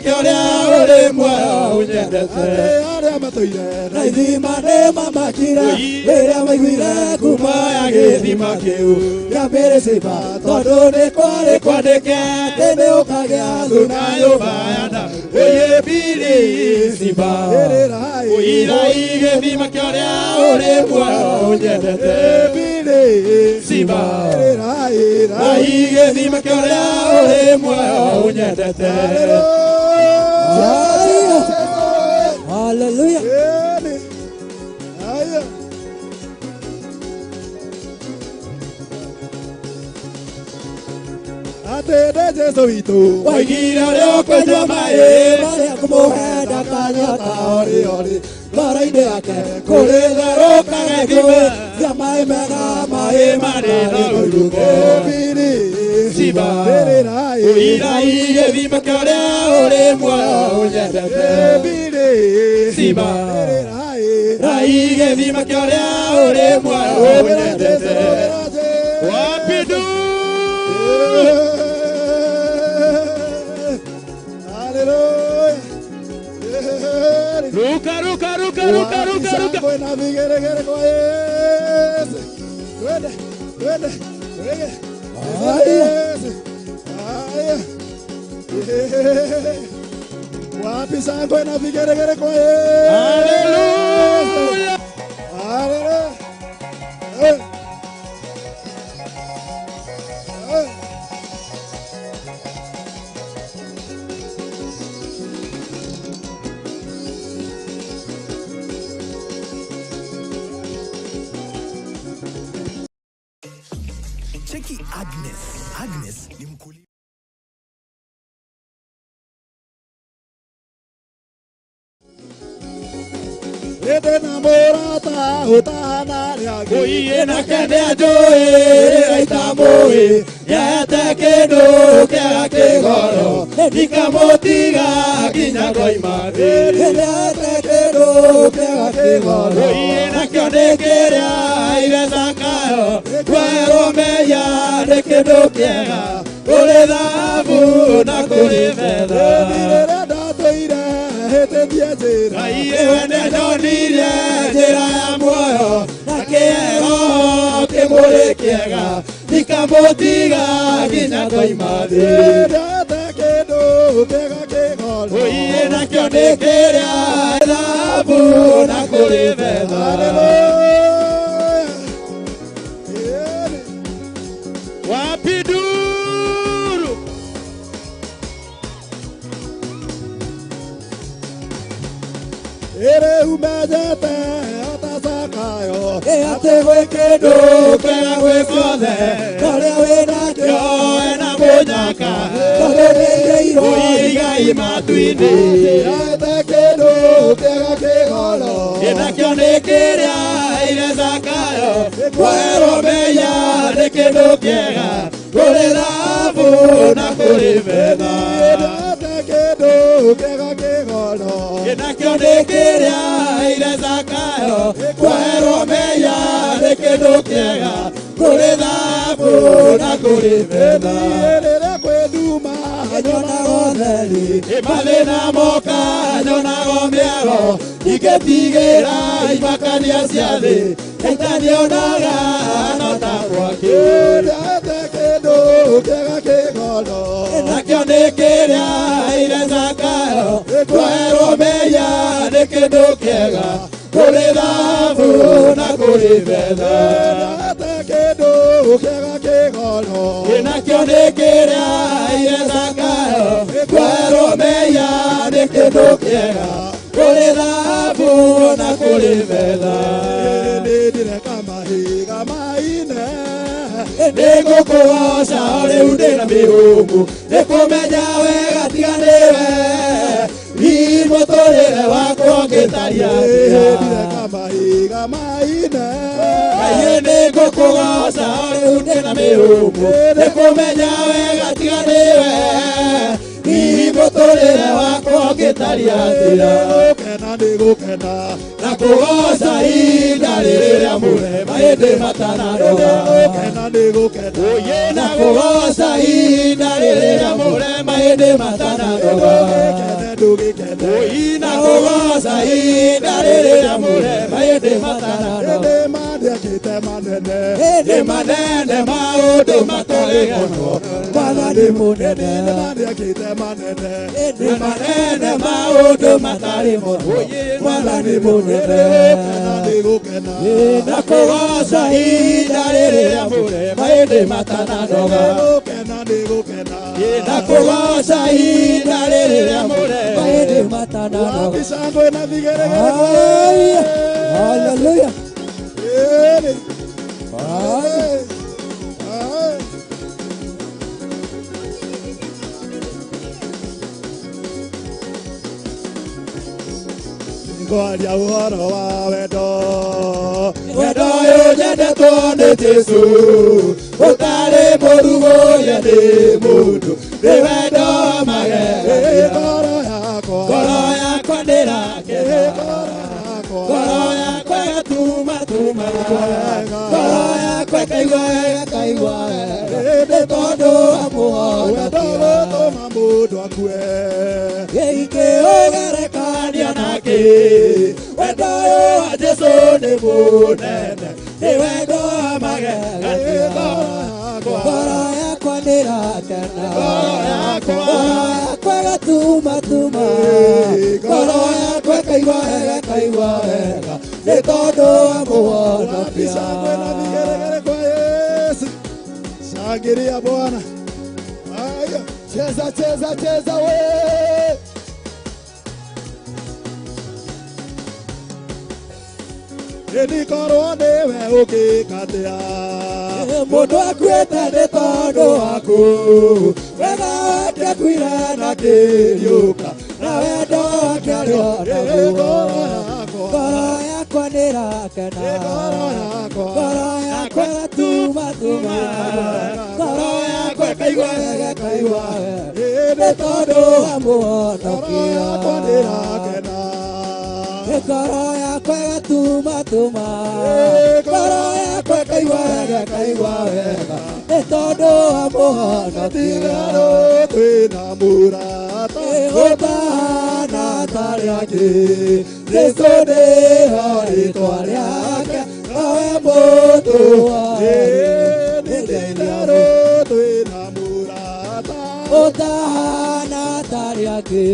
Kĩũrĩa ũrĩ muoyo ũnyendete. Arĩa matũire na ithima nĩ mamakire rĩrĩa maiguire kuma ya gĩthima kĩu kĩa Birishiba tondũ nĩ kwarĩ Kwandĩke atĩ nĩ ũkagĩa thuna nyũmba ya Daudi. Oye Birishiba. Ũirai gĩthima kĩũrĩa ũrĩ muoyo ũnyendete. Simba. Rai gĩthima kĩũrĩa ũrĩ muoyo ũnyendete. Hallelujah. Atende Jesu witũ Waigire ũrĩa ũkwenjwo maĩ. Marĩa kũmũhe ndakanyota orĩ orĩ ngoro-inĩ yake kũrĩ therũkaga ithima cia maĩ mega maĩ marĩ na ũrugo. Simba. Ũirai gĩthima kĩũrĩa ũrĩ muoyo ũnyendete. Simba. Rai gĩthima kĩũrĩa ũrĩ muoyo ũnyendete. Wapi nduru? Ruka, ruka, ruka, ruka, ruka, ruka. Kwena vigeregere kwa Yesu. Twende, twende, twende. Yesu. Haya. Wapi shangwe na vigeregere kwa Yesu. Hallelujah. Hallelujah. Eh. Eh. Cheki Agnes. Agnes ni mkulima. Ĩndĩ na mũrata ũtanarĩ Ũiĩ nake nĩanjũĩ rĩrĩa itamũĩ nĩahete kĩndũ kĩega kĩgoro ndikamũtiga nginya ngoima thĩ. Nĩndĩate kĩndũ kĩega kĩgoro Ũiĩ nakĩo nĩ kĩrĩa aire Zakayo kwerwo mehia nĩ kĩndũ kĩega kũrĩ thahabu na kũrĩ betha. Rĩrĩa ndatũire hĩtĩtie njĩra Ngai we nĩanyonirie njĩra ya muoyo na kĩero kĩmũrĩ kĩega ndikamũtiga nginya ngoima thĩ. Ndĩate kĩndũ kĩega kĩgoro Ũiĩ nakĩo nĩ kĩrĩa thahabu na kũrĩ betha. Hallelujah. Wapi nduru? Ĩrĩ umenyete ota Zakayo Ĩ atĩ gwĩ kĩndũ Kĩega gwĩ ciothe Karĩa wĩnakĩo yoe na mũnyaka tondũ nĩigĩirwo ũigai matu-inĩ. Ndĩate kĩndũ kĩega kĩgoro Nakĩo nĩ kĩrĩa aire Zakayo kwerwo mehia nĩ kĩndũ kĩega kũrĩ thahabu na kũrĩ betha. Ndĩate kĩndũ kĩega kĩgoro Nakĩo nĩ kĩrĩa aire Zakayo kwerwo mehia nĩ kĩndũ kĩega kũrĩ thahabu na kũrĩ betha. Rĩrĩa kwĩ nduma nyonaga ũtheri Mathĩna moka nyonago mĩago ingĩtigĩra imakania cia thĩ itanionaga no ta mwaki. Ndĩate kĩndũ kĩega kĩgoro Nakĩo nĩ kĩrĩa aire Zakayo kwerwo mehia nĩ kĩndũ kĩega kũrĩ thahabu na kũrĩ betha. Ndĩate kĩndũ kĩega kĩgoro Nakĩo nĩ kĩrĩa aire Zakayo kwerwo mehia nĩ kĩndũ kĩega kũrĩ thahabu na kũrĩ betha. Nĩndireka mahiga maine Nĩngũkũgoca o rĩu ndĩna mĩhũmũ nĩkũmenya wega tiga nĩwe hihi mũtũrĩre wakwa ũngĩtariĩ atĩa. Nĩndireka mahiga maine Ngai nĩngũkũgoca o rĩu ndĩna mĩhũmũ nĩkũmenya wega tiga nĩwe hihi mũtũrĩre wakwa ũngĩtariĩ atĩa. Nĩngũkena nĩngũkena Na kũgoca ihinda rĩrĩa mũre mahĩndĩ matananoga. Nĩngũkena nĩngũkena Oye na kũgoca ihinda rĩrĩa mũre mahĩndĩ matananoga. Tũgĩkene na kũgoca ihinda rĩrĩ rĩamũre mahĩndĩ matanano ĩndĩ manĩakĩte manene ĩndĩ manene maũndũ matarĩ mũno Mwathani mũnene ĩndĩ manĩakĩte manene ĩndĩ manene maũndũ matarĩ mũno Mwathani mũnene nĩgũkena na kũgoca ihinda rĩrĩ rĩamũre mahĩndĩ matananoga nĩgũkena nĩgũkena na kũgoca ihinda rĩrĩ rĩamũre mahĩndĩ matananoga. Wapi shangwe na vigeregere kwa Haya. Yesu? Hallelujah. Ere. Haya. Haya. Ngwaria ũhoro wa wendo wendo ũyũ nyendetwo nĩ Jesũ ũtarĩ mũrugũrie nĩ mũndũ nĩ wendo wa magegania ngoro yakwa ngoro yakwa ndĩrakena ngoro yakwa ngoro yakwa ĩgatumatuma ngoro yakwa ĩkaigua wega ĩkaigua wega nĩ tondũ wa wendo mũhonokia gũtũma mũndũ akue gĩikĩũgerekania nake wendo ũyũ wa Jesũ nĩ mũnene nĩ wendo wa magegania Ngoro yakwa nĩrakena. Ngoro yakwa. Ngoro yakwa ĩgatumatuma. Ngoro yakwa ĩkaigua wega ĩkaigua wega nĩ tondũ wa Wapi shangwe na mũhonokia. vigeregere kwa Yesu? Shangilia Bwana. Haya. Cheza cheza cheza we Ĩnikorwo nĩwe ũngĩkatia mũndũ akuĩte nĩ tondũ waku wega wake akuire na kĩriũka na wendo wake arĩ o naguo ngoro yakwa Ngoro yakwa nĩrakena. Ngoro yakwa. Ngoro yakwa ĩgatumatuma. Ngoro yakwa ĩkaigua wega ĩkaigua wega nĩ tondũ wa ngoro yakwa mũhonokia. nĩrakena Ngoro yakwa ĩgatumatuma. Ngoro yakwa ĩkaigua wega ĩkaigua wega nĩ tondũ wa mũhonokia. Tigaro twĩna mũrata Ũtahana ta rĩake Jesũ nĩho rĩtwa rĩake nowe mũndũ Ĩni tigaro twĩna mũrata Ũtahana ta rĩake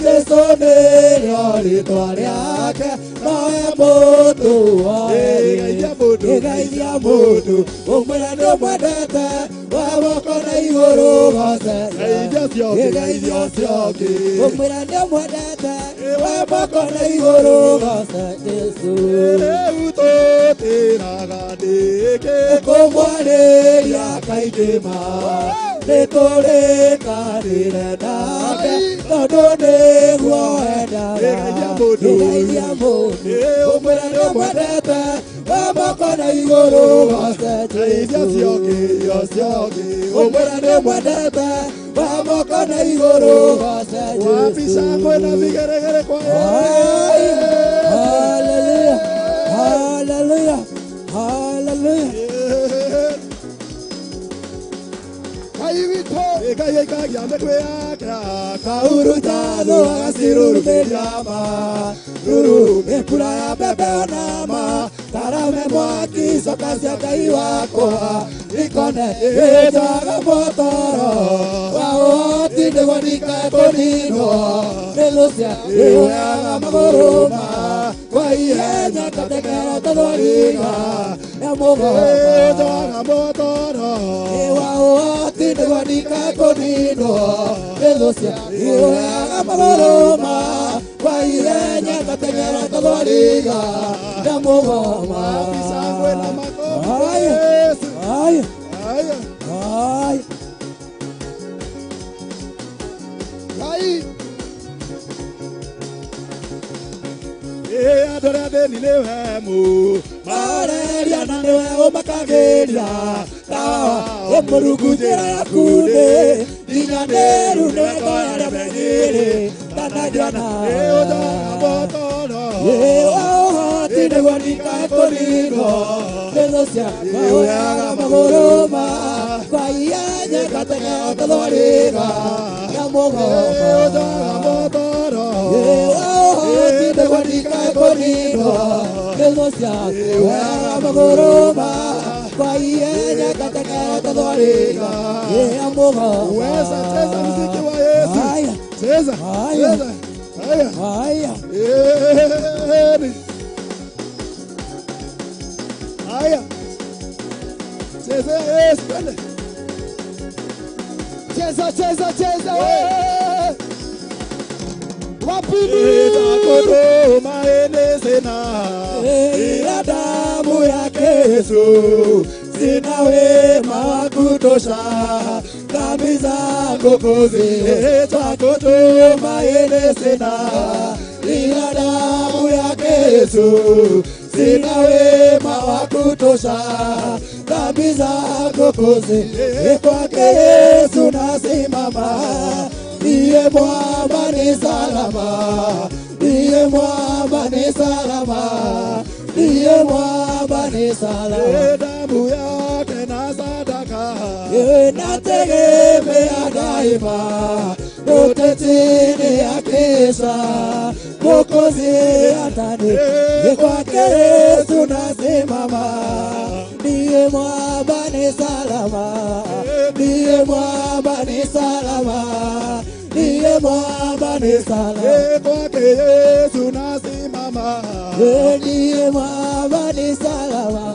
Jesũ nĩrĩo rĩtwa rĩake nowe mũndũ Ĩgeithia mũndũ. Ĩgeithia mũndũ ũmwĩre nĩũmwendete wa moko na igũrũ goce Geithia ũcio ũngĩ, geithia ũcio ũngĩ. ũmwĩre nĩũmwendete wa moko na igũrũ goce Jesũ Rĩu tũtĩraga nĩkĩ kũmwarĩria kaingĩ ma nĩtũrĩkanĩre nake tondũ nĩguo endaga Ĩgeithia mũndũ. Ĩgeithia mũndũ ũmwĩre nĩũmwendete wa moko na igũrũ goce Geithia ũcio ũngĩ, ũcio ũngĩ. ũmwĩre nĩũmwendete wa moko na igũrũ goce Wapi shangwe na Jesũ vigeregere kwa Haya. Yesu? Hallelujah. Hallelujah. Hallelujah. Ngai witũ Ngai aikagia mĩtwe yake Kauruta agacirurumĩria ma ruru mbura ya mbembe ona ma karame mwaki coka cia Ngai wakwa ikone ĩnjaga motoro wa ũhoti nĩguo ndikae kũninwo nĩ thũ cia ĩoyaga magũrũ ma kwa ihenya katekero tũthwariga ya mũgoma ĩnjaga motoro wa ũhoti nĩguo ndikae kũninwo nĩ thũ cia ĩoyaga magũrũ ma kwa ihenya ngateng'era tũthwariga ya mũgoma Wapi shangwe na makofi kwa Haya. Yesu? Haya. Haya. Haya. Ngai Ĩ andũ arĩa athĩni nĩwe mũ mareria na nĩwe ũmakagĩria tawa ũmũrungu njĩra yaku nĩ nginyanĩru nĩwe ngoya arĩa menyĩrĩ tanangiona Ĩ ũnjaga motoro ũhoti nĩguo ndikae kũninwo nĩ thũ cia maoyaga magũrũ ma kwa ihenya ngateng'era tũthwariga ya Ĩ ũnjaga mũgoma motoro Thũ cia wega magũrũ kwa ihenya ngateng'era ta thwariga ĩa mũgoma. Weza, cheza muziki wa Yesu. Haya. Cheza. Haya. Cheza. Haya. Haya. Eh. Haya. Cheza Yesu, twende. Cheza, cheza, cheza we. Wapi? Itakutumaini sina Ila damu yake Yesu, sina wema wa kutosha dhambi zangu kuziosha. Itakutumaini sina ila damu yake Yesu, sina wema wa kutosha dhambi zangu kuziosha. Kwake Yesu nasimama, ndiye mwamba ni salama, ndiye mwamba ni salama, ndiye mwamba ni salama. Damu yake na sadaka Nategemea daima, yote chini ya kisha Mwokozi atani. Kwake Yesu nasimama, ndiye mwamba ni salama, ndiye mwamba ni salama, ndiye mwamba ni salama. Kwake Yesu nasimama, Ndiye mwamba ni salama,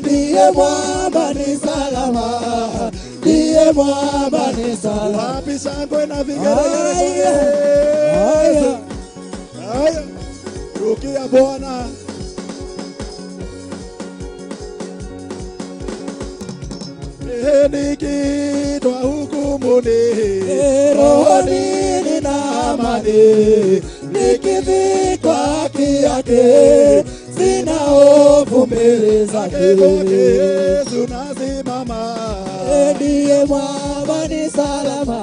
ndiye mwamba ni salama, ndiye mwamba ni salama. Wapi shangwe na vigelegele? Haya. Haya. Haya, rukia Bwana. Nikiitwa hukumuni, Rohoni nina amani, nikivikwa haki yake, sina hofu mbele zake. Kwake Yesu nasimama, Ndiye mwamba ni salama,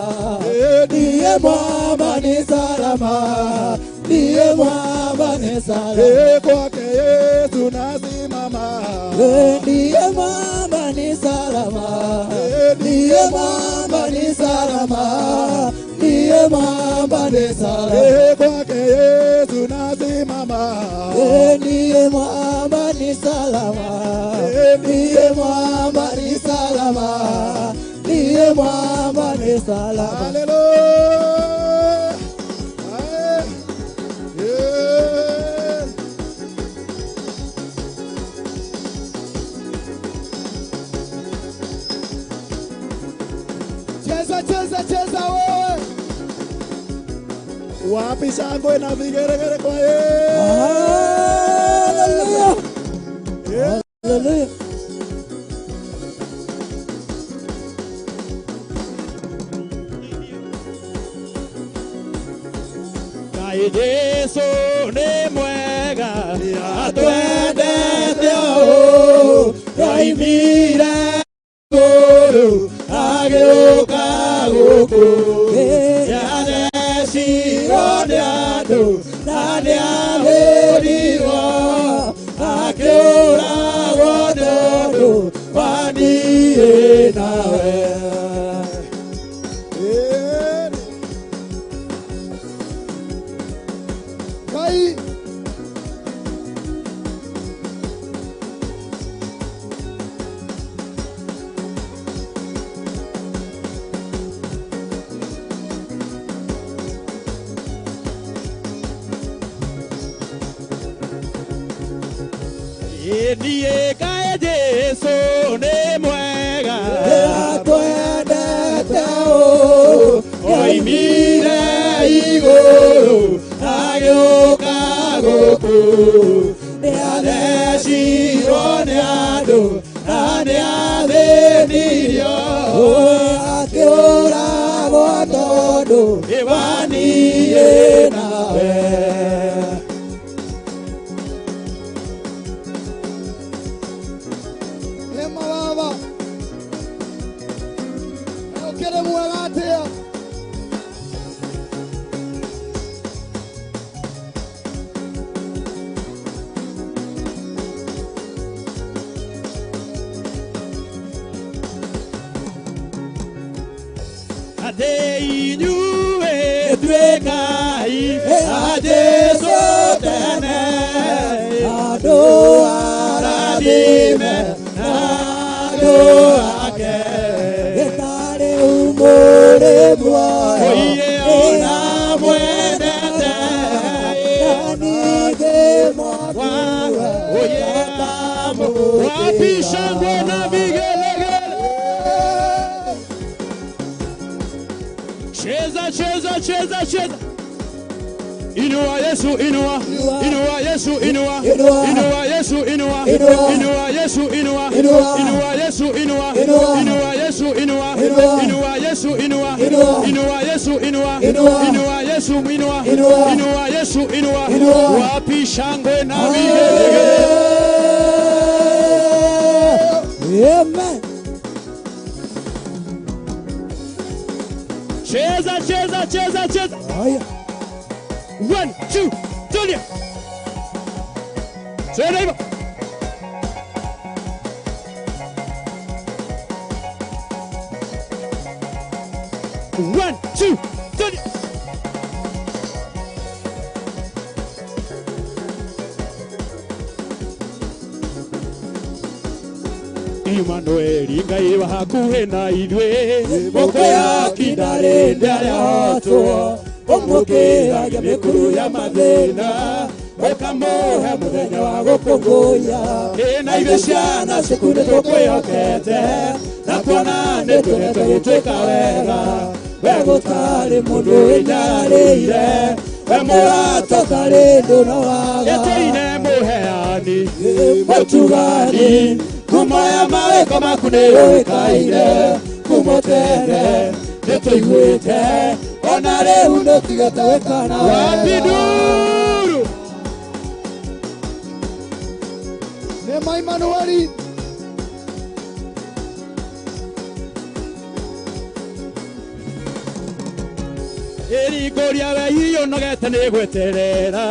ndiye mwamba ni salama, ndiye mwamba ni salama. Kwake Yesu nasimama, Ndiye mwamba ni salama, ndiye mwamba ni salama, ndiye mwamba ni salama. Kwake Yesu nasimama, Ndiye mwamba ni salama, ndiye mwamba ni salama, ndiye mwamba ni salama. Haleluya. Haya. Yeah. Cheza, cheza, cheza wewe. Wapi shangwe na vigeregere kwa Yesu? Haleluya. Yeah. Haleluya. Ngai Jesu nĩ mwega, atwendete ũũ, twaimire igũrũ agĩũka gũkũ, nĩathecirwo nĩ andũ na nĩahũrirwo, akĩũragwo nĩ ũndũ wa niĩ nawe. Yeah. Ngai. Niĩ Ngai Jesu nĩ mwega, Atwendete ũũ, oimire igũrũ agĩũka gũkũ, nĩathecirwo nĩ andũ na nĩathĩnirio, akĩũragwo tondũ wa niĩ nawe. Ema baba. Ũkĩrĩ mwega atĩa? Atĩ inyuĩ tuĩkai a Jesũ tene. Andũ. Amũrathime na andũ ake. Gĩtarĩ umũrĩ muoyo. Oiye ona mwendete. Na ningĩ mwakuwe. Oye wapi shangwe na vigelegele. Cheza cheza cheza cheza. Inua Yesu inua. Inua Yesu inua. Inua. Inua Yesu inua. Inua. Inua Yesu inua. Inua. Inua Yesu inua. Inua. Inua Yesu inua. Inua. Inua Yesu inua. Inua. Inua Yesu inua. Inua. Inua Yesu inua. Inua. Inua Yesu inua. Inua. Wapi shangwe na vigelegele. Amen. Cheza cheza cheza cheza. Haya. 1 2 3. Cheza hivyo. 1 2 3. Imanueli Ngai wa hakuhĩ na ithuĩ moko yakinda rĩndĩ arĩahotwo ũmũkĩragia mĩkuru ya mathĩna ũkamũhe mũthenya wa gũkũngũiya ĩ na ithuĩ ciana ciaku nĩtũkwĩhokete na kuona nĩtũretwo gũtuĩka wega we gũtarĩ mũndũ wĩnyarĩire we mũrata Ũtarĩ ndũnowaga. ĩtũine mũheani Mũtugani. Kuma ya mawĩko maku nĩyũĩkaine kuma tene nĩtũiguĩte ona rĩu Ndũtigĩte gwĩkana wapi wega. nduru Neema Emmanueli. Ĩringũria we iyũnogete nĩ gweterera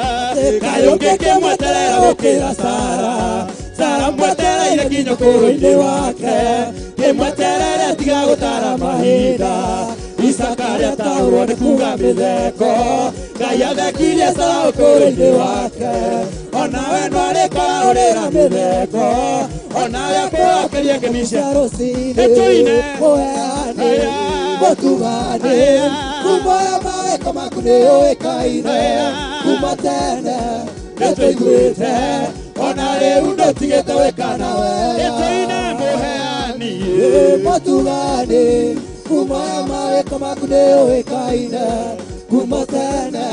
kayũ ngĩkĩmweterera gũkĩra Sara Sara mwetereire nginya ũkũrũ-inĩ wake kĩmweterere tiga gũtara mahinda Isaka rĩatahũrwo nĩ kuga mĩtheko Ngai athekirie Sara ũkũrũ-inĩ wake onawe nwarĩkora ũrĩra mĩtheko onawe akũrokerie ngemi cia Rũcinĩ. Ĩtũine. Mũheani. Aya. Mũtugani. Aya. Kuma ya mawĩko maku nĩyũĩkaine. Aya. Kuma tene nĩtũiguĩte ona rĩu ndũtigĩte gwĩkana wega. Ĩtũine mũheani Mũtugani. Kuma ya mawĩko maku nĩyũĩkaine. Kuma tene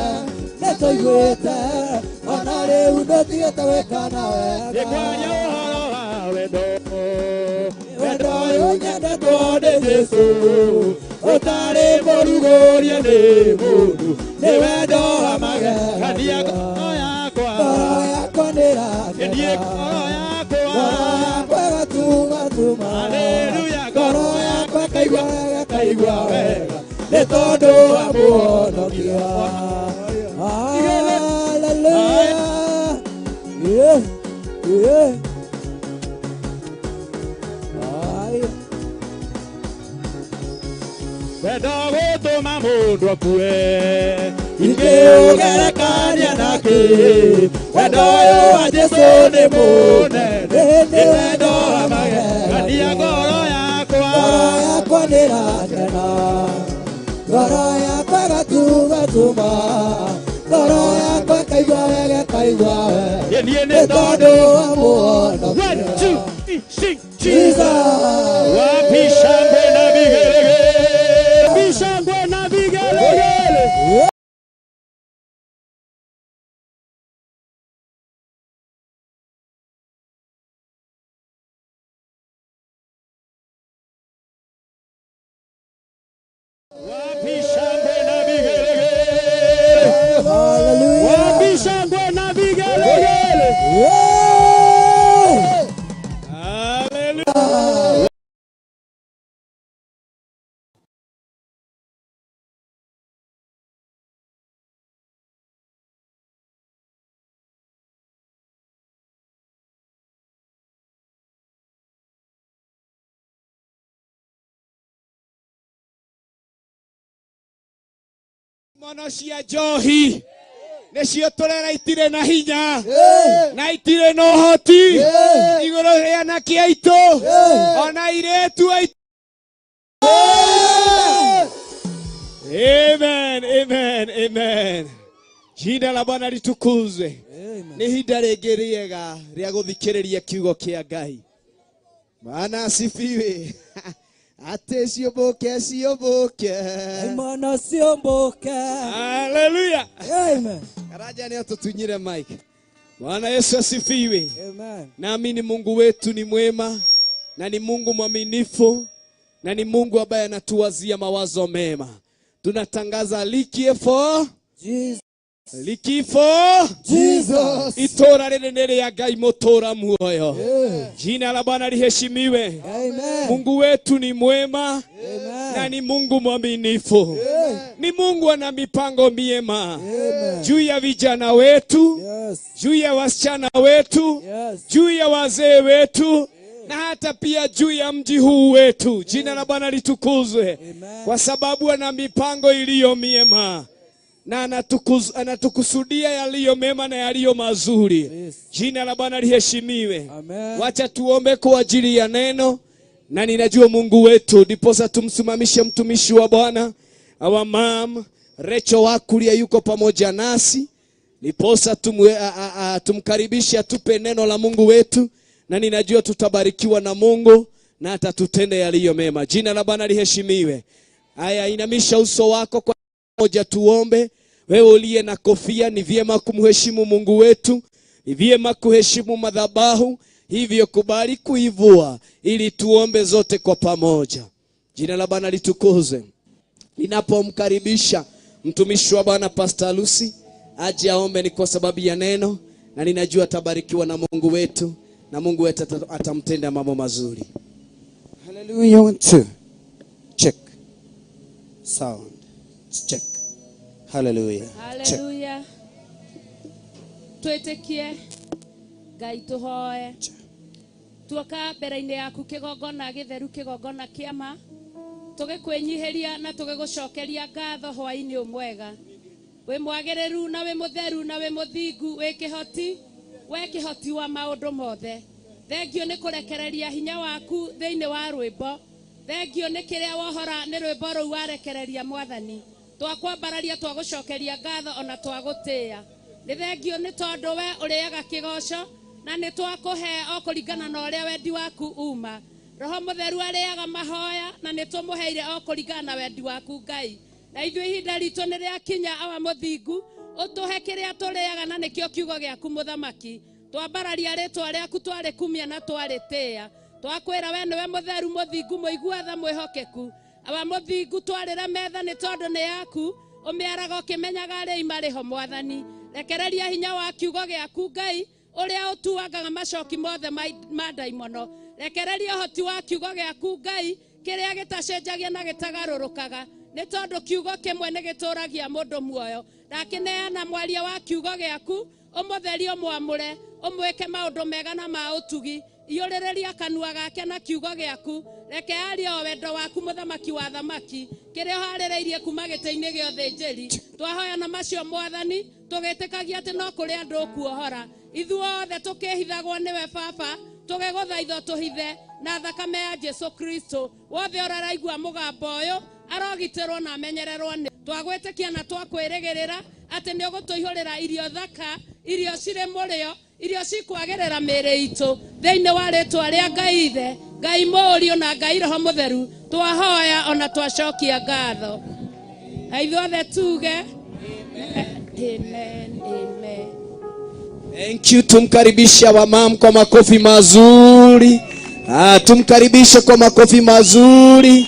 nĩtũiguĩte ona rĩu ndũtigĩte gwĩkana wega. Nĩkwaria ũhoro wa wendo wendo ũyũ nyendetwo nĩ Jesũ ũtarĩ mũrugũrie nĩ mũndũ nĩ wendo wa magegania ngoro yakwa Ngoro yakwa nĩĩrakena. ĩniĩ ngoro yakwa Ngoro yakwa ĩgatumatuma. Haleluya Ngoro yakwa ĩkaigua ĩkaigua ĩkaigua wega nĩ tondũ wa mũhonokia. Hallelujah. Yeah. Yeah. Haya. Wendo gũtũma mũndũ akue ingĩũgerekania nakĩ wendo ũyũ wa Jesũ nĩ mũnene nĩ wendo wa magegania ngoro yakwa Ngoro yakwa nĩĩrakena. Ngoro yakwa ĩgatumatuma. Ngoro yakwa ĩkaigua wega ĩkaigua wega. Ĩ niĩ Nĩ nĩ tondũ tondũ wa mũhonokia. 1 2 3 sing Jesus. Wapi shangwe na vigelegele wapi shangwe na vigelegele. Wapi shangwe na vigelegele Hallelujah. wapi shangwe na vigelegele. Yeah. Hallelujah. Mono cia njohi. Nĩcio tũrera itirĩ na hinya na itirĩ na ũhoti igũrũ rĩa anake aitũ ona airĩtu aitũ. Amen, amen, amen. Jina la Bwana litukuzwe. Nĩ ihinda rĩngĩ rĩega rĩa gũthikĩrĩria kiugo kĩa Ngai. Bwana asifiwe. Atĩ ciũmbũke ciũmbũke. Imana ciũmbũke. Haleluya. Amen. Karanja nĩ atũtunyire mic. Bwana Yesu asifiwe. Amen. Naamini Mungu wetu ni mwema na ni Mungu mwaminifu na ni Mungu ambaye anatuwazia mawazo mema. Tunatangaza Likie for Jesus. Likie for Jesus. Itora rĩrĩ nĩ rĩa Ngai mũtũra muoyo. Jina la Bwana liheshimiwe. Amen. Mungu wetu ni mwema Amen. na ni Mungu mwaminifu. Ni Mungu ana mipango miema Amen. juu ya vijana wetu, Yes. juu ya wasichana wetu, Yes. juu ya wazee wetu na hata pia juu ya mji huu wetu. Jina la Bwana litukuzwe, Amen. kwa sababu ana mipango iliyo miema na anatukusudia yaliyo mema na yaliyo mazuri. Yes. Jina la Bwana liheshimiwe. Amen. Wacha tuombe kwa ajili ya neno, na ninajua Mungu wetu, ndiposa tumsimamishe mtumishi wa Bwana our mom Rachel Wakuria yuko pamoja nasi, ndiposa tumkaribishe atupe neno la Mungu wetu, na ninajua tutabarikiwa na Mungu na atatutenda yaliyo mema. Jina la Bwana liheshimiwe. Haya, inamisha uso wako kwa moja tuombe. Wewe uliye na kofia, ni vyema kumheshimu Mungu wetu, ni vyema kuheshimu madhabahu, hivyo kubali kuivua ili tuombe zote kwa pamoja. Jina la Bwana litukuzwe. Ninapomkaribisha mtumishi wa Bwana Pastor Lucy aje aombe, ni kwa sababu ya neno, na ninajua atabarikiwa na Mungu wetu na Mungu wetu atamtenda mambo mazuri. Hallelujah. One, two. Check. Sound. Check. Hallelujah. Check. Haleluya. Twĩtĩkie Ngai, tũhoe. Tuoka mbere-inĩ yaku, kĩgongona gĩtheru, kĩgongona kĩama, tũgĩkwĩnyihĩria na tũgĩgũcokeria ngatho hwaĩ-inĩ ũmwega. Wĩ mwagĩrĩru na wĩ mũtheru na wĩ mũthingu, wĩ kĩhoti, we kĩhoti wa maũndũ mothe. Thengio nĩ kũrekereria hinya waku thĩinĩ wa rwĩmbo. Thengio nĩ kĩrĩa wohora nĩ rwĩmbo rũu warekereria. Mwathani, twakwambararia, twagũcokeria ngatho ona twagũtĩĩa. Nĩ thengio nĩ tondũ we ũrĩaga kĩgoco na nĩ twakũhe o kũringana na ũrĩa wendi waku uma. Roho Mũtheru arĩaga mahoya na nĩ tũmũheire o kũringana na wendi waku, Ngai. Na ithuĩ ihinda ritũ nĩ rĩakinya, awa mũthingu, ũtũhe kĩrĩa tũrĩaga na nĩkĩo kiugo gĩaku. Mũthamaki, twambararia rĩtwa rĩaku, twarĩkumia na twarĩtĩĩa. Twakwĩra we nĩwe mũtheru, mũthingu, mũigua tha, mwĩhokeku. Awa mũthingu, twarĩre metha nĩ tondũ nĩ yaku, ũmĩaraga ũkĩmenyaga arĩa marĩ ho. Mwathani, rekereria hinya wa kiugo gĩaku, Ngai, ũrĩa ũtuangaga macoki mothe ma ndaimono. Rekereria ũhoti wa kiugo gĩaku, Ngai, kĩrĩa gĩtacenjagia na gĩtagarũrũkaga, nĩ tondũ kiugo kĩmwe nĩ gĩtũragia mũndũ muoyo. Ndakĩneana mwaria wa kiugo gĩaku, ũmũtherie, ũmwamũre, ũmwĩke maũndũ mega na ma ũtugi. Iyũrĩrĩria kanua gake na kiugo gĩaku, reke arie o wendo waku. Mũthamaki wa thamaki, kĩrĩa ũharĩrĩirie kuma gĩtĩ-inĩ gĩa ũthĩnjĩri, twahoya na macio. Mwathani, tũgĩtĩkagia atĩ no kũrĩ andũ ũkuohora, ithuothe tũkĩhithagwo nĩwe. Baba, tũgĩgũthaitha tũhithe na thakame ya Jesu Kristo. Wothe ũraraigua mũgambo ũyũ arogitĩrwo na amenyererwo. Nĩ twagwĩtĩkia na twakwĩrĩgĩrĩra atĩ nĩ ũgũtũihũrĩra irio thaka, irio cirĩ mũrĩo, irio cikwagĩrĩra mĩĩrĩ itũ. Thĩinĩ wa rĩtwa rĩa Ngai Ithe, Ngai Mũriũ na Ngai Roho Mũtheru, twahoya ona twacokia ngatho, na ithuothe tuge amen, amen. Thank you. Tumkaribishe wamam kwa makofi mazuri. Ah, tumkaribishe kwa makofi mazuri.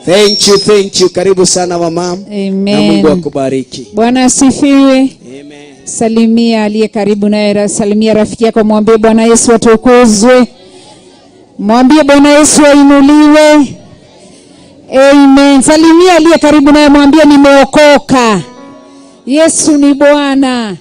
Thank you, thank you. Karibu sana wamam. Na Amen. Mungu akubariki. Bwana asifiwe. Amen. Salimia aliye karibu naye, salimia rafiki yako, mwambie Bwana Yesu atukuzwe, mwambie Bwana Yesu ainuliwe. Amen. Salimia aliye karibu naye, mwambie nimeokoka, Yesu ni Bwana.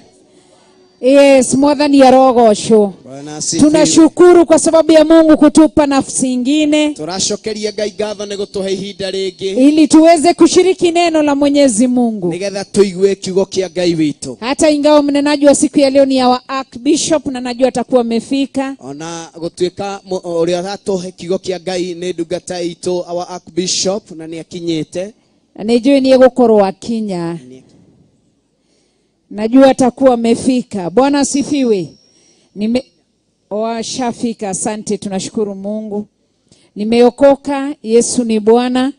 Yes, mwathani arogocwo. Bwana asifiwe. Tunashukuru kwa sababu ya Mungu kutupa nafsi ingine Tũracokeria Ngai ngatho nĩ gũtũhe ihinda rĩngĩ ili tuweze kushiriki neno la Mwenyezi Mungu. nĩgetha tũigue kiugo kĩa Ngai witũ. Hata ingawa mnenaji wa siku ya leo ni our Archbishop na najua atakuwa amefika, Ona gũtuĩka ũrĩa ũratũhe kiugo kĩa Ngai nĩ ndungata itũ our Archbishop na nĩ akinyĩte. na nijue niye gukorwo akinya, najua atakuwa amefika. Bwana asifiwe. Nime washafika, asante, tunashukuru Mungu. Nimeokoka, Yesu ni Bwana,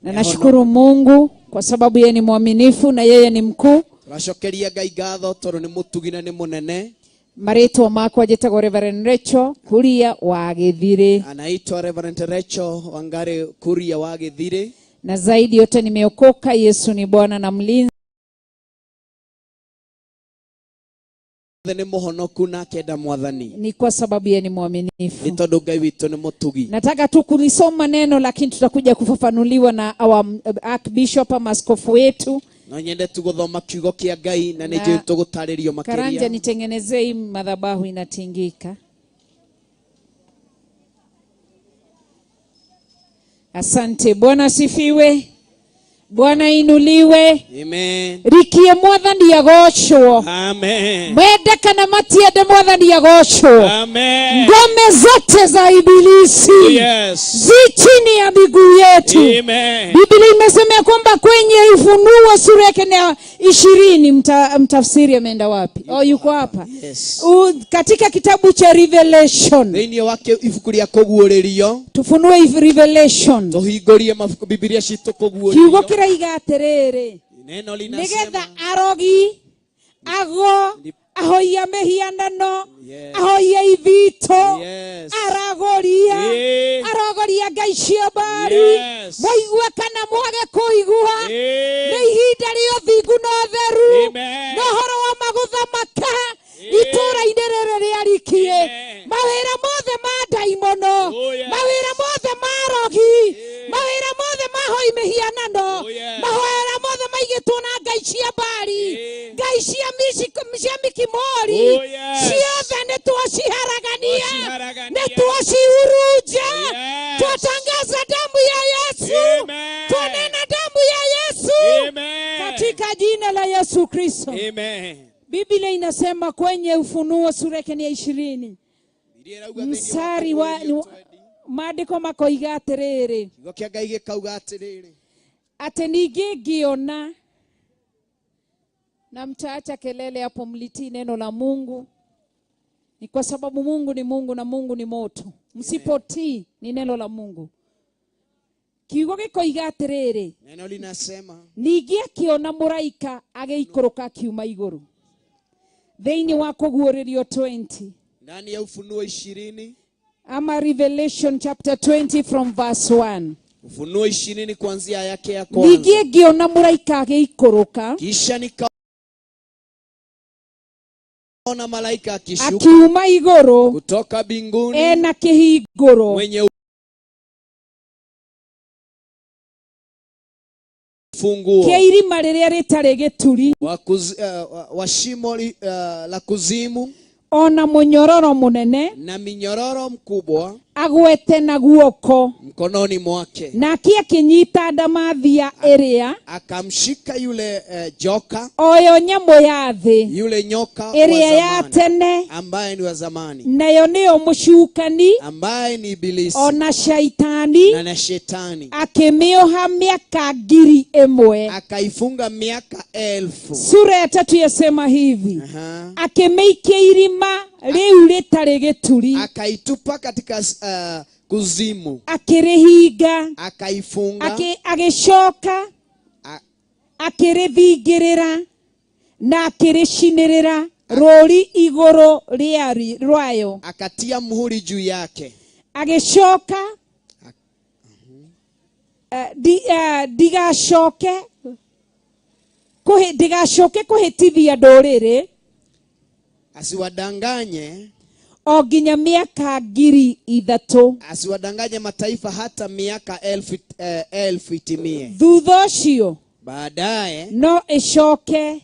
na nashukuru Mungu kwa sababu yeye ni mwaminifu na yeye ni mkuu. Tũracokeria Ngai ngatho tondũ nĩ mũtugi na nĩ mũnene. Marĩtwa makwa njĩtagwo Reverend Rachel Kuria wa Gĩthirĩ, Anaitwa Reverend Rachel Wangari Kuria wa Gĩthirĩ. na zaidi yote nimeokoka, Yesu ni Bwana na mlinzi. Nĩ mũhonoku na akenda mwathani Ni kwa sababu yeye ni mwaminifu. nĩ tondũ Ngai witũ nĩ mũtugi. Nataka tu kulisoma neno, lakini tutakuja kufafanuliwa na our Archbishop ama askofu wetu. No nyende tu gũthoma kiugo kĩa Ngai na nĩ Na- njũĩ tũgũtarĩrio Karanja, makĩria. nitengenezee hii madhabahu inatingika. Asante. Bwana asifiwe. Bwana inuliwe. Amen. Rikie mwathani agocwo. Amen. Mwende kana matiende mwathani agocwo. Amen. Ngome zote za ibilisi Yes. zi chini ya miguu yetu. Amen. Biblia imesema ya kwamba kwenye Ufunuo sura yake na 20, mtafsiri ameenda wapi? Oh, yuko hapa. Yes. Katika kitabu cha Revelation. Thĩinĩ wake ibuku rĩa kũguũrĩrio. Tufunue Revelation. Tũhingũrie mabuku Biblia citũ Kiugo kũguũrĩrio. kĩraiga atĩrĩrĩ, Neno nĩgetha linasema arogi, ago, ahoia mĩhianano, Yes. ahoia ithito, Yes. aragoria, Eh. arogoria ngai cia mbari, Yes. mwaigua kana mwage kũigua, Eh. nĩ ihinda rĩa ũthingu na ũtheru, Amen. na ũhoro wa magũthamaka Eh. itũũra-inĩ rĩrĩ rĩarikie, Amen. mawĩra mothe ma ndaimono, Oh, yes. mawĩra mothe ma arogi, mawĩra mothe ma hoi mĩhianano, Oh, yes. mawĩra mothe maigĩtwo na ngai cia mbari, Eh. ngai cia cia mikimori, Oh, yes. ciothe nĩ twaciharagania, Twaciharagania. nĩ twacihurunja, Yes. twatangaza damu ya Yesu, Amen. twanena damu ya Yesu Amen. katika jina la Yesu Kristo. Amen. Biblia inasema kwenye Ufunuo sura yake ni ya 20 Biblia ĩrauga thĩinĩ wa mstari wa kũguũrĩrio maandĩko makoiga atĩrĩrĩ, kiugo kĩa Ngai gĩkauga atĩrĩrĩ, atĩ ningĩ ngĩona, na mtaacha kelele hapo, mlitii neno la Mungu. Ni kwa sababu Mungu ni Mungu na Mungu ni moto. Msipotii ni neno la Mungu. Kiugo gĩkoiga atĩrĩrĩ, neno linasema ningĩ akĩona mũraika agĩikũrũka akiuma igũrũ. Thĩinĩ wa kũguũrĩrio 20 ndani ya Ufunuo 20, ama Revelation chapter 20 from verse 1. Ufunuo 20 kuanzia yake ya kwanza. Ningĩ ngĩona mũraika agĩikũrũka Kisha nikaona malaika akishuka akiuma igũrũ kutoka mbinguni ena kĩhingũro mwenye ufunguo kĩa irima rĩrĩa rĩtarĩ gĩturi wa shimo la kuzimu ona mũnyororo mũnene na minyororo mkubwa agwete na guoko, mkononi mwake. nake akĩnyita ndamathia ĩrĩa Akamshika yule joka, oyo nyamũ ya thĩ yule nyoka wa ĩrĩa ya zamani, tene, ambaye ni wa zamani, nayo nĩyo mũcukani ambaye ni ibilisi ona shaitani, na shetani, akĩmĩoha mĩaka 1000. akaifunga miaka 1000. Sura ya 3 yasema hivi, Aha. akĩmĩikia irima rĩu rĩtarĩ gĩturi, Akaitupa katika kuzimu, akĩrĩhinga, akaifunga, agĩcoka akĩrĩthingĩrĩra na akĩrĩcinĩrĩra rũri igũrũ rwayo, akatia muhuri juu yake, agĩcoka ndigacoke kũhĩtithia ndũrĩrĩ, asiwadanganye o nginya miaka 3,000. Asiwadanganye mataifa hata miaka 1000 itimie. Thutha ũcio Baadaye no ĩcoke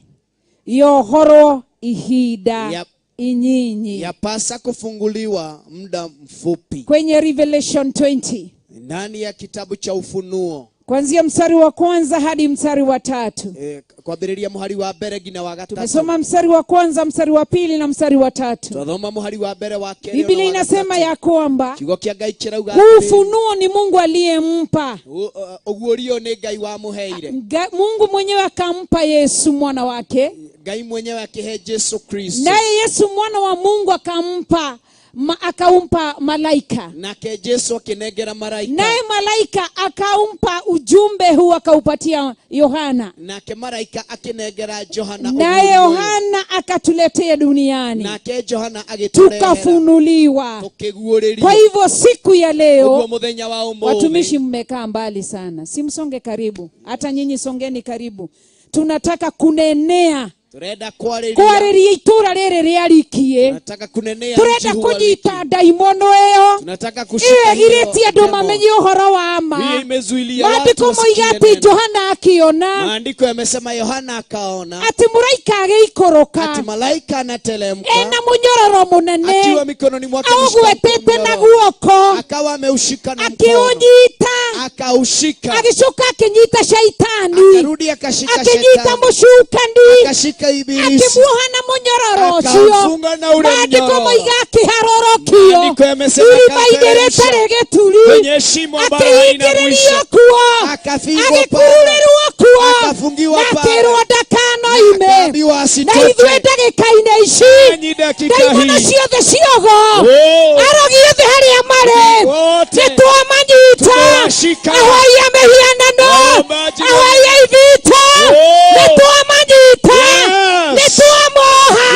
yohorwo Ihinda inyinyi. Yapasa kufunguliwa muda mfupi. Kwenye Revelation 20 Ndani ya kitabu cha Ufunuo kuanzia mstari wa kwanza hadi mstari wa tatu. Kwambĩrĩria mũhari wa mbere nginya wa gatatũ. Tumesoma mstari wa kwanza, mstari wa pili na mstari wa tatu. Twathoma mũhari wa mbere, wa kerĩ Biblia ona wa inasema gatatũ. ya kwamba Kiugo kĩa Ngai kĩrauga huu atĩrĩrĩ, ufunuo ni Mungu aliyempa. Ũguũrio nĩ Ngai wamũheire. Mungu mwenyewe akampa Yesu mwana wake, Ngai mwenyewe akĩhe Jesu Kristo, naye Yesu mwana wa Mungu akampa akaumpa malaika, nake Jesu akĩnengera maraika, naye malaika akaumpa ujumbe huu akaupatia Yohana, nake maraika akĩnengera Johana naye ũguũrio ũyũ. Yohana akatuletea duniani, Nake Johana agĩtũrehera, tukafunuliwa. tũkĩguũrĩrio. Kwa hivyo siku ya Ũguo leo, mũthenya wa ũmũthĩ, watumishi mmekaa mbali sana, simsonge karibu, hata nyinyi songeni karibu. Tunataka kunenea, tũrenda kwarĩria, kwarĩria itũra rĩrĩ rĩarikie. Tunataka kunenea Turenda mji huu wa kũnyita Liki. ndaimono ĩyo Tunataka ĩyo kushika hiyo ĩgirĩtie andũ demo. mamenye ũhoro wa ma. Hiyo imezuilia watu Maandĩko wasikie moiga atĩ neno. Johana akĩona Maandiko yamesema Yohana akaona atĩ mũraika agĩikũrũka ati malaika anateremka ena mũnyororo mũnene, akiwa mikononi mwake ameshika aũgwetĩte na mnyororo. guoko, Akawa ameushika na mkono, akĩũnyita, akaushika, agĩcoka akĩnyita shaitani, akarudi akashika akĩnyita shetani, mũcukani, akashika ibilisi, akĩmuoha na mũnyororo ũcio. Akamfunga na ule Maandĩko mnyororo. moiga akĩharũrũkio Maandĩko yamesema irima-inĩ akateremshwa rĩtarĩ gĩturi, kwenye shimo ambalo halina akĩhingĩrĩrio mwisho, kuo, akafingwa pale, agĩkururĩrwo kuo, akafungiwa na pale, akĩrwo ndakanoime. akaambiwa Na asitoke. ithuĩ ndagĩka-inĩ ici, Nanyi dakika ndaimono hii ciothe ciogo, Oh, arogi othe harĩa marĩ, wote nĩ twamanyita. tumewashika. Ahoi a mĩhianano, Waombaji wa- ahoi a ithita, Oh. nĩ twamanyita, nĩ Yes. twamoha,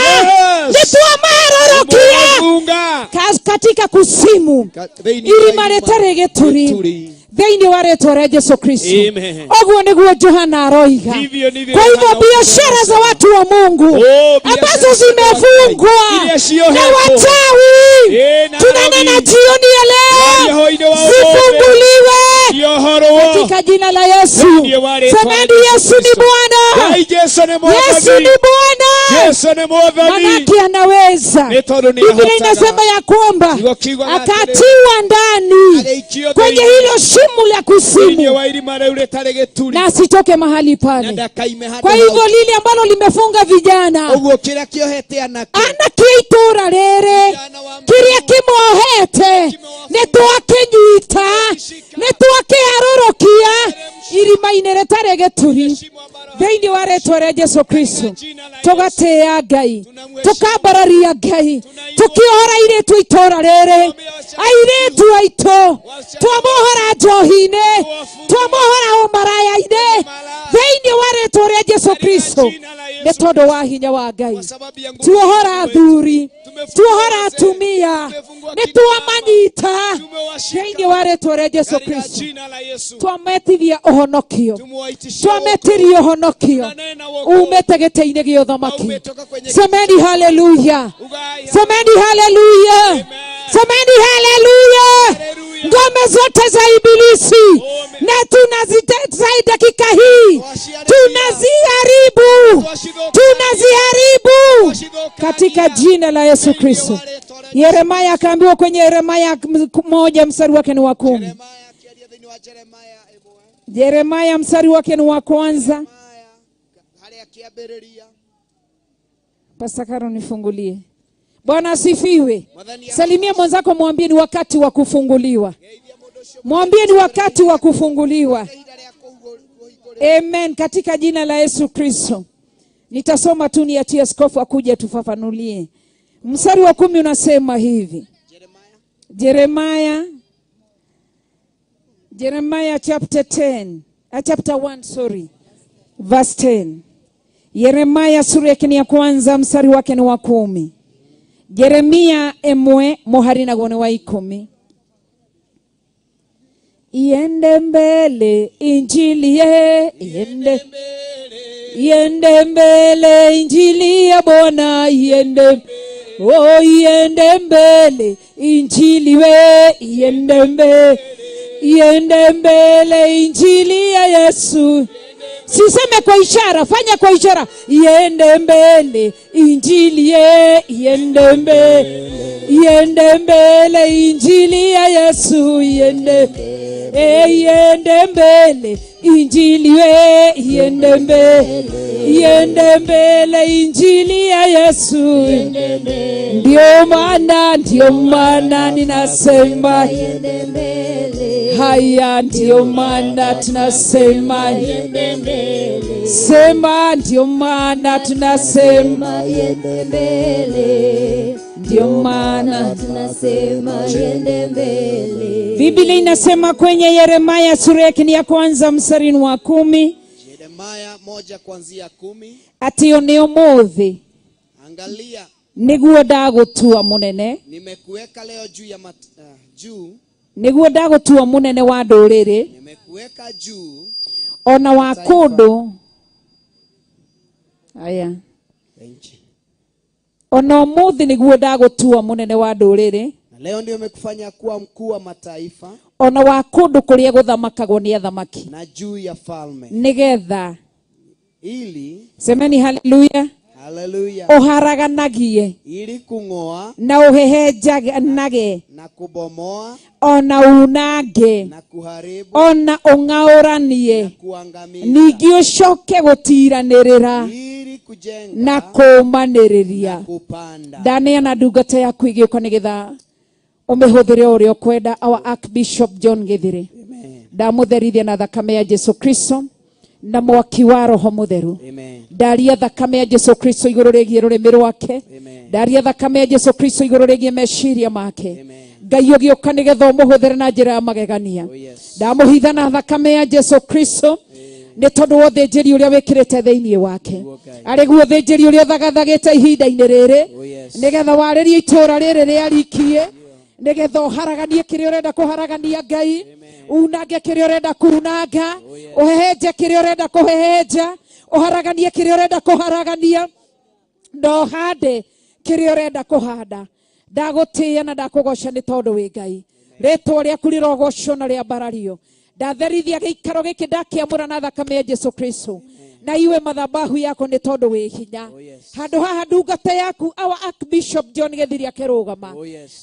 nĩ Yes. twamarorokia Tumewafunga. Katika kusimu, Thĩinĩ wa irima irima rĩtarĩ gĩturi, gĩturi. Thĩinĩ wa rĩtwa rĩa Jesu Kristo. Amen. Ũguo nĩguo Johana aroiga. Hivyo ndivyo Kwa hivyo Yohana biashara za watu wa Mungu Oh, biashara ambazo za watu wa zimefungwa Iria ciohetwo. na wachawi, Na tunanena arogi. jioni ya leo Waria hwaĩ-inĩ wa ũmũthĩ. zifunguliwe Ciohorwo katika jina la Yesu. Thĩinĩ wa rĩtwa Semeni rĩa Yesu ni Kristo. Bwana, Ngai Jesu nĩ Yesu ni Mwathani. Bwana, Jesu nĩ Mwathani. manake anaweza. Nĩ tondũ nĩ Biblia ahotaga. inasema ya kwamba Kiugo kiugaga atĩrĩ, akatiwa ndani agĩikio kwenye thĩinĩ hilo shimo la thĩinĩ kuzimu wa irima rĩu rĩtarĩ gĩturi, na asitoke mahali na pale. ndakaime handũ Kwa hivyo hau. lile ambalo limefunga vijana, Ũguo kĩrĩa kĩohete anake, anake a itũra rĩrĩ, Vijana wa kĩrĩa kĩmohete nĩ twakĩnyita, nĩ twakĩharũrũkia irima-inĩ rĩtarĩ gĩturi thĩinĩ wa rĩtwa rĩa Jesu Kristo. Tũgatĩĩa Ngai, tũkambararia Ngai, tũkĩohora airĩtu a itũra rĩrĩ, airĩtu aitũ twamohora njohi-inĩ, twamohora ũmaraya-inĩ thĩinĩ wa rĩtwa rĩa Jesu Kristo, nĩ tondũ wa hinya wa Ngai. Tuohora athuri, tuohora atumia, nĩ twamanyita thĩinĩ wa rĩtwa rĩa Jesu Katika Kristo. jina la Yesu Twametithia ũhonokio, tumuwaitishia twametirie ũhonokio Tunanena wokovu. umĩte gĩtĩ-inĩ gĩa ũthamaki. Umetoka kwenye Semeni haleluya, Ugai. semeni haleluya, semeni haleluya. Haleluya. Ngome zote za ibilisi na tunazitesa dakika hii, tunaziharibu, tunaziharibu katika jina la Yesu Kristo. Yeremaya akaambiwa kwenye Yeremaya 1 mstari wake ni wa 10. Jeremaya akĩaria thĩinĩ wa Jeremaya ĩmwe, Yeremaya mstari wake ni wa kwanza. Jeremaya harĩa kĩambĩrĩria. Pastor Karo, nifungulie. Bwana asifiwe. Mwathani Salimia mwenzako, mwambie ni wakati wa kufunguliwa. Geithia mũndũ ũcio Mwambie ni wakati wa kufunguliwa. ihinda rĩa kũhingũrĩrwo. Amen, katika jina la Yesu Kristo. Nitasoma tu niachie askofu akuje tufafanulie. Mstari wa 10 unasema hivi. Jeremiah chapter 10, chapter 1, sorry. Verse 10. Yeremia sura yake ni ya kwanza mstari wake ni wa 10. Jeremia 1 muhari naguo ni wa 10. Iende mbele injili ye, iende, iende mbele injili ya Bwana, iende, oh, iende mbele injili we, iende mbele, iende mbele injili ya Yesu. Siseme kwa ishara, fanya kwa ishara. Iende mbele injili ye, iende mbele, iende mbele injili ya Yesu, iende, iende mbele injili ye, iende mbele, iende mbele injili ya Yesu. Ndio maana, ndio maana ninasema Iende mbele. Haya, ndio maana tunasema Iende mbele. Sema, ndio maana tunasema Iende mbele. Ndio maana tunasema iende mbele. Biblia inasema kwenye Yeremia sura yake ni ya kwanza mstari wa 10. Yeremia 1 kuanzia 10. Ati nĩ ũmũthĩ Angalia, nĩguo ndagũtua mũnene. Nimekuweka leo juu ya juu. Nĩguo ndagũtua mũnene wa ndũrĩrĩ. Nimekuweka juu ona wa kũndũ. Aya. Ona ũmũthĩ nĩguo ndagũtua mũnene wa ndũrĩrĩ. Na leo ndio nimekufanya kuwa mkuu wa mataifa. Ona wa kũndũ kũrĩa gũthamakagwo nĩ athamaki. Na juu ya falme. Nĩgetha. Ili. Semeni haleluya. Haleluya. Ũharaganagie. Ili kung'oa. Na ũhehenjanage. Na kubomoa. Ona unange. Na kuharibu. Ona ũng'aũranie. Na kuangamiza. Ningĩ ũcoke gũtiranĩrĩra. Ili kujenga. Na kũũmanĩrĩria. Na kupanda. Ndaneana ndungata yaku ĩgĩũka nĩgetha ũmĩhũthĩre o ũrĩa ũkwenda. Our Archbishop John Githiri. Amen. Ndamũtherithia na thakame ya Jesu Kristo na mwaki wa Roho Mũtheru. Amen. Ndaria thakame ya Jesu Kristo igũrũ rĩgiĩ rũrĩmĩ rwake. Amen. Ndaria thakame ya Jesu Kristo igũrũ rĩgiĩ meciria make. Amen. Ngai ũgĩũka nĩgetha ũmũhũthĩre na njĩra ya magegania. Oh, yes. Ndamũhitha na thakame ya Jesu Kristo nĩ tondũ wa ũthĩnjĩri ũrĩa wĩkĩrĩte thĩinĩ wake. Arĩ guo ũthĩnjĩri ũrĩa ũthagathagĩte ihinda-inĩ rĩrĩ Oh, yes. nĩgetha warĩrie itũũra rĩrĩ rĩarikie, nĩgetha ũharaganie kĩrĩa ũrenda kũharagania Ngai, unange kĩrĩa ũrenda kunanga, ũhehenje kĩrĩa ũrenda kũhehenja, ũharaganie kĩrĩa ũrenda kũharagania, na ũhande kĩrĩa ũrenda kũhanda. Ndagũtĩĩa na ndakũgoca nĩ tondũ wĩ Ngai. Rĩtwa rĩaku rĩrogocwo na rĩambarario. Ndatherithia gĩikaro gĩkĩ ndakĩamũra na thakame ya Jesu Kristo, na iwe madhabahu yako nĩ tondũ wĩ hinya. Handũ haha ndungata yaku our Archbishop John Githiri akĩrũgama.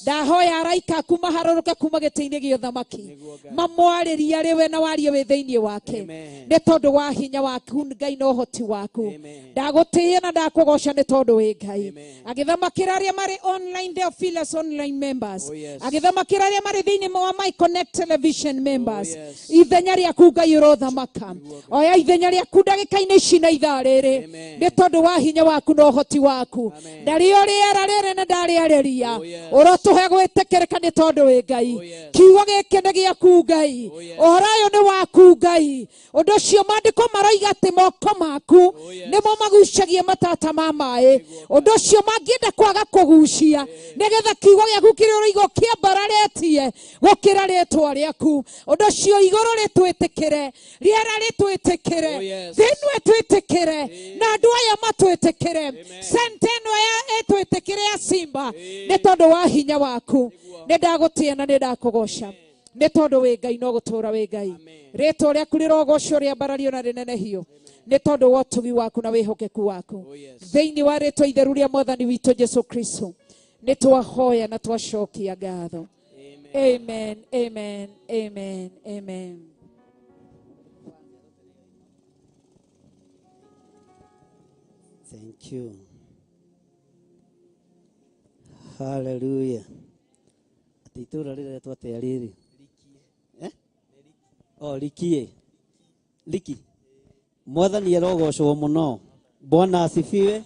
Ndahoya araika aku maharũrũke kuma gĩtĩ-inĩ gĩa ũthamaki, mamwarĩrie arĩ we na warie wĩ thĩinĩ wake nĩ tondũ wa hinya waku Ngai na ũhoti waku. Ndagũtĩĩa na ndakũgoca nĩ tondũ wĩ Ngai. Agĩthamakĩra arĩa marĩ online Theophilus online members, agĩthamakĩra arĩa marĩ thĩinĩ wa My Connect Television members, ithenya rĩaku Ngai ũrothamaka. Oya ithenya rĩaku ndagĩka-inĩ ici na ithaa rĩrĩ nĩ tondũ wa hinya waku na ũhoti waku. Ndarĩo rĩera rĩrĩ na ndarĩarĩria, ũrotũhe gwĩtĩkĩrĩka nĩ tondũ wĩ Ngai. Kiugo gĩkĩ nĩ gĩaku Ngai, ũhoro ũyũ nĩ waku Ngai. Ũndũ ũcio maandĩko maroiga atĩ moko maku nĩmo magucagia matata ma maĩ. Ũndũ ũcio mangĩenda kwaga kũgucia nĩgetha kiugo gĩaku kĩrĩa ũroiga ũkĩambararetie gũkĩra rĩtwa rĩaku. Ũndũ ũcio igũrũ rĩtwĩtĩkĩre, rĩera rĩtwĩtĩkĩre, thĩ ĩno ĩtwĩtĩkĩre, na andũ aya matwĩtĩkĩre, sente ĩno ĩtwĩtĩkĩre ya Simba nĩ tondũ wa hinya waku. Nĩ ndagũtĩĩa na nĩ ndakũgoca nĩ tondũ wĩ Ngai no gũtũũra wĩ Ngai. Rĩtwa rĩaku rĩrogocwo rĩambarario na rĩnenehio nĩ tondũ wa ũtugi waku na wĩhokeku waku. Thĩinĩ wa rĩtwa itheru rĩa Mwathani witũ Jesu Kristo nĩ twahoya na twacokia ngatho. Amen, amen, amen, amen. Thank you. Hallelujah. Ati itũũra rĩretwo atĩa rĩrĩ? Eh? Oh, Likie. Liki. Mwathani arogocwo mũno. Bwana asifiwe.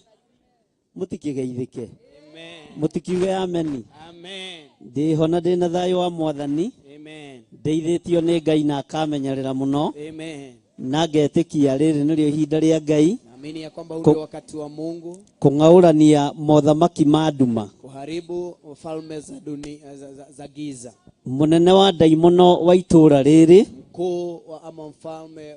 Mũtikĩgeithĩke. Mũtikiuge ameni. Amen. Ndĩho na ndĩna thayũ wa Mwathani. Amen. Ndeithĩtio nĩ Ngai na akamenyerera mũno. Amen. Na ngetĩkia rĩrĩ nĩrĩo ihinda rĩa Ngai. Naamini ya kwamba huu ndio wakati wa Mungu Kũng'aũrania mothamaki ma nduma. Kuharibu falme za dunia, za giza. Mũnene wa ndaimono wa itũũra rĩrĩ. Mkuu wa ama mfalme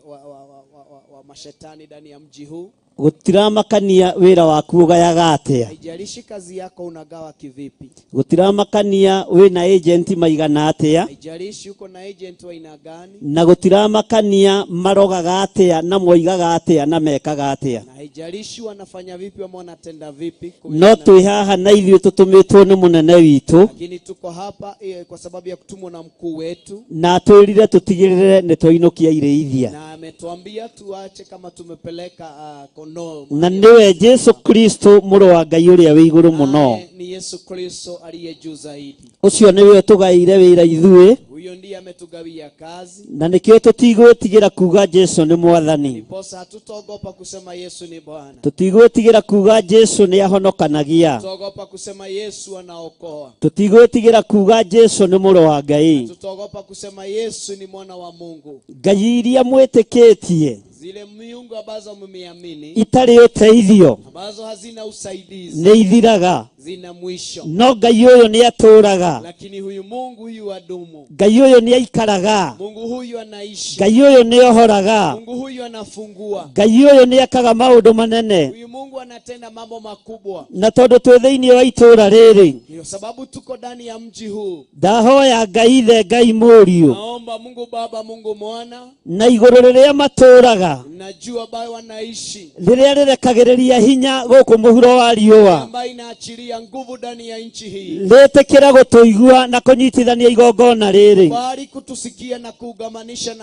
wa mashetani ndani ya mji huu. Gũtiramakania wĩra waku ũgayaga atĩa. Haijalishi kazi yako unagawa kivipi. Gũtiramakania wĩna agent maigana atĩa. Haijalishi uko na agent wa aina gani. Na gũtiramakania marogaga atĩa na moigaga atĩa na mekaga atĩa. Na haijalishi wanafanya vipi ama wanatenda vipi. No twĩ haha na ithuĩ tũtũmĩtwo nĩ mũnene witũ. Lakini tuko hapa kwa sababu ya kutumwa na mkuu wetu. Na atwĩrire tũtigĩrĩre nĩ twainũkia irĩithia. Na ametuambia tuache kama tumepeleka kondoo. Na nĩwe Jesu Kristo mũrũ wa Ngai ũrĩa wĩ igũrũ mũno. Naye ni Yesu Kristo aliye juu zaidi. Ũcio nĩwe ũtũgaĩire wĩra ithuĩ. Huyo ndiye ametugawia kazi. Na nĩkĩo tũtigwĩtigĩra kuga Jesu nĩ mwathani. Ndiposa hatutaogopa kusema Yesu ni Bwana. Tũtigwĩtigĩra kuga Jesu nĩ ahonokanagia. Tutaogopa kusema Yesu anaokoa. Tũtigwĩtigĩra kuga Jesu nĩ mũrũ wa Ngai. Tutaogopa kusema Yesu ni mwana wa Mungu. Ngai iria mwĩtĩkĩtie Zile miungu ambazo mmeamini itarĩ ũteithio ambazo hazina usaidizi nĩ ithiraga. zina mwisho. No Ngai ũyũ nĩ atũũraga. Lakini huyu Mungu huyu adumu. Ngai ũyũ nĩ aikaraga. Mungu huyu anaishi. Ngai ũyũ nĩ ohoraga. Mungu huyu anafungua. Ngai ũyũ nĩ ekaga maũndũ manene. Huyu Mungu anatenda mambo makubwa. Na tondũ twĩ thĩinĩ wa itũũra rĩrĩ, Ndio sababu tuko ndani ya mji huu. ndahoya Ngai Ithe, Ngai Mũriũ, Naomba Mungu Baba, Mungu Mwana, na igũrũ rĩrĩa matũũraga, na juu ambayo wanaishi, rĩrĩa rĩrekagĩrĩria hinya gũkũ mũhuro wa riũa, ambayo inaachilia nguvu ndani ya nchi hii, rĩtĩkĩra gũtũigua na kũnyitithania igongona rĩrĩ. bali kutusikia na kuungamanisha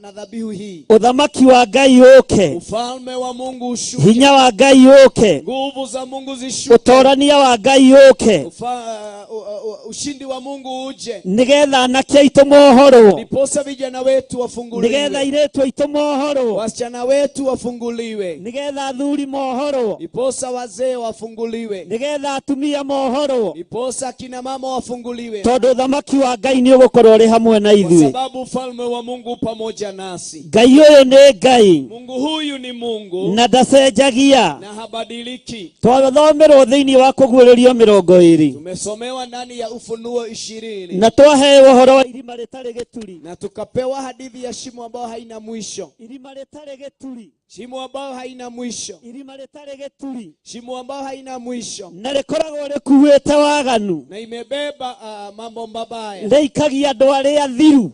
na dhabihu hii. Ũthamaki wa Ngai ũke, Ufalme wa Mungu ushuke, hinya wa Ngai ũke, nguvu za Mungu zishuke, ũtorania wa Ngai ũke, ushindi wa Mungu uje, nĩgetha anake aitũ mohorwo, ndiposa vijana wetu nĩgetha wafunguliwe, airĩtu aitũ mohorwo, wasichana wetu wafunguliwe, nĩgetha athuri mohorwo, ndiposa wazee wafunguliwe, nĩgetha atumia mohorwo, ndiposa kina mama wafunguliwe, tondũ ũthamaki wa Ngai nĩ ũgũkorwo ũrĩ hamwe na kwa ithuĩ. sababu ufalme wa Mungu pamoja nasi. Ngai ũyũ nĩ Ngai Mungu huyu ni Mungu na ndacenjagia. na habadiliki. Twathomerwo thĩinĩ wa kũguũrĩrio 20. Tumesomewa ndani ya Ufunuo 20 Na twaheo ũhoro wa irima rĩtarĩ gĩturi. na tukapewa hadithi ya shimo ambayo haina mwisho, Irima rĩtarĩ gĩturi. shimo ambayo haina mwisho, Irima rĩtarĩ gĩturi. shimo ambayo haina mwisho, Na rĩkoragwo rĩkuĩte waganu. na imebeba mambo mabaya, Rĩikagia andũ arĩa thiru.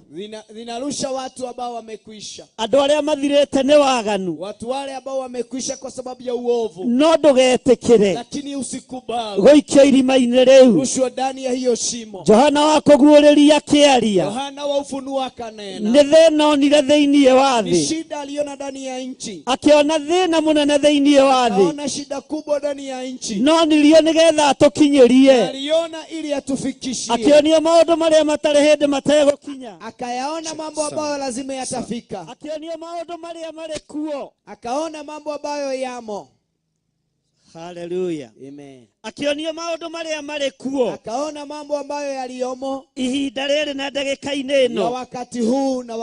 Zinarusha watu ambao wamekwisha, Andũ arĩa mathirĩte nĩ waganu. watu wale ambao wamekwisha kwa sababu ya uovu. No ndũgetĩkĩre Lakini usikubali gũikio irima-inĩ rĩu. rushwa ndani ya hiyo shimo. Johana wa kũguũrĩria akĩaria Yohana wa Ufunuo akanena nĩ thĩna onire thĩinĩ wa ni thĩ, shida aliona ndani ya nchi, akĩona thĩna mũnene thĩinĩ wa thĩ, akaona shida kubwa ndani ya nchi, no nirio nĩgetha atũkinyĩrie, aliona ili atufikishie, akĩonio maũndũ marĩa matarĩ hĩndĩ mategũkinya, akayaona mambo ambayo lazima yatafika, akĩonio maũndũ marĩa marĩ kuo. akaona mambo ambayo yamo. Haleluya. Amen. Akĩonio maũndũ marĩa marĩ kuo Akaona mambo ambayo yaliyomo ihinda rĩrĩ na ndagĩka-inĩ na ĩno. wakati huu na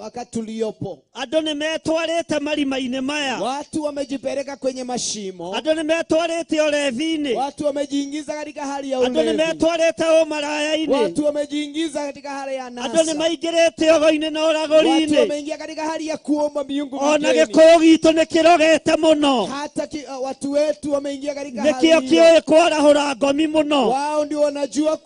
wakati tuliopo. Andũ nĩ metwarĩte marima-inĩ maya. Watu wamejipeleka kwenye mashimo, Andũ nĩ metwarĩte ũrevi-inĩ. watu wamejiingiza katika hali ya Andũ nĩ ulevi, metwarĩte ũmaraya-inĩ. watu wamejiingiza katika hali ya Andũ nĩ nasa, maingĩrĩte ũgo-inĩ na watu ũragũri-inĩ. wameingia katika hali ya kuomba miungu Ona migeni. gĩkũyũ gitũ nĩ kĩrogete mũno. Hata watu wetu wameingia katika hali Nĩkĩo hiyo. kĩũĩ kwarahũra ngomi mũno. Wao ndio wanajua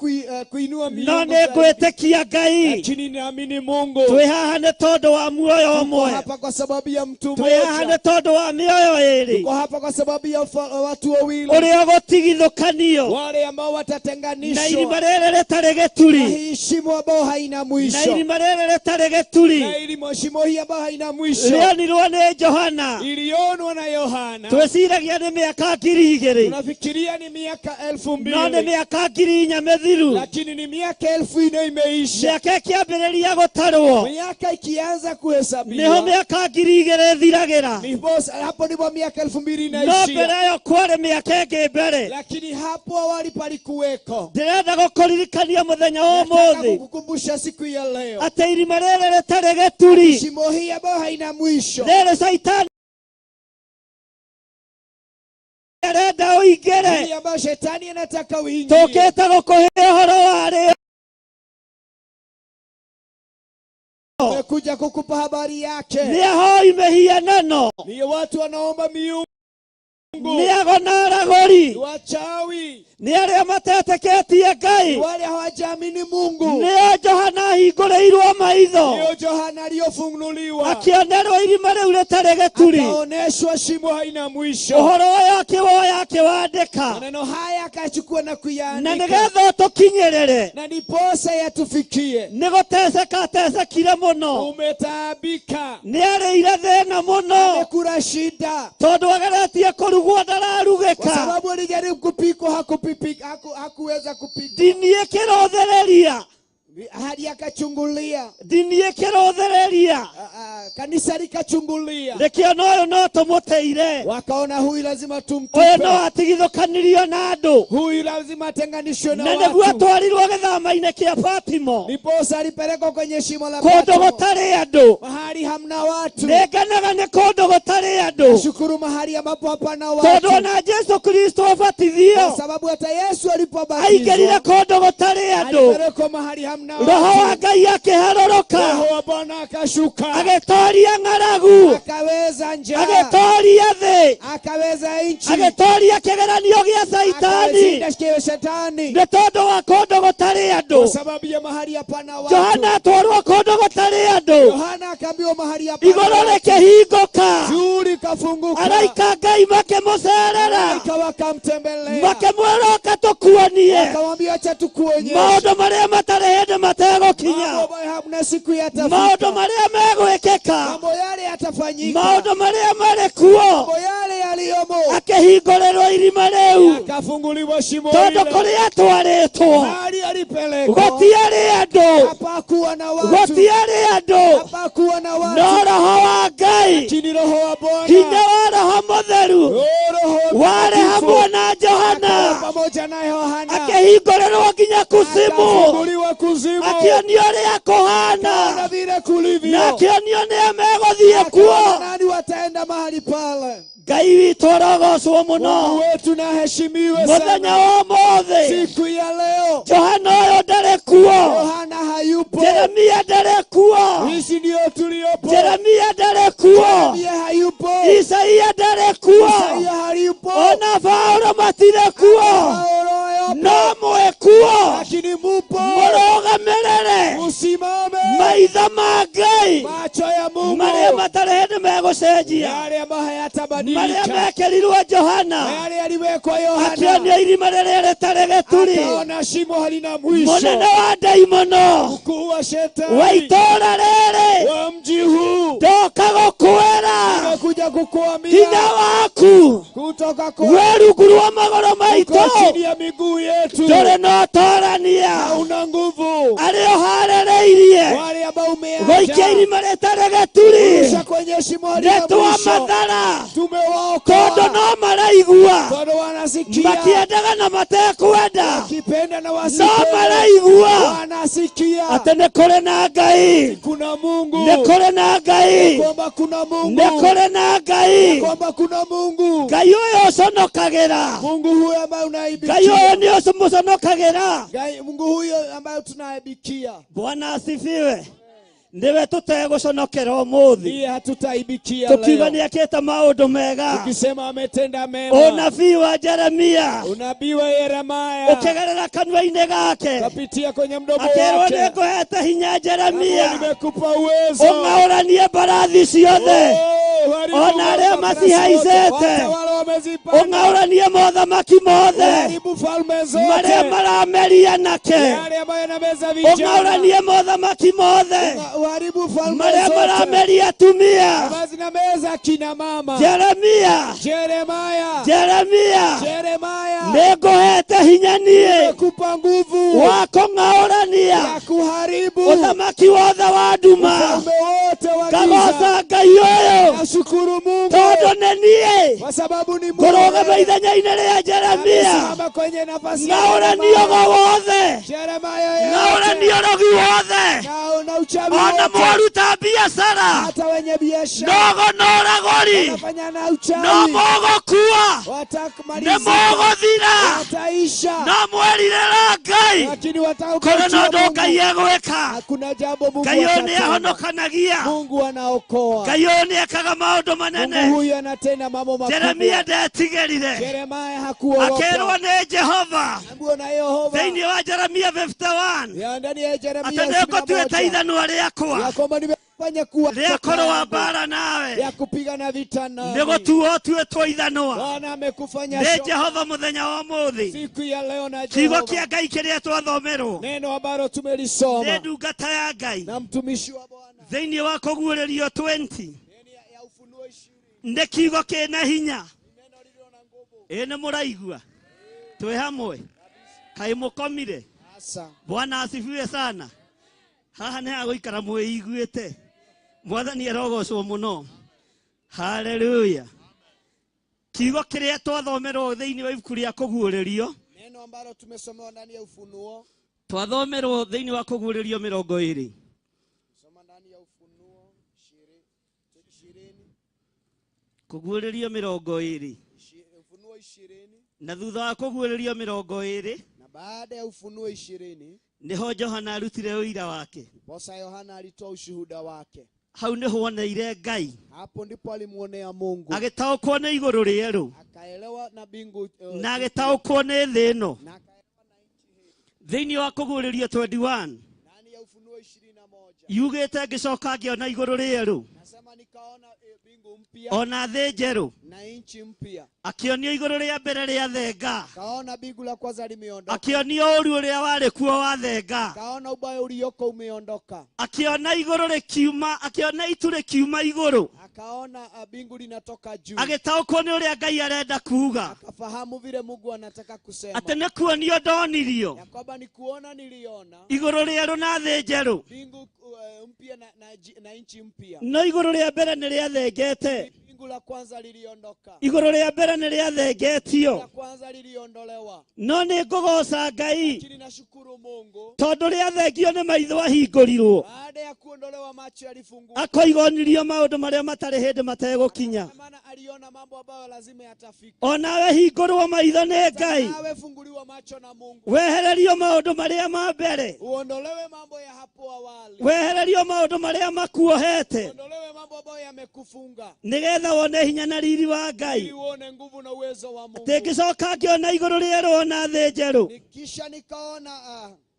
kuinua No miungu nĩ zaidi. ngwĩtĩkia Ngai. Lakini naamini Mungu. Twĩ haha nĩ tondũ wa muoyo Tuko ũmwe. hapa kwa sababu ya mtu Twĩ haha nĩ mmoja. tondũ wa mĩoyo ĩĩrĩ. Tuko hapa kwa sababu ya watu wawili, Ũrĩa ũgũtigithũkanio wale ambao na irima watatenganishwa rĩrĩ rĩtarĩ na gĩturi. hii shimo ambao haina Na mwisho, irima rĩrĩ rĩtarĩ gĩturi na ili shimo hii ambayo haina mwisho rĩonirwo nĩ Johana. ilionwa na Yohana. Twĩciragia nĩ mĩaka 2000. Tunafikiria ni miaka elfu No nĩ mbili mĩaka 4000 mĩthiru. lakini ni miaka 4000 imeisha. Mĩaka ĩkĩambĩrĩria gũtarwo Miaka ikianza nĩho kuhesabiwa mĩaka 2000 ĩthiragĩra. hapo ndipo miaka 2000 No inaishia, mbere ĩyo kwarĩ mĩaka ĩngĩ mbere. lakini hapo awali palikuweko. Ndĩrenda gũkũririkania mũthenya wa Nataka ũmũthĩ kukukumbusha siku ya leo, atĩ irima rĩrĩ rĩtarĩ gĩturi, shimo hii ambayo haina mwisho, rĩrĩ Caitani arenda ũingĩre. hii ambayo shetani anataka uingie. Tũkĩte gũkũhe ũhoro warĩo. Nimekuja kukupa habari yake. Nĩ ahoi mĩhianano. Ni watu wanaomba miungu. Nĩ ago na aragũri. Ni wachawi. Nĩ arĩa matetĩkĩtie Ngai. Ni wale hawajaamini Mungu. Nĩo Johana ahingũrĩirwo maitho. Ndio Johana aliyofunuliwa. Akĩonerwo irima rĩu rĩtarĩ gĩturi. Akaoneshwa shimo haina mwisho. Ũhoro ũyũ akĩwoya akĩwandĩka. Maneno haya akachukua na kuyaandika. Na nĩgetha ũtũkinyĩrĩre. Na ndiposa yatufikie. Nĩ gũteceka atecekire mũno. Umetaabika. Nĩ arĩire thĩna mũno. Amekula shida. Tondũ ageretie kũrugwo ndararugĩka. Kwa sababu alijaribu kupikwa hakuweza kupikwa. Dini ĩkĩrothereria. Hadi akachungulia. Dini ĩkĩrothereria. Kanisa likachungulia. Rĩkĩona ũyũ no tũmũteire. Wakaona huyu lazima tumtupe. Ũyũ no atigithũkanirio na andũ. Huyu lazima atenganishwe na watu. Na nĩguo atwarirwo gĩthama-inĩ kĩa Patimo. Ndiposa alipelekwa kwenye shimo la Patmo. Kũndũ gũtarĩ andũ. Mahali hamna watu. Nĩngenaga nĩ kũndũ gũtarĩ andũ. Nashukuru mahali ambapo hapana watu. Tondũ ona Jesu Kristo abatithio. Kwa sababu hata Yesu alipobatizwa. Aingĩrire kũndũ gũtarĩ andũ. Alipelekwa mahali hamna watu. Roho wa Ngai akĩharũrũka. Roho wa Bwana akashuka. Agĩtoria ng'aragu. Akaweza njaa. Agĩtoria thĩ. Akaweza nchi. Agĩtoria kĩgeranio gĩa Saitani. Akashinda shetani. Nĩ tondũ wa kũndũ gũtarĩ andũ. Kwa sababu ya mahali hapana watu. Johana atwarwo kũndũ gũtarĩ andũ. Yohana akaambiwa mahali hapana. Igũrũ rĩkĩhingũka. Juu likafunguka. Araika Ngai makĩmũcerera. Malaika wakamtembelea. Makĩmwĩra ũka tũkuonie. Akamwambia acha tukuonyeshe. Maũndũ marĩa matarĩ hĩndĩ mategũkinya. Mambo hamna siku yatafika. Maũndũ marĩa megwĩkĩka. Mambo yale yatafanyika. Maũndũ marĩa marĩ kuo. Mambo yale yaliyomo. Akĩhingũrĩrwo irima rĩu. Akafunguliwa shimo lile. Tondũ kũrĩa atwarĩtwo. Mahali alipelekwa. Gũtiarĩ andũ. Hapakuwa na watu. Gũtiarĩ andũ. Hapakuwa na watu. No Roho wa Ngai. Lakini Roho wa Bwana. Hinya wa Roho Mũtheru. Warĩ hamwe na Johana. Pamoja na Yohana. Akĩhingũrĩrwo nginya kuzimu. Akafunguliwa kuzimu. Akĩonio ũrĩa kũhana. Akaona vile kulivyo. Na akĩonio nĩa megũthiĩ kuo. Akaona nani wataenda mahali pale. Ngai witũ arogocwo mũno. Mungu wetu na aheshimiwe Mũthenya sana. wa ũmũthĩ. Siku ya leo. Johana ũyũ ndarĩ kuo. Yohana hayupo. Jeremia ndarĩ kuo. Sisi ndio tuliopo. Jeremia ndarĩ kuo. Jeremia hayupo. Isaia ndarĩ kuo. Isaia hayupo. Ona Paulo matirĩ kuo. Paulo hayupo. No mwĩ kuo. Lakini mupo. Mũrũgamĩrĩre. Musimame. Maitho ma Ngai. Macho ya Mungu. Marĩa matarĩ hĩndĩ megũcenjia. Yale ambayo hayatabadilika. Marĩa mekĩrirwo Johana. Yale yaliwekwa Yohana. Akĩonio irima rĩrĩa rĩtarĩ gĩturi. Akaona shimo halina mwisho. Mũnene wa ndaimono. Mkuu wa shetani. Wa itũũra rĩrĩ. Wa mji huu. Ndoka gũkwĩra. Nimekuja kukuambia. Hinya waku. Kutoka kwa. Wĩ rungu rwa magũrũ maitũ. Uko chini ya miguu yetu. Ndũrĩ na ũtorania. Hauna nguvu. Arĩa ũharĩrĩirie. Wale ambao umeacha. Gũikia irima rĩtarĩ gĩturi. Kurusha kwenye shimo halina Nĩ mwisho. twamathara. Tumewaokoa. Tondũ no maraigua. Tondũ wanasikia. Makĩendaga na matekwenda. Wakipenda na No wasipende. maraigua. Wanasikia. Atĩ nĩ kũrĩ na Ngai. Kuna Mungu. Nĩ kũrĩ na Ngai. Kwamba kuna Mungu. Nĩ kũrĩ na Ngai. Kwamba kuna Mungu. Ngai ũyũ ũconokagĩra. Mungu huyo ambaye unaibikia. Ngai ũyũ nĩ ũmũconokagĩra. Ngai Mungu huyo ambaye tunaibikia. Bwana asifiwe. Nĩwe tũtegũconokera ũmũthĩ. Ndiye hatutaibikia Tũkiuga leo. nĩekĩte maũndũ mega. Tukisema ametenda mema. Unabii wa Jeremia Unabii wa Yeremia. ũkĩgerera kanua-inĩ gake. Kapitia kwenye mdomo Akĩrwo wake. nĩngũhete hinya Jeremia. Nimekupa uwezo. Ũng'aũranie mbarathi ciothe. Oh, uharibu Ona arĩa mafarasi wote. macihaicĩte. Hata wale wamezipanda. Ũng'aũranie mothamaki mothe. Uharibu falme zote. Marĩa marameria nake. Yale ambayo yanameza vijana. Ũng'aũranie mothamaki mothe. Uharibu falme Marĩa zote. marameria atumia. Ambazo zinameza kina mama. Jeremia. Jeremaya. Jeremia. Jeremaya. Nĩngũhete hinya niĩ. Nimekupa nguvu Wa kũng'aũrania. ya kuharibu Ũthamaki wothe wa nduma. ufalme wote wa giza. Ngagoca Ngai ũyũ. Nashukuru Mungu Tondũ nĩ niĩ kwa sababu ni Mungu. ngũrũgama ithenya-inĩ rĩa Jeremia. Amesimama kwenye nafasi ya Ng'aũranie ũgo wothe. Jeremaya yote. Ng'aũranie ũrogi wothe. Na uchawi Ona wote. mwaruta biacara. Hata wenye biashara Nogo na ũragũri. wanafanya na No uchawi mũgũkua. Nĩ watakumalizika, mũgũthira. wataisha, No mwerirĩra Ngai. lakini Kũrĩ na wataukatia ũndũ Ngai Mungu. egwĩka. Hakuna jambo Mungu Ngai ũyũ nĩ atatenda. ahonokanagia. Mungu anaokoa. Ngai ũyũ nĩ ekaga maũndũ Mungu manene. huyu anatenda mambo Jeremia makubwa. ndetigĩrire. Jeremiah Akĩrwo hakuogopa. nĩ Jehova Ambiwa na Yehova thĩinĩ wa Jeremia 51 ya ndani ya Jeremia atĩ nĩngũtuĩte 61 ithanwa rĩakwa ya kwamba nimefanya kuwa rĩa kũrũa mbara nawe ya kupigana vita nami. nĩ gũtuo ũtuĩtwo ithanwa Bwana amekufanya nĩ shoka Jehova mũthenya wa ũmũthĩ. siku ya leo na Kiugo Jehova. kĩa Ngai kĩrĩa twathomerwo Neno ambalo nĩ tumelisoma ndungata ya Ngai na mtumishi wa Bwana thĩinĩ wa kũguũrĩrio 20 ndani ya Ufunuo 20 nĩ kiugo kĩna hinya. neno lililo na nguvu. Ĩ nĩ mũraigua twĩ hamwe kaĩ mũkomire? Sasa Bwana asifiwe sana. Haha nĩ hagũikara mwĩiguĩte. Mwathani arogocwo mũno. Haleluya. Kiugo kĩrĩa twathomerwo thĩinĩ wa ibuku rĩa kũguũrĩrio, neno ambalo tumesomewa ndani ya Ufunuo, twathomerwo thĩinĩ wa kũguũrĩrio 20. soma ndani ya Ufunuo 20, Kũguũrĩrio 20. Ufunuo 20, Na thutha wa kũguũrĩrio 20 na baada ya Ufunuo 20 nĩho Johana arutire ũira wake. ndiposa Yohana alitoa ushuhuda wake. Hau nĩho oneire Ngai. Hapo ndipo alimuonea Mungu, Agĩtaũkwo nĩ igũrũ rĩerũ akaelewa na mbingu na agĩtaũkwo nĩ thĩ ĩno. na akaelewa na nchi hii. Thĩinĩ wa kũguũrĩrio 21 Ndani ya Ufunuo 21 yugĩte ngĩcoka ngĩona igũrũ rĩerũ nasema nikaona mbingu mpya ona thĩ njerũ. na nchi mpya. Akĩonio igũrũ rĩa mbere rĩa thenga, Kaona mbingu la kwanza limeondoka, akĩonio ũru ũrĩa warĩ kuo wa thenga, kaona ubaya ulioko umeondoka, akĩona igũrũ rĩkiuma, akĩona itu rĩkiuma igũrũ, akaona mbingu linatoka juu, agĩtaũkwo nĩ ũrĩa Ngai arenda kuuga akafahamu vile Mungu anataka kusema atĩ nĩ kuonio ndonirio ya kwamba ni kuona niliona igũrũ rĩerũ na thĩ njerũ. mbingu mpya na nchi mpya. No igũrũ rĩa mbere nĩ rĩathengete, Mbingu la kwanza liliondoka, igũrũ rĩa mbere nĩ la rĩathengetio, kwanza liliondolewa, no nĩ ngũgoca Ngai lakini nashukuru Mungu tondũ rĩathengio nĩ maitho ahingũrirwo, baada ya kuondolewa macho yalifunguka, akoigonirio maũndũ marĩa matarĩ hĩndĩ mategũkinya. maana aliona mambo ambayo lazima yatafika. Onawe hingũrwo maitho nĩ Ngai, Nawe funguliwa macho na Mungu, wehererio maũndũ marĩa ma mbere, uondolewe mambo ya hapo awali, wehererio maũndũ marĩa makuohete, uondolewe mambo ambayo yamekufunga, nĩgetha wone hinya na riri wa ili Ngai. uone nguvu na uwezo wa Mungu. Ngĩcoka ngĩona igũrũ rĩerũ na thĩ njerũ, Kisha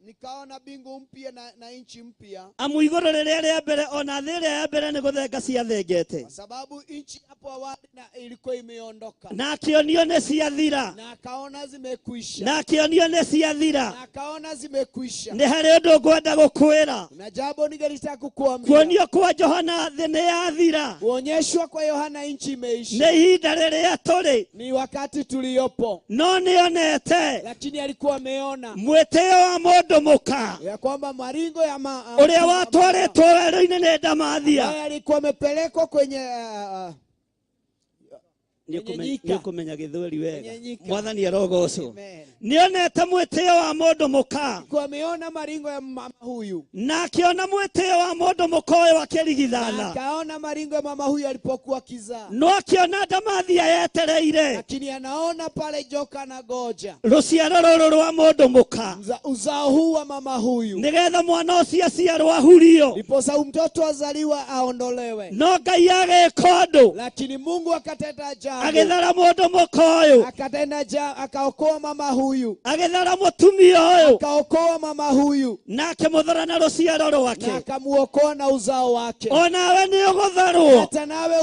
nikaona mbingu mpya na nchi mpya, amu igũrũ rĩrĩa rĩa mbere ona thĩ ĩrĩa ya mbere nĩ gũthenga ciathengete, kwa sababu nchi hapo awali na ilikuwa imeondoka, na akĩonio nĩ ciathira, na akaona zimekwisha, na akĩonio nĩ ciathira. na akaona zimekwisha. Nĩ harĩ ũndũ ngwenda gũkwĩra, Na jambo ningelitaka kukuambia, kuonio kwa Johana thĩ nĩ yathira, kuonyeshwa kwa Yohana nchi imeisha, nĩ ihinda rĩrĩa tũrĩ, ni wakati tuliopo, no nĩonete lakini alikuwa ameona mwĩtĩo wa mũndũ mũka ya kwamba maringo ya ũrĩa watwarĩtwo werũ-inĩ nĩ ndamathia. ambaye alikuwa amepelekwa kwenye Nĩ ũkũmenya gĩthweri wega. Kwenye nyika. Mwathani arogocwo. Amen. Nĩonete mwĩtĩo wa mũndũ mũka, Alikuwa ameona maringo ya mama huyu, na akĩona mwĩtĩo wa mũndũ mũka ũyũ na akĩrigithana, akaona maringo ya mama huyu alipokuwa kizaa, no akĩona ndamathia yetereire lakini anaona pale joka na goja rũciaro rũrũ rwa mũndũ mũka, uzao huu wa mama huyu, nĩgetha mwana ũcio aciarwo ahurio, ndiposa mtoto azaliwa aondolewe. no Ngai agĩka ũndũ, Lakini Mungu akatenda jambo, agĩthara mũndũ mũka ũyũ, akatenda akaokoa mama huyu, agĩthara mũtumia ũyũ, akaokoa mama huyu na akĩmũthara na rũciaro na rwake. akamuokoa na uzao wake. Onawe nĩ ũgũtharwo, Hata nawe onawe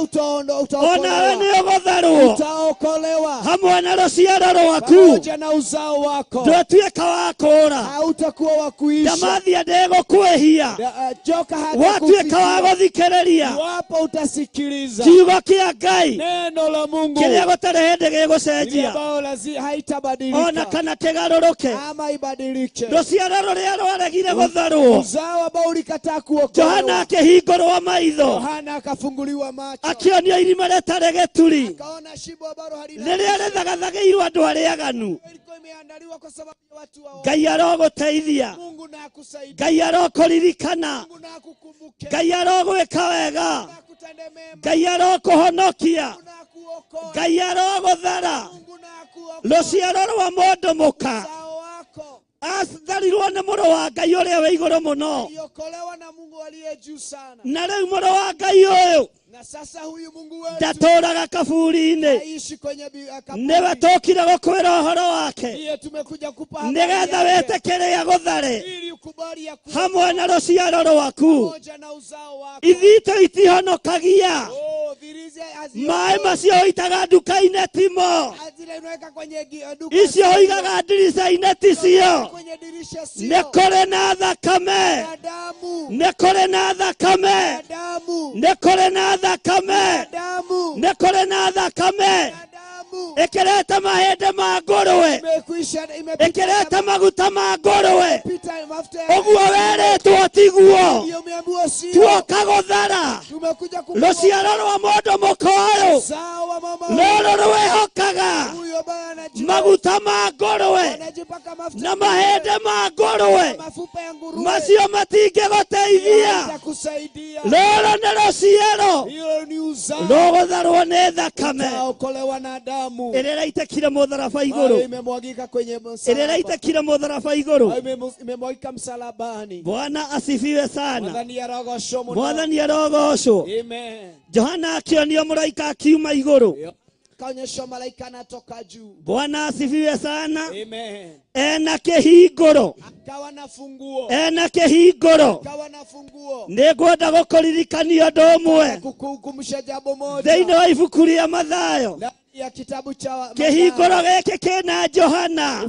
utaokolewa, nĩ ũgũtharwo utaokolewa hamwe na rũciaro rwaku, pamoja na uzao wako, ndwatuĩka wa kũũra. hautakuwa wa kuisha. Ndamathia ndĩgũkwĩhia, Joka watuĩka wa hatakufikia gũthikĩrĩria iwapo utasikiliza kiugo kĩa Ngai neno la Mungu kĩrĩa gũtarĩ hĩndĩ ile gĩgũcenjia ambayo ona haitabadilika kana kĩgarũrũke. ama ibadilike. Rũciaro rũrĩa rwaregire gũtharwo, Uzao ambao ulikataa Johana kuokolewa, akĩhingũrwo maitho, Yohana akafunguliwa macho, akĩonio irima rĩtarĩ gĩturi akaona shimo ambalo halina rĩrĩa rĩthagathagĩirwo andũ arĩa aganu. ilikuwa imeandaliwa kwa sababu ya watu wa Ngai arogũteithia, Mungu na akusaidia, Ngai arokũririkana, Mungu na akukumbuke, Ngai arogwĩka wega, na akutende mema, Ngai arokũhonokia, Mungu na akuokoe, Ngai arogũthara Mungu na akuokoe rũciaro rwa mũndũ mũka uzao wako. Atharirwo nĩ mũrũ wa Ngai ũrĩa wĩ igũrũ mũno. Aliokolewa na Mungu aliye juu sana. Na rĩu mũrũ wa Ngai ũyũ Na sasa huyu Mungu wetu ndatũraga kaburi-inĩ. haishi kwenye kaburi. Nĩwe tũkire gũkwĩra ũhoro wake. Ndiye tumekuja kupa habari Nĩgetha yake. wĩtĩkĩre agũthare Ili ukubali ya kuwa hamwe na rũciaro rwaku. pamoja na uzao wako. Ithito itihonokagia. Oh, dhirizi Maĩ macio ũitaga nduka-inĩ timo. Zile unaweka kwenye duka. Icio ũigaga ndirica-inĩ ticio. Kwenye dirisha sio. Nĩ kũrĩ na thakame. Na damu. Nĩ kũrĩ na thakame. Na damu. Nĩ kũrĩ na thakame. Na damu. Nĩ kũrĩ na thakame. Na damu. Ĩkĩrĩte mahĩndĩ ma ngũrwe. Imekwisha, imepita. Ĩkĩrĩte maguta ma ngũrwe. Imepita mafuta ya Ũguo werĩtwo tiguo. Hiyo umeambiwa sio. Tuoka gũthara. Tumekuja Rũciaro rwa mũndũ mũka ũyũ. Uzao wa mama Rũrũ rwĩhokaga huyo ambaye anaji- maguta ma ngũrwe anajipaka mafuta na mahĩndĩ ma ngũrwe. mafupa ya nguruwe. Macio matingĩgũteithia. Haitakusaidia. Rũrũ nĩ rũciaro Hilo ni uzao rũgũtharwo nĩ thakame utaokolewa na damu ĩrĩa ĩraitĩkire mũtharaba ambayo igũrũ. imemwagika kwenye Ĩrĩa msalaba. ĩraitĩkire mũtharaba igũrũ. Ambayo imemwagika msalabani. Bwana asifiwe sana. Mwathani arogocwo mũno. Mwathani arogocwo. Amen. Johana akĩonio mũraika akiuma igũrũ. Kaonyeshwa malaika anatoka juu. Bwana asifiwe sana. Amen. Ena kĩhingũro. Akawa na funguo. Ena kĩhingũro. Akawa na funguo. Nĩngwenda gũkũririkania ũndũ ũmwe Kukukumbusha jambo moja. thĩinĩ wa ibuku rĩa Mathayo. Ndani ya kitabu cha Mathayo. Kĩhingũro gĩkĩ kĩna Johana.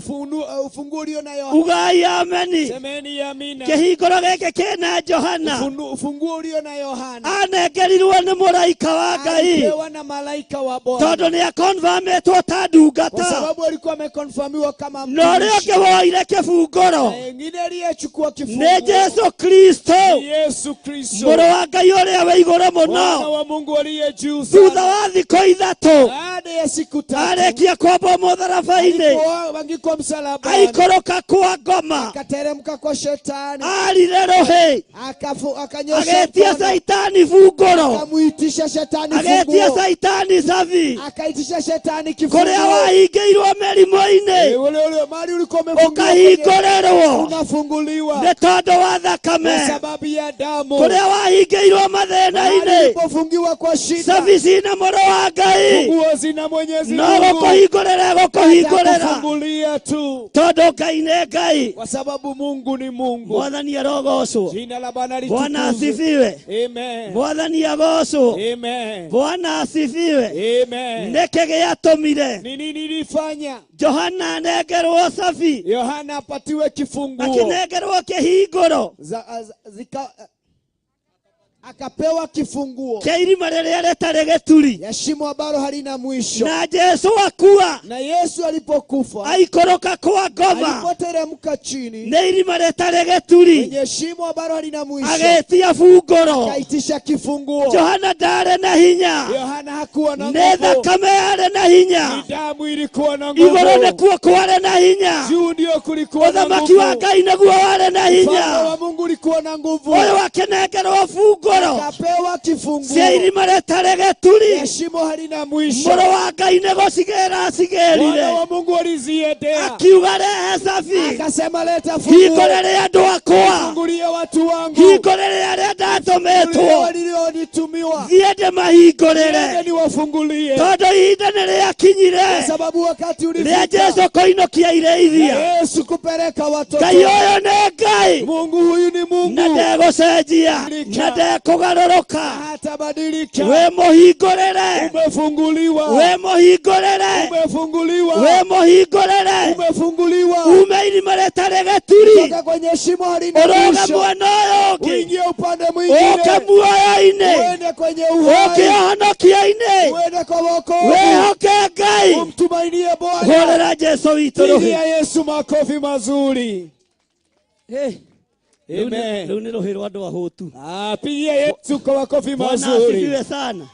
Ufunguo ulio na Yohana. Ugai ameni. Semeni amina. Kĩhingũro gĩkĩ kĩna Johana. Ufunguo ulio na Yohana. Anengerirwo nĩ mũraika wa Ngai. Alipewa na malaika wa Bwana. Tondũ nĩakonfamĩtwo ta ndungata. Kwa sababu alikuwa amekonfirmiwa kama Na ũrĩa mtumishi. ũngĩ woire kĩbungũro Na wengine aliyechukua kifunguo nĩ Jesu Kristo. ni Yesu Kristo. Mũrũ wa Ngai ũrĩa wĩ igũrũ Mwana mũno. wa Mungu aliye juu Thutha sana. wa thikũ ithatũ Baada ya siku tatu arĩkia kwambwo mũtharaba-inĩ alipoangikwa msalabani, aikũrũka kwa ngoma akateremka kwa shetani, arire rũhĩ akanyosha agĩtia mkono, Saitani bungũro akamuitisha shetani agĩtia funguo, Saitani cabi akaitisha shetani kifunguo. kũrĩa wahingĩirwo mĩrimũ-inĩ Ule ule mali ulikuwa umefungiwa ũkahingũrĩrwo unafunguliwa nĩ tondũ wa kwa thakame sababu ya damu. kũrĩa wahingĩirwo mathĩna-inĩ Ulipofungiwa kwa shida, cabi cina mũrũ wa Ngai funguo zina Mwenyezi no Mungu gũkũhingũrĩra gũkũhingũrĩra atakufungulia tu, tondũ Ngai nĩ Ngai. kwa sababu Mungu ni Mungu. Mwathani arogocwo. Jina la Bwana Bwana litukuzwe. asifiwe. Amen. Mwathani agocwo. Amen. Bwana asifiwe. Amen. Nĩkĩ gĩatũmire Ni nini ilifanya Johana anengerwo cabi Yohana apatiwe kifunguo akĩnengerwo kĩhingũro akapewa kifunguo kĩa irima rĩrĩa rĩtarĩ gĩturi ya shimo ambalo halina mwisho. na Jesu akua Na Yesu alipokufa, aikũrũka kwa ngoma alipoteremka chini nĩ irima rĩtarĩ gĩturi kwenye shimo ambalo halina mwisho, agĩtia bungũro. akaitisha kifunguo. Johana ndarĩ na hinya Yohana hakuwa na nĩ nguvu, thakame yarĩ na hinya ni damu ilikuwa na igũrũ nguvu, nĩkuo kwarĩ na hinya juu ndio kulikuwa na ũthamaki wa nguvu, Ngai nĩguo warĩ na ufalme hinya wa Mungu ulikuwa na nguvu. ũyũ akĩnengerwo bungũro Akapewa kifunguo cia irima rĩtarĩ gĩturi ya shimo halina mwisho. mũrũ wa Ngai nĩ gũcigĩra Mwana acigĩrire wa Mungu aliziendea, akiuga rehe cabi akasema leta funguo, hingũrĩre andũ akwa fungulie watu wangu, hingũrĩre arĩa fungulie ndatũmĩtwo walionitumiwa, thiĩ ndĩmahingũrĩre niende niwafungulie, tondũ ihinda nĩ rĩakinyire kwa sababu wakati rĩa ulifika Jesu kũinũkia irĩithia. na Yesu kupeleka watoto. Ngai ũyũ nĩ Ngai Mungu huyu ni na Mungu, ndegũcenjia na ndekũgarũrũka. hatabadilika. Wĩ mũhingũrĩre, Umefunguliwa, wĩ mũhingũrĩre, umefunguliwa, wĩ mũhingũrĩre, umefunguliwa ume irima rĩtarĩ gĩturi toka kwenye shimo halina ũrũge mwisho, mwena ũyũ ũngĩ uingie upande ũke mwingine, muoyo-inĩ uende kwenye ũke uhai, ũhonokio-inĩ uende kwa wokovu, wĩhoke Ngai. umtumainie Bwana. Hũrĩra Jesu witũ rũhĩ. Pigia Yesu makofi mazuri. Amen. Rĩu nĩ rũhĩ rwa andũ ahũtu. Pigia Yesu kwa makofi Bwana mazuri. asifiwe sana.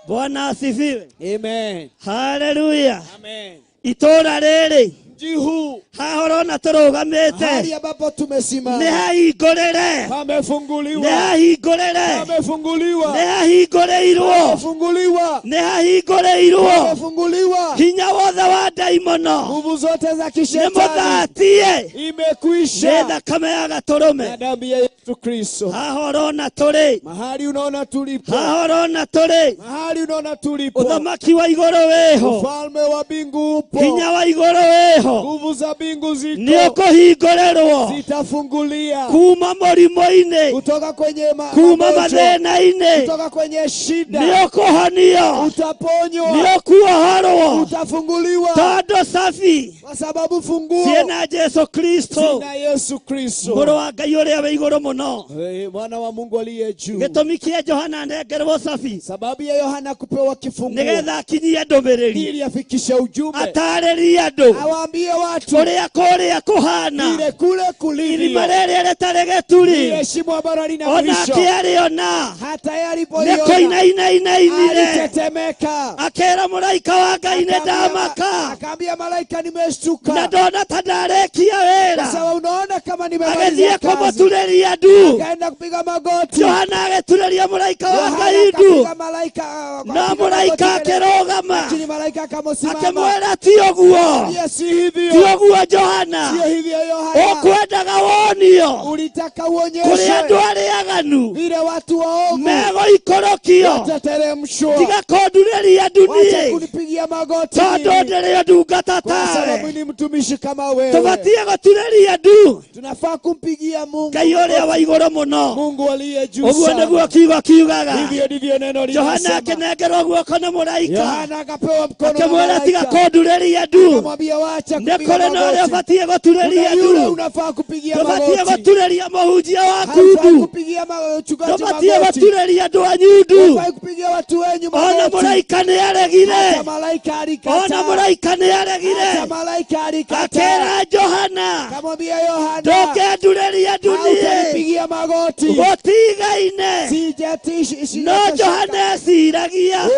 Bwana asifiwe. Amen. Haleluya. Amen. Itũũra rĩrĩ Mji Mji huu Haha ũrona tũrũgamĩte mahali ambapo tumesimama nĩ hahingũrĩre, pamefunguliwa, nĩ hahingũrĩre, pamefunguliwa, nĩ hahingũrĩirwo, pamefunguliwa, nĩ hahingũrĩirwo. pamefunguliwa. Hinya wothe wa ndaimono Nguvu zote za nĩ kishetani mũthatie nĩ imekwisha thakame ya na gatũrũme. damu ya Yesu Kristo. Haha ũrona tũrĩ, Mahali unaona tulipo, haha ũrona tũrĩ, mahali unaona tulipo, ũthamaki wa igũrũ wĩho, ufalme wa mbingu upo, hinya wa igũrũ wĩho, nguvu za mbingu nĩ ziko, ũkũhingũrĩrwo zitafungulia kuma mũrimũ-inĩ, kutoka kwenye kuma magonjwa, mathĩna-inĩ, kutoka kwenye shida, nĩ ũkũhonio, utaponywa, nĩ ũkuohorwo, utafunguliwa, tondũ cabi kwa sababu funguo ciĩna Jesu Kristo zina Yesu Kristo, mũrũ wa Ngai ũrĩa wĩ igũrũ mũno. Mwana wa Mungu aliye juu. Gĩtũmi kĩa Johana anengerwo cabi Sababu ya Yohana kupewa kifunguo nĩgetha akinyie ndũmĩrĩri, ili afikishe ujumbe, atarĩrie andũ awaambie watu ũrĩa kũrĩa kũhana, ile kule irima kulivyo, rĩrĩa rĩtarĩ gĩturi, ile shimo ambalo halina ona mwisho. akĩarĩona Hata yeye nĩ alipoiona kũinainainainire, alitetemeka, akĩra mũraika wa Ngai nĩ ndamaka akaambia malaika, nimeshtuka na ndona ta ndarĩkia kwa wĩra. sababu unaona kama nimemaliza Agĩthiĩ kazi. kũmũturĩria ndu. Akaenda kupiga magoti, Johana agĩturĩria mũraika wa Yohana Ngai ndu, akapiga malaika, no akapiga mũraika magoti mbele, akĩrũgama lakini malaika akamusimama, akĩmwĩra ti ũguo, Pia si ti hivyo, ũguo Johana, sio hivyo Yohana, ũkwendaga wonio ulitaka kũrĩ uonyeshe andũ arĩa aganu vile watu waovu megũikũrũkio, watateremshwa. tiga kũndurĩria ndu Wacha niĩ kunipigia magoti tondũ mimi, ndĩrĩ o ndungata kwa sababu tawe. ni mtumishi kama wewe. Tũbatiĩ gũturĩria ndu Tunafaa kumpigia Mungu, Ngai ũrĩa wa igũrũ mũno. Mungu aliye juu Ũguo sana. nĩguo kiugo kiugaga. Hivyo ndivyo neno Johana linasema. akĩnengerwo guoko nĩ mũraika Yohana akapewa mkono na akĩmwĩra tiga malaika, kũndurĩria ndu, akamwambia wacha nĩ kupiga kũrĩ na ũrĩa magoti. ũbatiĩ gũturĩria Kuna yule ndu. unafaa kupigia Ndũbatiĩ magoti, gũturĩria mũhunjia waku haufai ndu, kupigia mchungaji ndũbatiĩ magoti, gũturĩria andũ anyu ndu. haufai kupigia watu wenyu Ona magoti. mũraika nĩ aregire, Hata malaika ona alikataa, mũraika nĩ aregire, hata malaika alikataa, akĩra Johana akamwambia Yohana, ndũkĩndurĩria ndu niĩ, hautanipigia magoti, gũtigaine. sijatishi. No Johana eciragia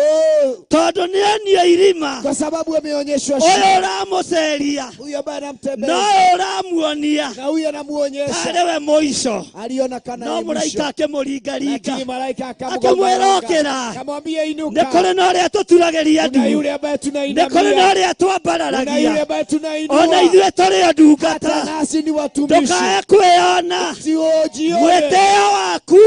tondũ nĩonio irima, kwa sababu ameonyeshwa ũyũ shimo, ũramũceria huyo ambaye no anamtembeza ũyũ ũramuonia na huyo anamuonyesha, tarĩ we mũico. aliona kana No ni mwisho, mũraika akĩmũringaringa lakini malaika akĩmwĩra akamgonga, ũkĩra, akamwambia nĩ inuka. kũrĩ na ũrĩa tũturagĩria Kuna ndu, yule ambaye nĩ kũrĩ na tunainamia, ũrĩa kuna yule twambararagia, ambaye tunainua, ona ithuĩ tũrĩ o hata ndungata. nasi ni watumishi. Ndũkae kwĩyona, Usijione mwĩtĩo waku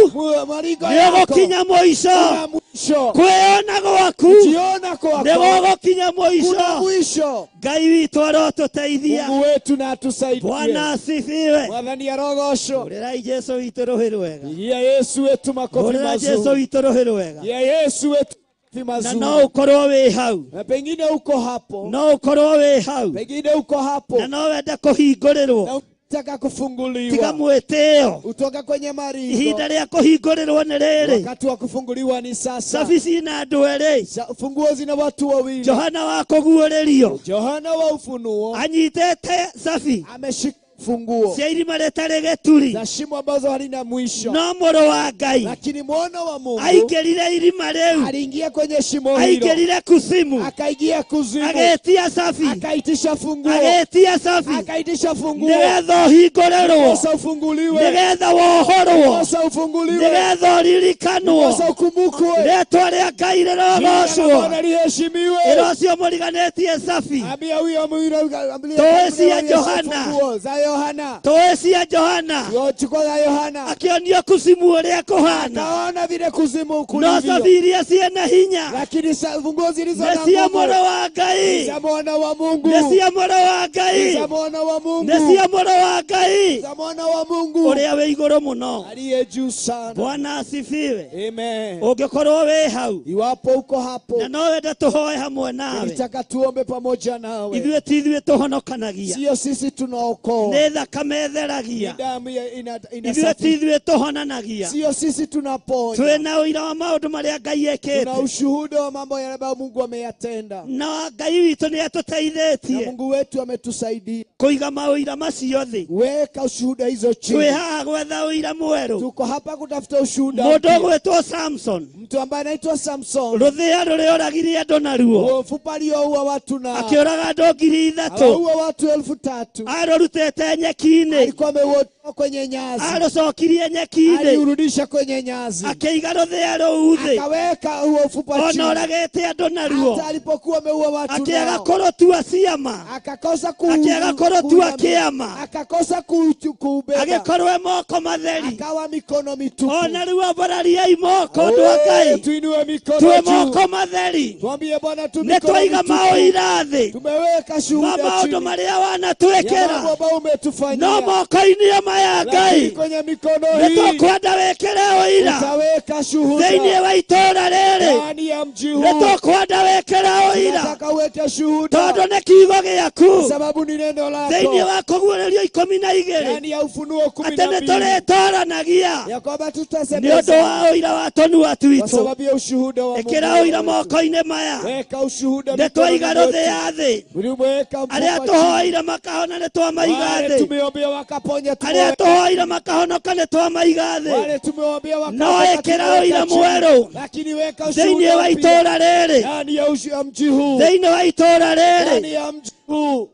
maringo nĩ yako ũgũkinya mũico, kuna mwisho, kwĩyona gwaku jiona nĩ kwako gũgũkinya kuna mũico. mwisho. Ngai witũ arotũteithia. Mungu wetu na atusaidie. Bwana asifiwe. Mwathani arogocwo. Hũrĩrai Jesu witũ rũhĩ rwega, Pigia Yesu wetu makofi hũrĩra Jesu mazuri. witũ rũhĩ rwega. Pigia Yesu wetu makofi Na mazuri. no ũkorwo wĩ hau, Na pengine uko hapo, no ũkorwo wĩ hau, pengine uko hapo na no wende kũhingũrĩrwo. na unataka Tiga kufunguliwa, mwĩtĩo, utoka kwenye maringo. ihinda rĩa kũhingũrĩrwo nĩ rĩrĩ. Wakati wa kufunguliwa ni sasa. Cabi cina andũ erĩ, Funguo zina watu wawili. Johana wa kũguũrĩrio Yohana wa Ufunuo anyitĩte cabi ameshika funguo cia irima rĩtarĩ gĩturi, za shimo ambazo halina mwisho, no mũrũ wa Ngai lakini mwana wa Mungu aingĩrire irima rĩu, aliingia kwenye shimo hilo, aingĩrire kuzimu, akaingia kuzimu, agĩtia cabi, akaitisha funguo, agĩtia cabi akaitisha funguo, nĩgetha ũhingũrĩrwo, sasa ufunguliwe, nĩgetha wohorwo, sasa ufunguliwe, nĩgetha ũririkanwo. sasa ukumbukwe, Rĩtwa rĩa Ngai Jina la rĩrogocwo. Bwana liheshimiwe. Ĩra ũcio mũriganĩtie cabi, Ambia huyo mwira, ambia Toe cia Yohana. funguo za Yohana, tũĩ cia Johana chukua za Yohana, akĩonio kuzimu ũrĩa kũhana, kaona vile kuzimu no kulivyo, cabi iria ciĩna hinya lakini funguo zilizo nĩ na cia nguvu mũrũ wa Ngai, za mwana wa Mungu, nĩ cia mũrũ wa Ngai, za mwana wa Mungu, nĩ cia mũrũ wa Ngai za mwana wa Mungu ũrĩa wĩ igũrũ mũno. aliye juu sana. Bwana asifiwe. Amen. Ũngĩkorwo wĩ hau Iwapo uko hapo, na no wende tũhoe hamwe nawe, nilitaka tuombe pamoja nawe. ithuĩ ti ithuĩ tũhonokanagia, Sio sisi tunaokoa, nĩ Nĩ thakame ĩtheragia. Damu Ithuĩ ti ithuĩ tũhonanagia. Sio sisi tunaponya. Twĩna ũira wa maũndũ marĩa Ngai ekĩte. Tuna ushuhuda wa mambo yale ambayo Mungu ameyatenda. Na Ngai witũ nĩ atũteithĩtie. Na Mungu wetu ametusaidia. Kũiga maũira macio thĩ. Weka ushuhuda hizo chini. Twĩ haha gwetha ũira mwerũ. Tuko hapa kutafuta ushuhuda. Mũndũ ũgwĩtwo Samson. Mtu ambaye anaitwa Samson. Rũthĩa rũrĩa oragire andũ naruo. Mfupa alioua watu na. Akĩũraga andũ 3,000. Aliua watu 3,000. Arũrutĩte nyeki-inĩ. Alikuwa ameuotoa kwenye nyasi. Arũcokirie nyeki-inĩ. Aliurudisha kwenye nyasi. Akĩiga rũthĩa rũu thĩ. Akaweka huo mfupa chini. Ona oragĩte andũ naruo. Hata alipokuwa ameua watu nao. Akĩaga kũrũtua ciama. Akakosa Akĩaga kũrũtua kĩama. Akakosa kuubeba. Agĩkorwo e moko matheri. Akawa mikono mitupu. Ona rĩu ambarariai moko andũ a Ngai. Tuinue mikono Tuwe juu. moko matheri. Tuambie Bwana tu Nĩ mikono twaiga mitupu. maũira thĩ. Tumeweka shuhuda Ma maũndũ chini. marĩa wanatwĩkĩra. Ya mambo ambayo umetufanyia. No moko-inĩ maya Lakini Ngai. kwenye mikono Nĩ hii tũkwenda wĩkĩre ũira. utaweka shuhuda. Thĩinĩ wa itũũra rĩrĩ. Ndani ya mji huu. Nĩ tũkwenda wĩkĩre ũira. Tunataka uweke shuhuda. Tondũ nĩ kiugo gĩaku. Sababu ni neno lako. Thĩinĩ wa kũguũrĩrio 12. Ndani ya Ufunuo Atĩ nĩ 12. tũrĩtwaranagia. Ya kwamba Nĩ ũndũ tutasemezana. wa ũira wa tũnua Kwa twitũ. sababu ya ushuhuda wa Mungu. Ĩkĩra ũira moko-inĩ maya. Weka ushuhuda Nĩ mikononi twaiga mwetu. rũthĩa thĩ. Ulimweka mfupa Arĩa chini. tũhoire makahona nĩ twamaiga Wale thĩ. tumeombea wakaponya Arĩa tumeweka. tũhoire makahonoka nĩ twamaiga thĩ. Wale tumeombea No wakaokoka ĩkĩra tumeweka ũira chini. mwerũ. Lakini weka Thĩinĩ ushuhuda wa mpya. itũũra rĩrĩ. Ndani ya mji huu. Thĩinĩ wa itũũra rĩrĩ. Ndani ya mji huu.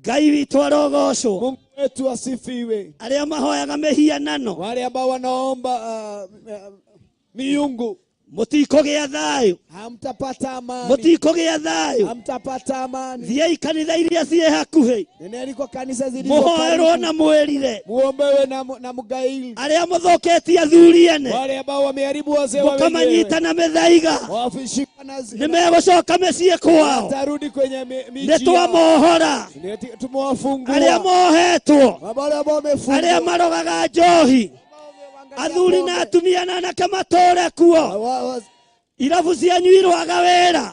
Ngai witũ arogocwo. Mungu wetu asifiwe. Arĩa mahoyaga mĩhianano. Wale ambao wanaomba miungu. Mũtikũgĩa thayũ. Hamtapata amani. Mũtikũgĩa thayũ. Hamtapata amani. Thiĩi kanitha iria ciĩ hakuhĩ. Nendeni kwa kanisa zilizo Mũhoerwo karibu. na mwĩrire. Muombewe na mgaili. Arĩa mũthũkĩtie athuri ene. Wale ambao wameharibu wazee wa wenyewe. Mũkamanyita na mĩthaiga. Wafishika na Nĩ megũcoka mĩciĩ kwao. Watarudi kwenye miji Nĩ yao. twamohora. Tumewafungua. Arĩa mohetwo. Wale ambao wamefungwa. Arĩa marogaga njohi. Athuri na atumia na anake matũre kuo. Irabu cianyu irwaga wĩra.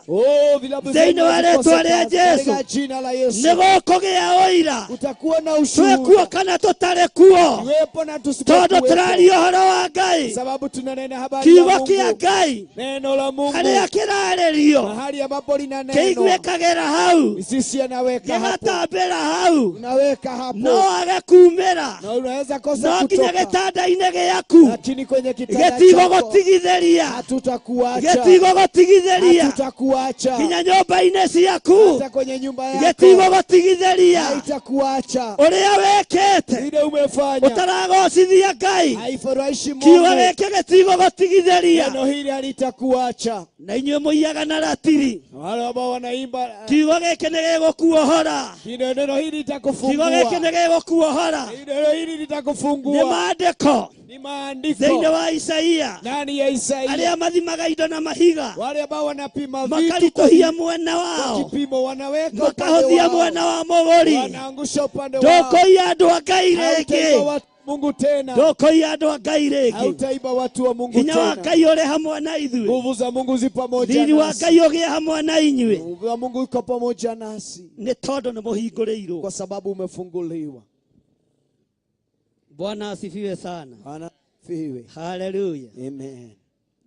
Vilabu Thĩinĩ wa rĩtwa rĩa Jesũ. Katika jina la Yesu. Nĩ gũkũgĩa ũira. Utakuwa na ushuhuda. Twĩ kuo kana tũtarĩ kuo. Tuwepo na Tondũ tusipokuwepo. tũraria ũhoro wa Ngai. Sababu tunanena habari ya Kiugo Mungu. kĩa Ngai. Neno la Mungu. Harĩa kĩrarĩrio. Mahali ambapo linanenwa. Kĩiguĩkagĩra hau. Sisi anaweka hapo. Gĩgatambĩra hau. Unaweka hapo. No age kumĩra. Na unaweza kosa No nginya kutoka. gĩtanda-inĩ gĩaku. Lakini kwenye kitanda chako Gĩtigũgũtigithĩria. hatutakuacha. Gĩtigũgũtigithĩria. Hatutakuacha. Nginya nyũmba-inĩ ciaku. Hata kwenye nyumba yako. Gĩtigũgũtigithĩria. Haitakuacha. Ũrĩa wĩkĩte. Ile umefanya. Ũtaragocithia Ngai. Haifurahishi Kiugo Mungu. gĩkĩ gĩtigũgũtigithĩria. Neno hili halitakuacha. Na inyuĩ mũiyaga na ratiri. Wale ambao wanaimba Kiugo gĩkĩ nĩ gĩgũkuohora. neno hili Kiugo litakufungua. gĩkĩ nĩ gĩgũkuohora. Neno hili litakufungua. Nĩ maandĩko. Ni maandiko. Thĩinĩ wa Isaia. Ndani ya Isaia. Arĩa mathimaga indo na mahiga. Wale ambao wanapima vitu Makaritũhia mwena wao. kipimo wanaweka upande Makahũthia wao. mwena wa mũgũri. Wanaangusha upande wao. Ndũkũiya andũ a Ngai Hautaiba rĩngĩ. watu Mungu tena. Ndũkũiya andũ a Ngai rĩngĩ. Hautaiba watu wa Mungu Hinya wa tena. Ngai ũrĩ hamwe na ithuĩ. Nguvu za Mungu zi pamoja Riri wa nasi. Ngai ũgĩe hamwe na inyuĩ. Nguvu ya Mungu iko pamoja nasi. Nĩ tondũ nĩ mũhingũrĩirwo. Kwa sababu umefunguliwa. Bwana asifiwe sana. Bwana asifiwe. Haleluya. Amen.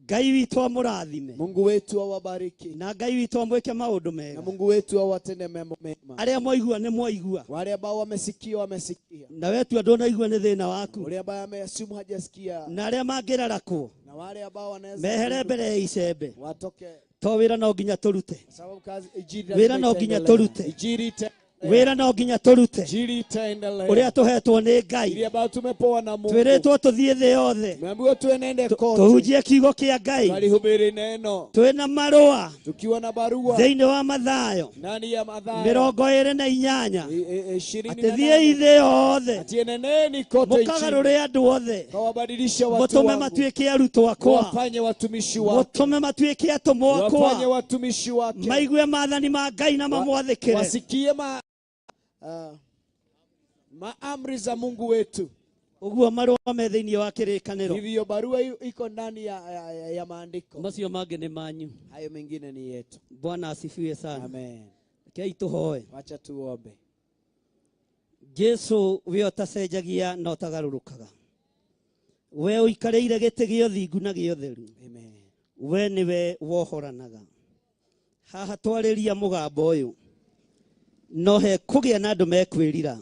Ngai witũ amũrathime. Mungu wetu awabariki. Na Ngai witũ amwĩke maũndũ mega. Na Mungu wetu awatende mambo mema. Arĩa mwaigua nĩ mwaigua. Wale ambao wamesikia wamesikia. Na we tu ndũnaigua nĩ thĩna waku. Wale ambao wameasimu hajasikia. Na arĩa mangĩrarakwo. Na wale ambao wanaweza Mehere mbere ya icembe. Watoke. To wĩra no nginya tũrute. Sababu kazi injili Wĩra no nginya tũrute. Injili itaendelea. Wĩra no nginya tũrute. Injili itaendelea. Ũrĩa tũhetwo nĩ Ngai. Ile ambayo tumepewa na Mungu. Twĩrĩtwo tũthiĩ thĩ yothe. Tumeambiwa tuenende kote. Tũhunjie kiugo kĩa Ngai. Tulihubiri neno. Twĩna marũa. Tukiwa na barua. Thĩinĩ wa Mathayo. Ndani ya Mathayo. 28. 28. Atĩ thiĩi thĩ yothe. Ati enendeni kote nchini. Mũkagarũre andũ othe. Kawabadilisha watu Mũtũme wangu. matuĩke arutwo akwa. Wafanye watumishi wake. Mũtũme matuĩke atũmwo akwa. Wafanye watumishi wake. Maigue maathani ma Ngai na mamwathĩkĩre. Wasikie maamri za Mungu wetu. Ũguo marũa me thĩinĩ wa kĩrĩkanĩro. Hivyo barua iko ndani ya maandiko. Macio mangĩ nĩ manyu. Hayo mengine ni yetu. Bwana asifiwe sana. Amen. Rekei tũhoe. Wacha tuombe. Jesu we ũtacenjagia na ũtagarũrũkaga, we ũikarĩire gĩtĩ gĩa ũthingu na gĩa ũtheru, we nĩwe wohoranaga. Haha twarĩria mũgambo ũyũ, no he kũgĩa na andũ mekwĩrira,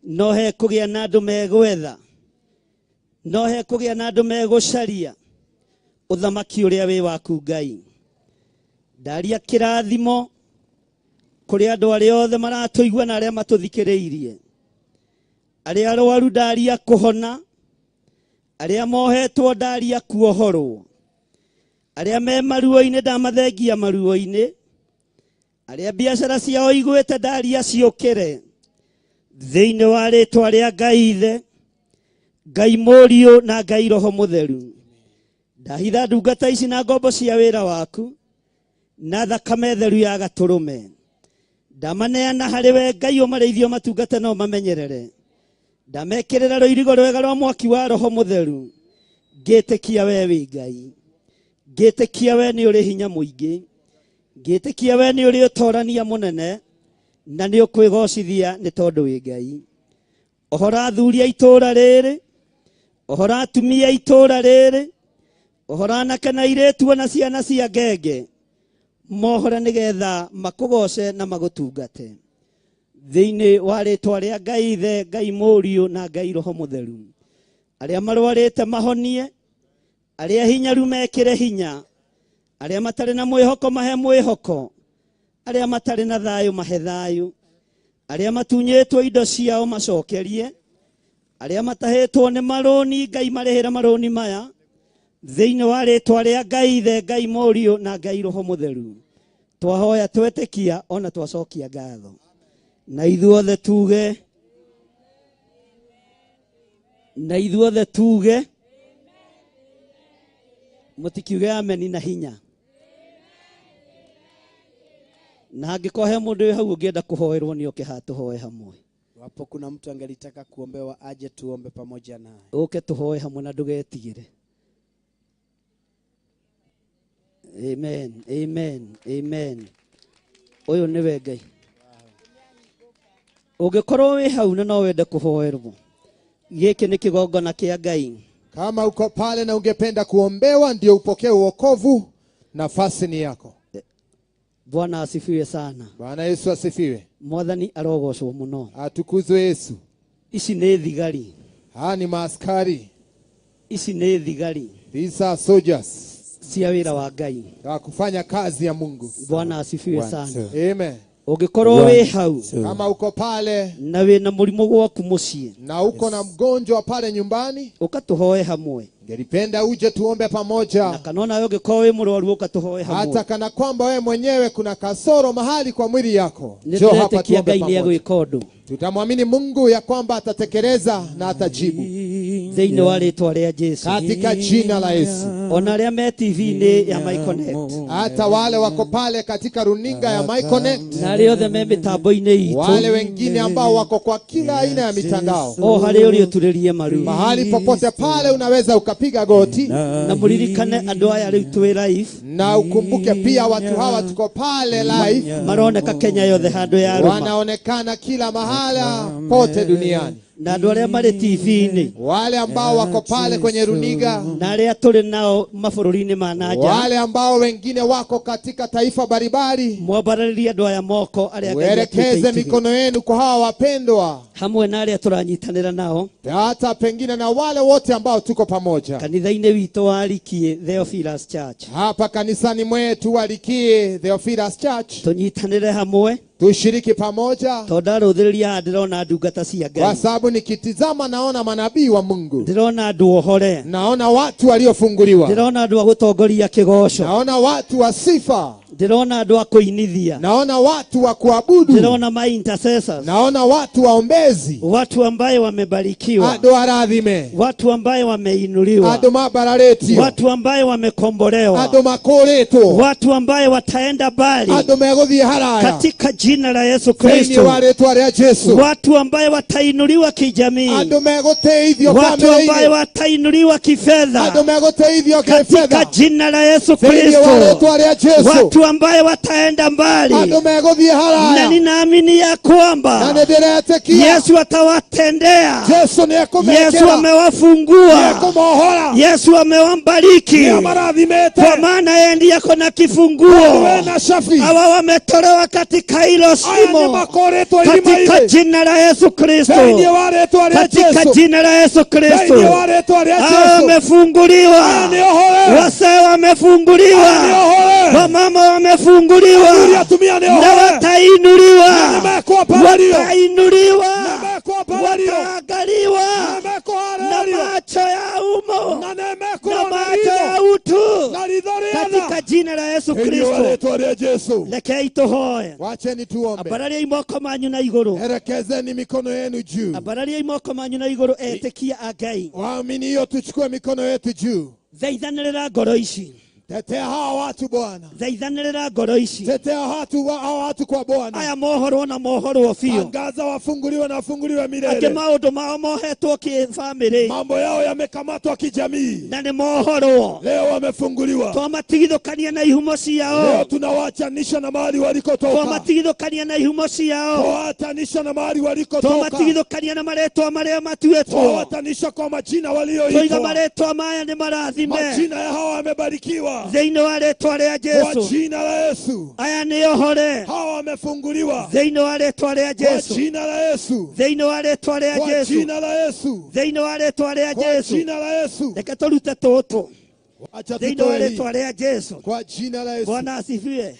no he kũgĩa na andũ megwetha, no he kũgĩa na andũ megũcaria ũthamaki ũrĩa wĩ waku Ngai. Ndaria kĩrathimo kũrĩ andũ arĩa othe maratũigua na arĩa matũthikĩrĩirie, arĩa arwaru ndaria kũhona, arĩa mohetwo ndaria kuohorwo, arĩa me maruo-inĩ ndamathengia maruo-inĩ, arĩa biacara ciao igwĩte ndaria ciũkĩre thĩinĩ wa rĩtwa rĩa Ngai Ithe, Ngai Mũriũ na Ngai Roho Mũtheru. Ndahitha ndungata ici na ngombo cia wĩra waku na thakame theru ya gatũrũme. Ndamaneana harĩ we Ngai, ũmarĩithie, ũmatungate na ũmamenyerere. Ndamekĩrĩra rũirigo rwega rwa mwaki wa Roho Mũtheru, ngĩtĩkia we wĩ Ngai, ngĩtĩkia we nĩ ũrĩ hinya mũingĩ, ngĩtĩkia we nĩ ũrĩ ũtorania mũnene, na nĩ ũkwĩgocithia nĩ tondũ wĩ Ngai. Ũhoro athuri a itũũra rĩrĩ, ũhoro atumia a itũũra rĩrĩ, ũhoro anake na airĩtu ona ciana cia ngenge, mohore nĩgetha makũgoce na magũtungate thĩinĩ wa rĩtwa rĩa Ngai Ithe, Ngai Mũriũ na Ngai Roho Mũtheru. Arĩa marwarĩte mahonie, arĩa hinyaru mekĩre hinya, arĩa matarĩ na mwĩhoko mahe mwĩhoko, arĩa matarĩ na thayũ mahe thayũ, arĩa matunyĩtwo indo ciao macokerie, arĩa matahĩtwo nĩ marũni Ngai marĩhĩre marũni maya thĩinĩ wa rĩtwa rĩa Ngai Ithe, Ngai Mũriũ na Ngai Roho Mũtheru. Twahoya twetĩkia ona twacokia ngatho, na ithuothe tuge, na ithuothe tuge, mũtikiuge ameni na hinya. Na angĩkorwo he mũndũ wĩ hau ũngĩenda kũhoerwo nĩ oke haha tũhoe hamwe. Iwapo kuna mtu angelitaka kuombewa aje tuombe pamoja naye. Ũke tũhoe hamwe na ndũgetigĩre. Amen, amen, amen. Ũyũ nĩwe Ngai. Ũngĩkorwo wĩ hau na no wende kũhoerwo, gĩkĩ nĩ kĩgongona kĩa Ngai. Kama uko pale na ungependa kuombewa ndio upokee uokovu, nafasi ni yako. Bwana asifiwe sana. Bwana Yesu asifiwe. Mwathani arogocwo mũno. Atukuzwe Yesu. Ici nĩ thigari. Hawa ni maaskari. Ici nĩ thigari. These are soldiers. Cia wĩra wa Ngai. Wa kufanya kazi ya Mungu. Bwana asifiwe sana. Amen. Ũngĩkorwo wĩ hau, Kama uko pale na wĩna mũrimũ gwaku mũciĩ, na uko na mgonjwa pale nyumbani, ũka tũhoe hamwe. Ngelipenda uje tuombe pamoja. Na kana onawe ũngĩkorwo wĩ mũrwaru, ũka tũhoe hamwe. Hata kana kwamba wewe mwenyewe kuna kasoro mahali kwa mwili yako, Nĩ njoo hapa tũretĩkia tuombe Ngai nĩ pamoja. egwĩka ũndũ. Tutamwamini Mungu ya kwamba atatekeleza na atajibu thĩinĩ wa rĩtwa rĩa Jesu, katika jina la Yesu. Ona arĩa me TV-inĩ ya MyConnect, hata wale wako pale katika runinga ya MyConnect, na arĩa othe me mĩtambo-inĩ itũ, wale wengine ambao wako kwa kila aina ya mitandao, o harĩa ũrĩ ũturĩrie maru, mahali popote pale unaweza ukapiga goti. Na mũririkane andũ aya rĩu twĩ live, na ukumbuke pia watu hawa tuko pale live, maroneka Kenya yothe handũ ya rũma, wanaonekana kila mahala pote duniani. Na andũ arĩa marĩ TV-inĩ, wale ambao wako pale kwenye runinga, na arĩa tũrĩ nao mabũrũri-inĩ ma na nja, wale ambao wengine wako katika taifa mbalimbali, mwambarĩrie andũ aya moko arĩa Ngai uelekeze atuĩte itugĩ. mikono yenu kwa hawa wapendwa, hamwe na arĩa tũranyitanĩra nao, hata pengine na wale wote ambao tuko pamoja kanitha-inĩ witũ wa Likie Theophilus Church, hapa kanisani mwetu wa Likie Theophilus Church, tũnyitanĩre hamwe, tushiriki pamoja, tondũ ndarũthĩrĩria haha ndĩrona ndungata cia Ngai, kwa sababu nikitizama naona manabii wa Mungu, ndĩrona andũ ohore, naona watu waliofunguliwa, ndĩrona andũ a gũtongoria kĩgoco, naona watu wa sifa, ndĩrona andũ a kũinithia, naona watu wa kuabudu, ndĩrona ma intercessors, naona watu waombezi, watu ambaye wamebarikiwa, andũ arathime, watu ambaye wameinuliwa, andũ mambararetio, watu ambaye wamekombolewa, andũ makũrĩtwo, watu ambaye wataenda mbali andũ megũthiĩ haraya katika jina la Yesu thĩinĩ Kristo, wa rĩtwa rĩa Jesu, watu ambaye watainuliwa kijamii, andũ megũteithio watu ambaye bamĩrĩ-inĩ, watainuliwa kifedha andũ megũteithio katika kĩfedha jina la Yesu thĩinĩ wa Kristo, rĩtwa rĩa Jesu, watu Watu ambaye wataenda mbali, Andũ megũthiĩ na haraya, ninaamini ya na kwamba nĩ ndĩretĩkia Yesu atawatendea. Jesu nĩ Yesu ekũmekĩra, amewafungua, nĩ ekũmohora, Yesu amewabariki, nĩ amarathimĩte kwa maana yeye ndiye ako na kifunguo. wena cabi Hawa wametolewa katika hilo aya nĩ shimo, makũrĩtwo katika irima-inĩ jina la Yesu Kristo, thĩinĩ wa rĩtwa rĩa katika Jesu jina la Yesu Kristo. thĩinĩ wa rĩtwa rĩa Hawa Jesu aya wamefunguliwa, nĩ ohore wasee aya nĩ wamefunguliwa, ohore wamama wamefunguliwa, athuri atumia nĩ na ohore watainuliwa, nĩ mekwambarario watainuliwa, nĩ mekwambarario wataangaliwa nĩ na mekũharĩrio macho ya umo na nĩ na mekũrwo na macho ya ritho utu, na ritho rĩana katika jina la Yesu thĩinĩ wa Kristo. rĩtwa rĩa Jesu Rekei tũhoe. Wacheni tuombe. Ambarariai moko manyu na igũrũ, Elekezeni mikono yenu juu. ambarariai moko manyu na igũrũ, etĩkia a Ngai. Waaminio, tuchukue mikono yetu juu. Thaithanĩrĩra ngoro ici, Tetea hawa watu Bwana, thaithanĩrĩra ngoro ici. tetea watu hawa watu kwa Bwana. Aya mohorwo na mohorwo biũ, tangaza wafunguliwe na wafunguliwe angĩ milele maũndũ mao mohetwo kĩbamĩrĩ mambo yao yamekamatwa kijamii na nĩ mohorwo. leo wamefunguliwa Twamatigithũkania na ihumo leo ciao, tunawachanisha na mahali walikotoka twamatigithũkania na ihumo ciao, twawatanisha na mahali walikotoka twamatigithũkania na marĩtwa marĩa matuĩtwo. twawatanisha kwa majina Twoiga walioitwa marĩtwa maya nĩ marathime majina ya hawa wamebarikiwa thĩinĩ wa rĩtwa rĩa kwa Jesu. jina la Yesu Aya nĩ ohore hawa wamefunguliwa thĩinĩ wa rĩtwa rĩa kwa Jesu, jina la Yesu thĩinĩ wa rĩtwa rĩa kwa Jesu, jina la Yesu thĩinĩ wa rĩtwa rĩa kwa Jesu. jina la Yesu Reke tũrute tũtũ Wacha thĩinĩ wa tutoe hii rĩtwa rĩa Jesu. kwa jina la Yesu. Bwana asifiwe.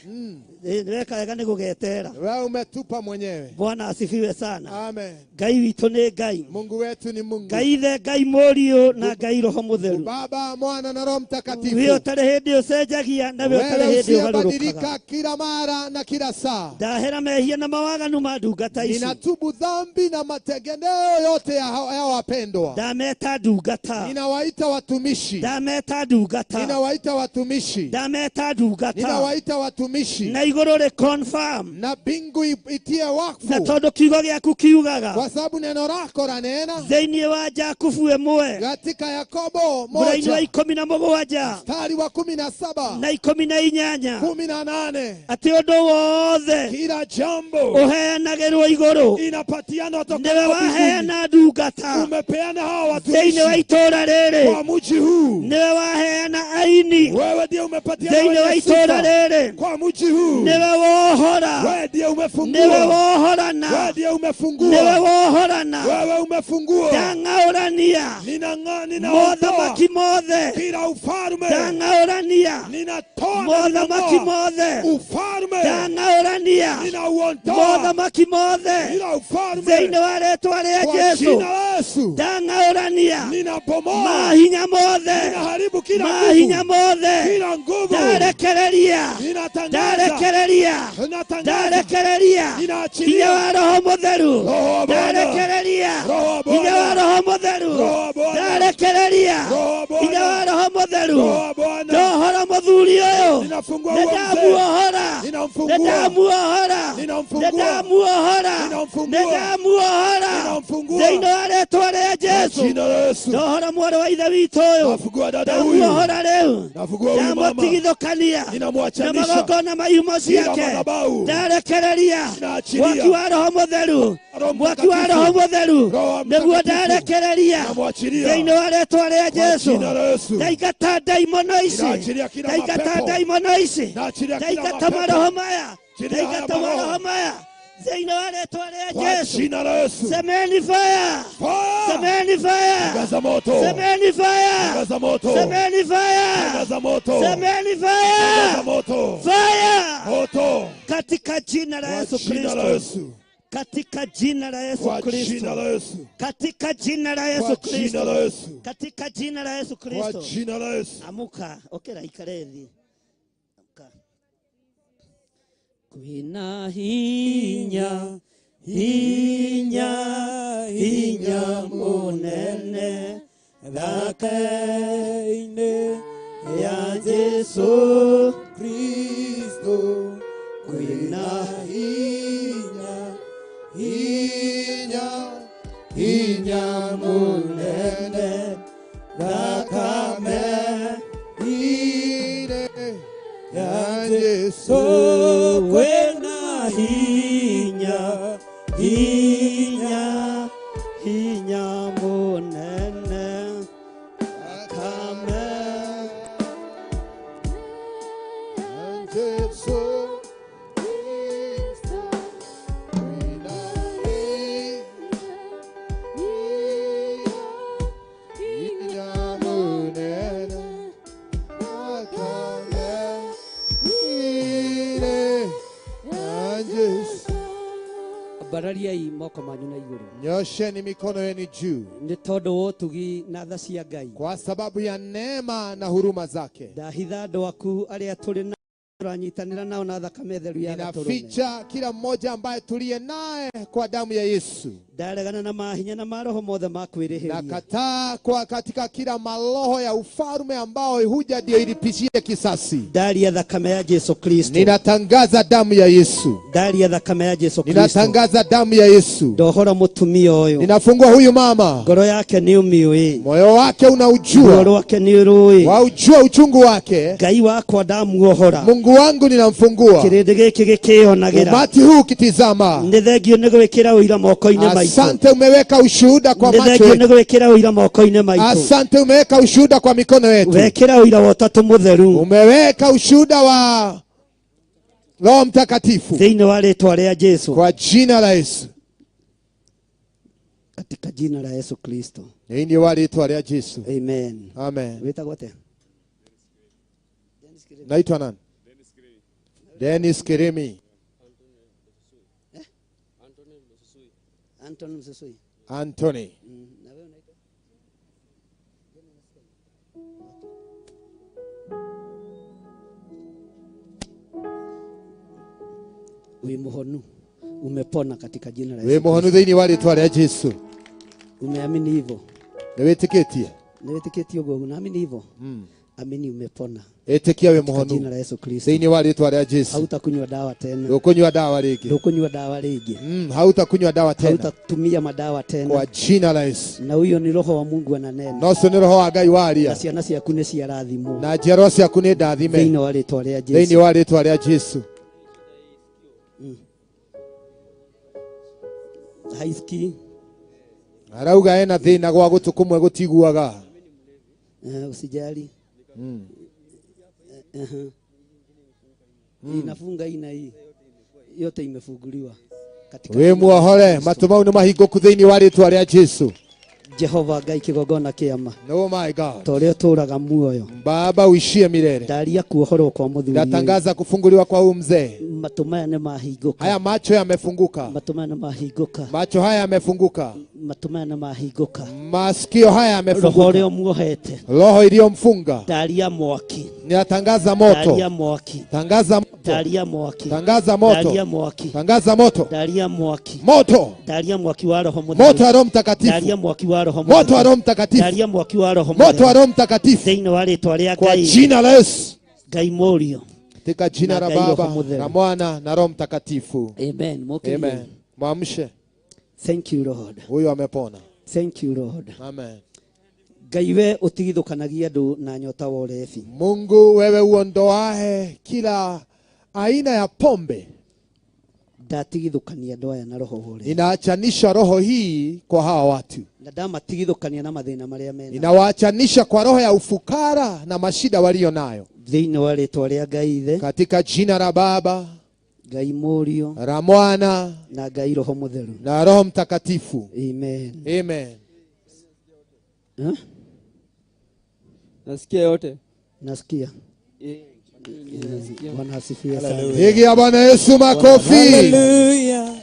Nĩweka wega nĩ gũgetera. Wewe umetupa mwenyewe. Bwana asifiwe sana. Amen. Ngai witũ nĩ Ngai, Mungu wetu ni Mungu, Ngai Ithe, Ngai Mũriũ na Ngai Roho Mũtheru. Baba, Mwana na Roho We Mtakatifu. ũtarĩ hĩndĩ ũcenjagia na we ũtarĩ Wewe hĩndĩ ũgarũrũkaga. usiyebadilika kila mara na kila saa. Ndahera mehia na mawaganu ma ndungata ici. Ninatubu dhambi na mategemeo yote ya ya wapendwa. Ndameta ndungata, Ninawaita watumishi, ndameta ndungata, ninawaita watumishi, ndameta ndungata, ninawaita watumishi, na igũrũ rĩ confirm, na mbingu itie na wakfu, tondũ kiugo gĩaku kiugaga kwa sababu neno lako lanena thĩinĩ wa Jakubu ĩmwe katika Yakobo mũraini wa 1 17 mstari wa 17 na 18 18, atĩ ũndũ wothe kila jambo ũheanagĩrwo igũrũ inapatiana toka nĩwe mbinguni waheana ndungata umepeana hawa thĩinĩ wa watumishi itũũra rĩrĩ, kwa mji huu nĩwe waheana aini wewe ndiye umepatiana thĩinĩ wa wenye itũũra sifa rĩrĩ, kwa mji huu nĩwe wohora, wewe ndiye nĩwe umefungua wohorana, wewe ndiye nĩwe umefungua wohorana. wewe umefungua Ndang'aũrania ninang'aa ninaondoa mothamaki mothe, kila ufalme ndang'aũrania ninatoa na mothamaki ninang'oa mothe, ufalme ndang'aũrania ninauondoa mothamaki mothe kila ufalme thĩinĩ wa rĩtwa rĩa kwa Jesu. jina la Yesu Ndang'aũrania ninabomoa mahinya mothe, ninaharibu kila mahinya nguvu mothe, kila nguvu ndarekereria, ninatangaza ndarekereria, ninatangaza ndarekereria hinya ninaachilia wa Roho Mũtheru, Roho wa Bwana ndarekereria Roho wa Bwana hinya wa Roho Mũtheru, Roho wa Bwana ndarekereria Roho wa Bwana hinya wa Roho Mũtheru. Roho wa Bwana Ndohora mũthuri ũyũ, ninafungua huo mzee nĩndamuohora, Ninamfungua. nĩndamuohora, Ninamfungua. nĩndamuohora, Ninamfungua. nĩndamuohora Ninamfungua. thĩinĩ wa rĩtwa rĩa Jesu. jina la Yesu Ndohora mwarĩ wa ithe witũ ũyũ, nafungua dada huyu ndamuohora rĩu, nafungua huyu mama ndamũtigithũkania na ninamwachanisha magongona ma ihumo kila ciake, madhabahu ndarekereria Ninaachilia. mwaki wa Roho Mũtheru, Roho mwaki wa Mtakatifu. Roho Mũtheru Roho nĩguo Mtakatifu. ndarekereria namwachilia thĩinĩ wa rĩtwa rĩa kwa Jesu. jina la Yesu Ndaingata ndaimono ici, Ninaachilia kila ndaingata mapepo. ndaimono ici, Naachilia kila ndaingata mapepo. maroho maya, Achilia haya ndaingata maroho. maroho maya thĩinĩ wa rĩtwa rĩa kwa Jesu. jina la Yesu Semeni fire, Fire! semeni fire, Tangaza moto semeni fire, Tangaza moto semeni fire, Tangaza moto semeni Tangaza fire, moto fire, moto katika jina la kwa Yesu jina la Kristo, Yesu katika jina la Yesu kwa jina Kristo, la Yesu katika jina la Yesu kwa jina la Kristo, Yesu katika jina la Yesu kwa Kristo. jina la Yesu Amuka, okera ikare thi. Amuka. Kwina hinya, hinya, hinya munene thakame-inĩ ya Jesu Kristo, kwina hinya, hinya, hinya munene thakame-inĩ ya Jesu. Jesu kwĩna hinya, hinya, hinya mũnene. Thakame Jesu Kristo kwĩna hinya mũnene. Thakame ire ya Jesu. Ambarariai moko manyu na igũrũ. Nyosheni mikono yenu juu. Nĩ tondũ wa ũtugi na tha cia Ngai. Kwa sababu ya neema na huruma zake. Ndahitha andũ aku arĩa tũrĩ na tũranyitanĩra nao na thakame theru ya gatũrũme. Ninaficha kila mmoja ambaye tuliye naye kwa damu ya Yesu. Ndaregana na mahinya na maroho mothe ma kwĩrĩhĩria. Nakataa kwa katika kila maroho ya ufalme ambao huja ndio ilipishie kisasi. Ndaria thakame ya Jesu Kristo. Ninatangaza damu ya Yesu. Ndaria thakame ya Jesu Kristo. Ninatangaza damu ya Yesu. Ndohora mũtumia ũyũ. Ninafungua huyu mama. Ngoro yake nĩ ũmĩũĩ. Moyo wake Ruo unaujua. rwake nĩ ũrũĩ. Waujua uchungu wake. Ngai wakwa ndamuohora. Mungu wangu ninamfungua. Kĩrĩndĩ gĩkĩ gĩkĩyonagĩra. Umati huu ukitizama. Nĩ thengio nĩ gwĩkĩra ũira moko-inĩ maitũ. Asante, umeweka ushuhuda kwa Nĩ macho thengio nĩ yetu. gwĩkĩra ũira moko-inĩ maitũ. Asante, umeweka ushuhuda kwa mikono yetu. Wekĩra ũira wa Ũtatũ Mũtheru. Umeweka ushuhuda wa Roho Mtakatifu. Thĩinĩ wa rĩtwa rĩa Jesu. Kwa jina la Yesu. Katika jina la Yesu Kristo. Thĩinĩ wa rĩtwa rĩa Jesu. Amen. Amen. Wĩtagwo atĩa? Naitwa nani? Dennis Kirimi. Anton Msusui. Anthony. Na wewe unaitwa? Wĩ mũhonu. Umepona katika jina la Wĩ Yesu. mũhonu thĩinĩ wa rĩtwa rĩa Jesu. Umeamini hivyo? Nĩ wĩtĩkĩtie? Nĩ wĩtĩkĩtie ũguo? Unaamini hivyo? Amini umepona. Ĩtĩkia wĩ Katika mũhonu jina la Yesu Kristo. thĩinĩ wa rĩtwa rĩa Jesu. Hautakunywa dawa tena. Ndũkũnyua dawa rĩngĩ. Ndũkũnyua dawa rĩngĩ. Hautakunywa dawa tena. Hautatumia madawa tena. Kwa jina la Yesu. Na huyo ni roho wa Mungu ananena. Na ũcio nĩ roho wa Ngai waria. Na ciana ciaku nĩ ciarathimwo. Na njiarwa ciaku nĩ ndathime. Thĩinĩ wa rĩtwa rĩa Jesu. Thĩinĩ wa rĩtwa rĩa Jesu. Haisikii. Arauga ena thĩna gwa gũtũ kũmwe gũtiguaga. Usijali. Inafunga hii na hii. Yote imefunguliwa. Katika Wĩ muohore matũ mau nĩ mahingũku thĩinĩ wa rĩtwa rĩa Jesu. Jehova Ngai kĩgongona kĩama. Oh my God. Ta ũrĩa ũtũũraga muoyo. Baba uishie milele. Ndaria kuohorwo kwa mũthuri ũyũ. Natangaza kufunguliwa kwa huyu mzee. Matũ maya nĩ mahingũka. Haya macho yamefunguka. Matũ maya nĩ mahingũka. Macho haya yamefunguka. Matũ maya nĩ mahingũka. Masikio haya yamefunguka. Roho ũrĩa ũmuohete. Roho iliyomfunga. Ndaria mwaki. Ninatangaza moto. Ndaria mwaki. Tangaza moto. Ndaria mwaki. Tangaza moto. Ndaria mwaki. Tangaza moto. Ndaria mwaki. Moto. Ndaria mwaki wa Roho Mũtheru. Moto wa Roho Mtakatifu. Ndaria mwaki wa Roho Mũtheru. Moto wa Roho Mtakatifu. Ndaria mwaki wa Roho Mũtheru. Moto wa Roho Mtakatifu. Thĩinĩ wa rĩtwa rĩa Kwa Ngai. jina la Yesu. Ngai Mũriũ. Katika jina Na la Ngai Roho Baba Mũtheru. na Mwana na Roho Mtakatifu. Amen. Mũkĩrie. Amen. Mwamshe. Thank you Lord. Huyu amepona. Thank you Lord. Amen. Ngai we ũtigithũkanagia andũ na nyota wa ũrebi. Mungu wewe uondoae kila aina ya pombe. Ndatigithũkania andũ aya na roho wa ũrebi. Ninaachanisha roho hii kwa hawa watu. Na ndamatigithũkania na mathĩna marĩa mena. Ninawaachanisha kwa roho ya ufukara na mashida walio nayo. Thĩinĩ wa rĩtwa rĩa Ngai Ithe. Katika jina la Baba, Ngai Mũriũ, la Mwana na Ngai Roho Mũtheru. na Roho Mtakatifu. Amen. Amen. Huh? Nasikia yote. Nasikia. Bwana asifiwe sana. Pigia Bwana Yesu makofi. Hallelujah.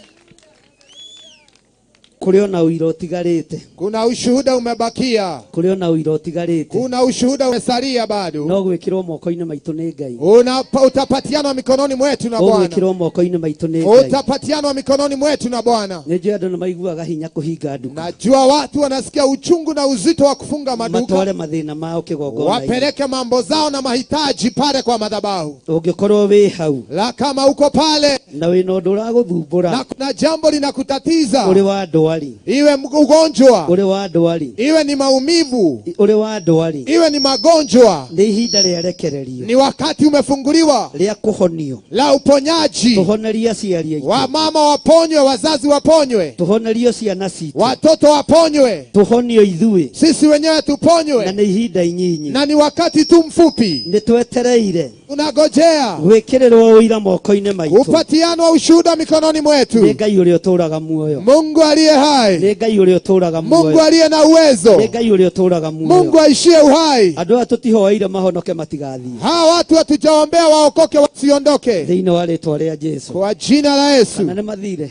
Kũrĩ ona ũira ũtigarĩte. Kuna ushuhuda umebakia. Kũrĩ ona ũira ũtigarĩte. Kuna ushuhuda umesalia bado. No gwĩkĩrwo moko-inĩ maitũ nĩ Ngai. Utapatianwa mikononi mwetu na Bwana. Ũgwĩkĩrwo moko-inĩ maitũ nĩ Ngai. Utapatianwa mikononi mwetu na Bwana. Nĩ njũĩ andũ nĩ maiguaga hinya kũhinga nduka. Najua watu wanasikia uchungu na uzito wa kufunga maduka. Matware mathĩna mao kĩgongona-inĩ. Wapeleke mambo zao na mahitaji pale kwa madhabahu. Ũngĩkorwo wĩ hau. La kama uko pale Na wĩna ũndũ ũragũthumbũra. na kuna jambo linakutatiza. Ũrĩ wa ndwari. Ndwari, iwe ugonjwa, ũrĩ wa ndwari, iwe ni maumivu, ũrĩ wa ndwari, iwe ni magonjwa, nĩ ihinda rĩa rekererio, ni wakati umefunguliwa rĩa kũhonio. La uponyaji. Tũhonerie aciari aitũ, Wamama waponywe, wazazi waponywe, tũhonerio ciana citũ, watoto waponywe, tũhonio ithuĩ, sisi wenyewe na tuponywe, nĩ ihinda inyinyi. Na ni wakati tu mfupi. Nĩ twetereire Tunagojea gwĩkĩrĩrwo ũira moko-inĩ maitũ kupatianwa ushuhuda mikononi nĩ mwetu. Ngai ũrĩa ũtũũraga muoyo, Mungu aliye hai, nĩ Ngai ũrĩa ũtũũraga Mungu muoyo, aliye na uwezo, nĩ Ngai ũrĩa ũtũũraga Mungu muoyo. aishie uhai. Andũ aya tũtihoeire mahonoke matigathiĩ. Hawa watu hatujaombea waokoke wasiondoke, Thĩinĩ wa rĩtwa rĩa Jesu. Kwa jina la Yesu. Kana nĩ mathire?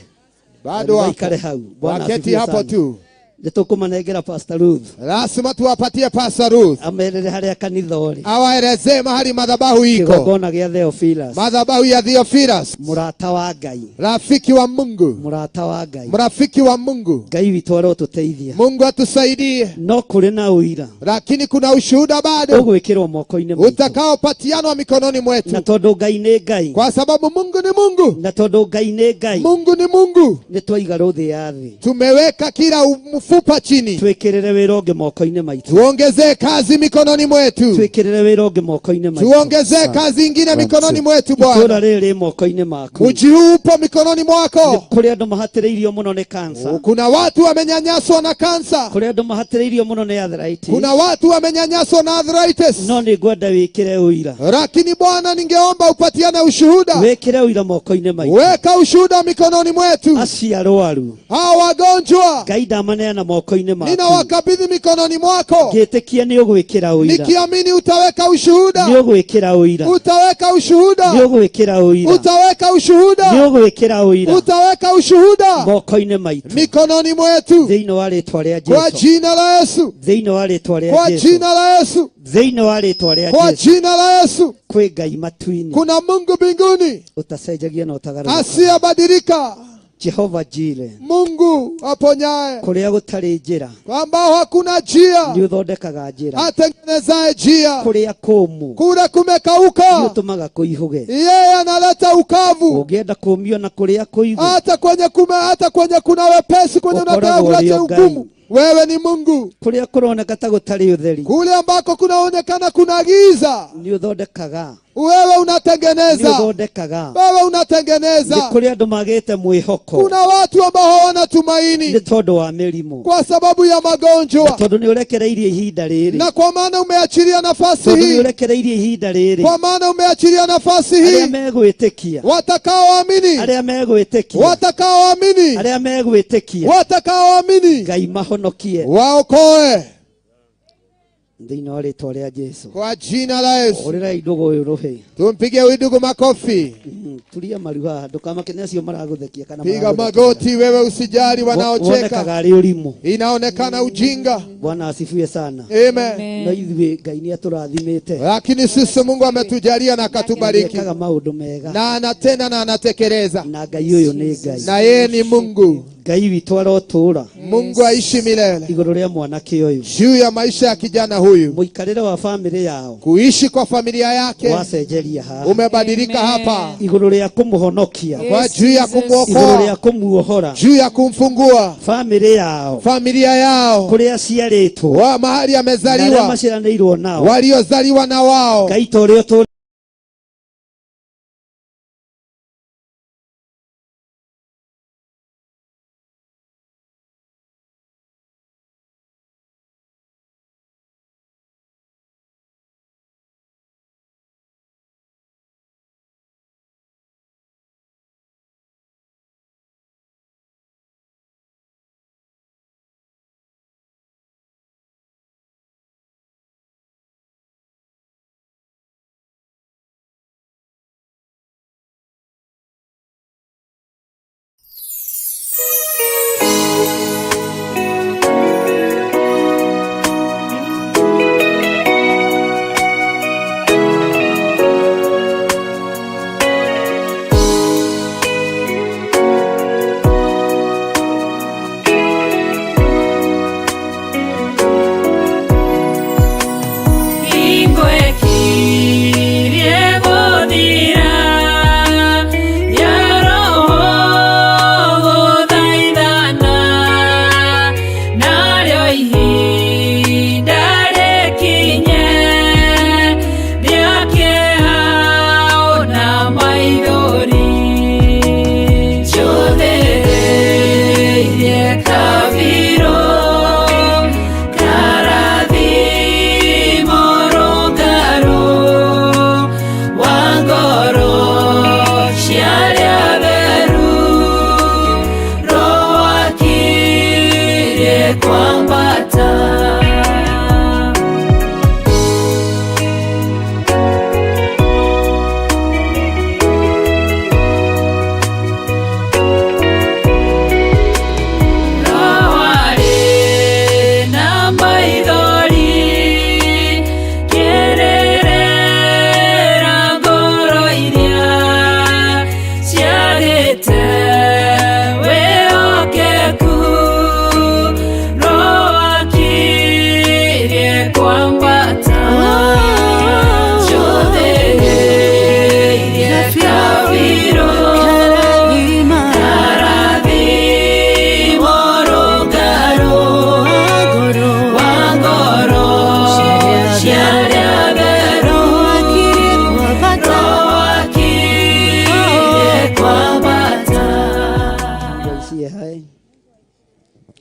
Bado wako maikare hau. Bwana waketi asifiwe hapo sana. tu. Nĩ tũkũmanengera Pastor Ruth, Lazima tuwapatie Pastor Ruth amerere harĩa kanitha ũrĩ, awaelezee mahali madhabahu iko, kĩgongona gĩa Theophilus, madhabahu ya Theophilus, mũrata wa Ngai, rafiki wa Mungu, mũrata wa Ngai. Mrafiki wa Mungu. Ngai witũ arotũteithia. Mungu atusaidie, No kũrĩ na ũira lakini kuna ushuhuda bado ũgwĩkĩrwo moko-inĩ maitũ, utakaopatianwa mikononi na mwetu, tondũ Ngai nĩ Ngai, kwa sababu Mungu ni Mungu, na tondũ Ngai nĩ Ngai, Mungu ni Mungu. Nĩ twaiga rũthĩ ya thĩ, Tumeweka kila mfupa chini, twĩkĩrĩre wĩra ũngĩ moko-inĩ maitũ, tuongezee kazi mikononi mwetu, twĩkĩrĩre wĩra ũngĩ moko-inĩ maitũ. Tuongezee kazi ingine mikononi mwetu. Itũũra Bwana, rĩrĩ rĩ moko-inĩ maku. mji huu upo mikononi Nĩ mwako. kũrĩ andũ mahatĩrĩirio mũno nĩ kansa, Kuna watu wamenyanyaswa na kansa, kũrĩ andũ mahatĩrĩirio mũno nĩ arthritis, kuna watu wamenyanyaswa na arthritis, no nĩ ngwenda wĩkĩre ũira, lakini Bwana, ningeomba upatiane ushuhuda, wĩkĩre ũira moko-inĩ maitũ. Weka ushuhuda mikononi mwetu. Acio arwaru, Hawa wagonjwa Ngai ndamaneana moko-inĩ maku, ninawakabidhi mikononi mwako, ngĩtĩkia nĩ ũgwĩkĩra ũira, nikiamini utaweka ushuhuda, nĩ ũgwĩkĩra ũira, utaweka nĩ ushuhuda, ũgwĩkĩra ũira, utaweka ushuhuda, nĩ ũgwĩkĩra ũira utaweka ushuhuda moko-inĩ maitũ, mikononi mwetu, thĩinĩ wa rĩtwa rĩa kwa Jesu, jina la Yesu, thĩinĩ wa rĩtwa rĩa kwa Jesu, jina la Yesu, thĩinĩ wa rĩtwa rĩa kwa Jesu. jina la Yesu. Kwĩ Ngai matu-inĩ Kuna Mungu mbinguni ũtacenjagia na ũtagarũrũkaga, asiyebadilika, Jehova Jire, Mungu aponyaye, kũrĩa gũtarĩ njĩra ambao hakuna njia nĩ ũthondekaga njĩra, atengenezaye njia, kũrĩa kũmũ kule nĩ kumekauka ũtũmaga kũihũge. yeye analeta ukavu, Ũngĩenda kũmio na kũrĩa kũigũ, hata kwenye kume, hata kwenye kuna wepesi, kwenye unataka Ukoragwo kuleta ũrĩ o Ngai. ugumu, wewe ni Mungu. Kũrĩa kũroneka ta gũtarĩ ũtheri, Kule ambako kunaonekana kuna giza, nĩ ũthondekaga, wewe nĩ unatengeneza, ũthondekaga. Wewe Nĩ unatengeneza. kũrĩ andũ magĩte mwĩhoko Kuna watu ambao hawana nĩ tumaini tondũ wa mĩrimũ, kwa sababu ya na magonjwa, tondũ nĩ ũrekereirie ihinda rĩrĩ, na kwa maana umeachilia nafasi tondũ nĩ hii, ũrekereirie ihinda rĩrĩ, kwa maana umeachilia nafasi arĩa hii, megwĩtĩkia, watakaoamini, arĩa megwĩtĩkia, watakaoamini, arĩa megwĩtĩkia, watakaoamini Ngai mahonokie waokoe thĩinĩ wa rĩtwa rĩa Jesu. Kwa jina la Yesu. Ũrĩrai ndũgũ ũyũ rũhĩ. Tumpige huyu ndugu makofi. Turia maru haha ndũkamake nĩ acio maragũthekia kana Piga maragũthekerera. magoti wewe, usijali wanaocheka, Wonekaga arĩ ũrimũ. Inaonekana ujinga. Bwana asifiwe sana. Amen. No ithuĩ Ngai nĩ atũrathimĩte, Lakini sisi Mungu ametujalia na akatubariki, ekaga maũndũ mega, na anatenda na anatekeleza, na Ngai ũyũ nĩ Ngai, na yeye ni Mungu. Ngai witũ arotũũra Mungu aishi milele igũrũ rĩa mwanake ũyũ, juu ya maisha ya kijana huyu, mũikarĩre wa bamĩrĩ yao kuishi kwa familia yake wacenjeria haha, umebadilika hapa, igũrũ rĩa kũmũhonokia, kwa juu ya igũrũ rĩa kumwokoa, kũmuohora, juu ya kumfungua bamĩrĩ yao familia yao, kũrĩa aciarĩtwo wa mahali na arĩa amezaliwa, maciaranĩirwo nao, waliozaliwa na wao. Ngai ta ũrĩa ũtũũraga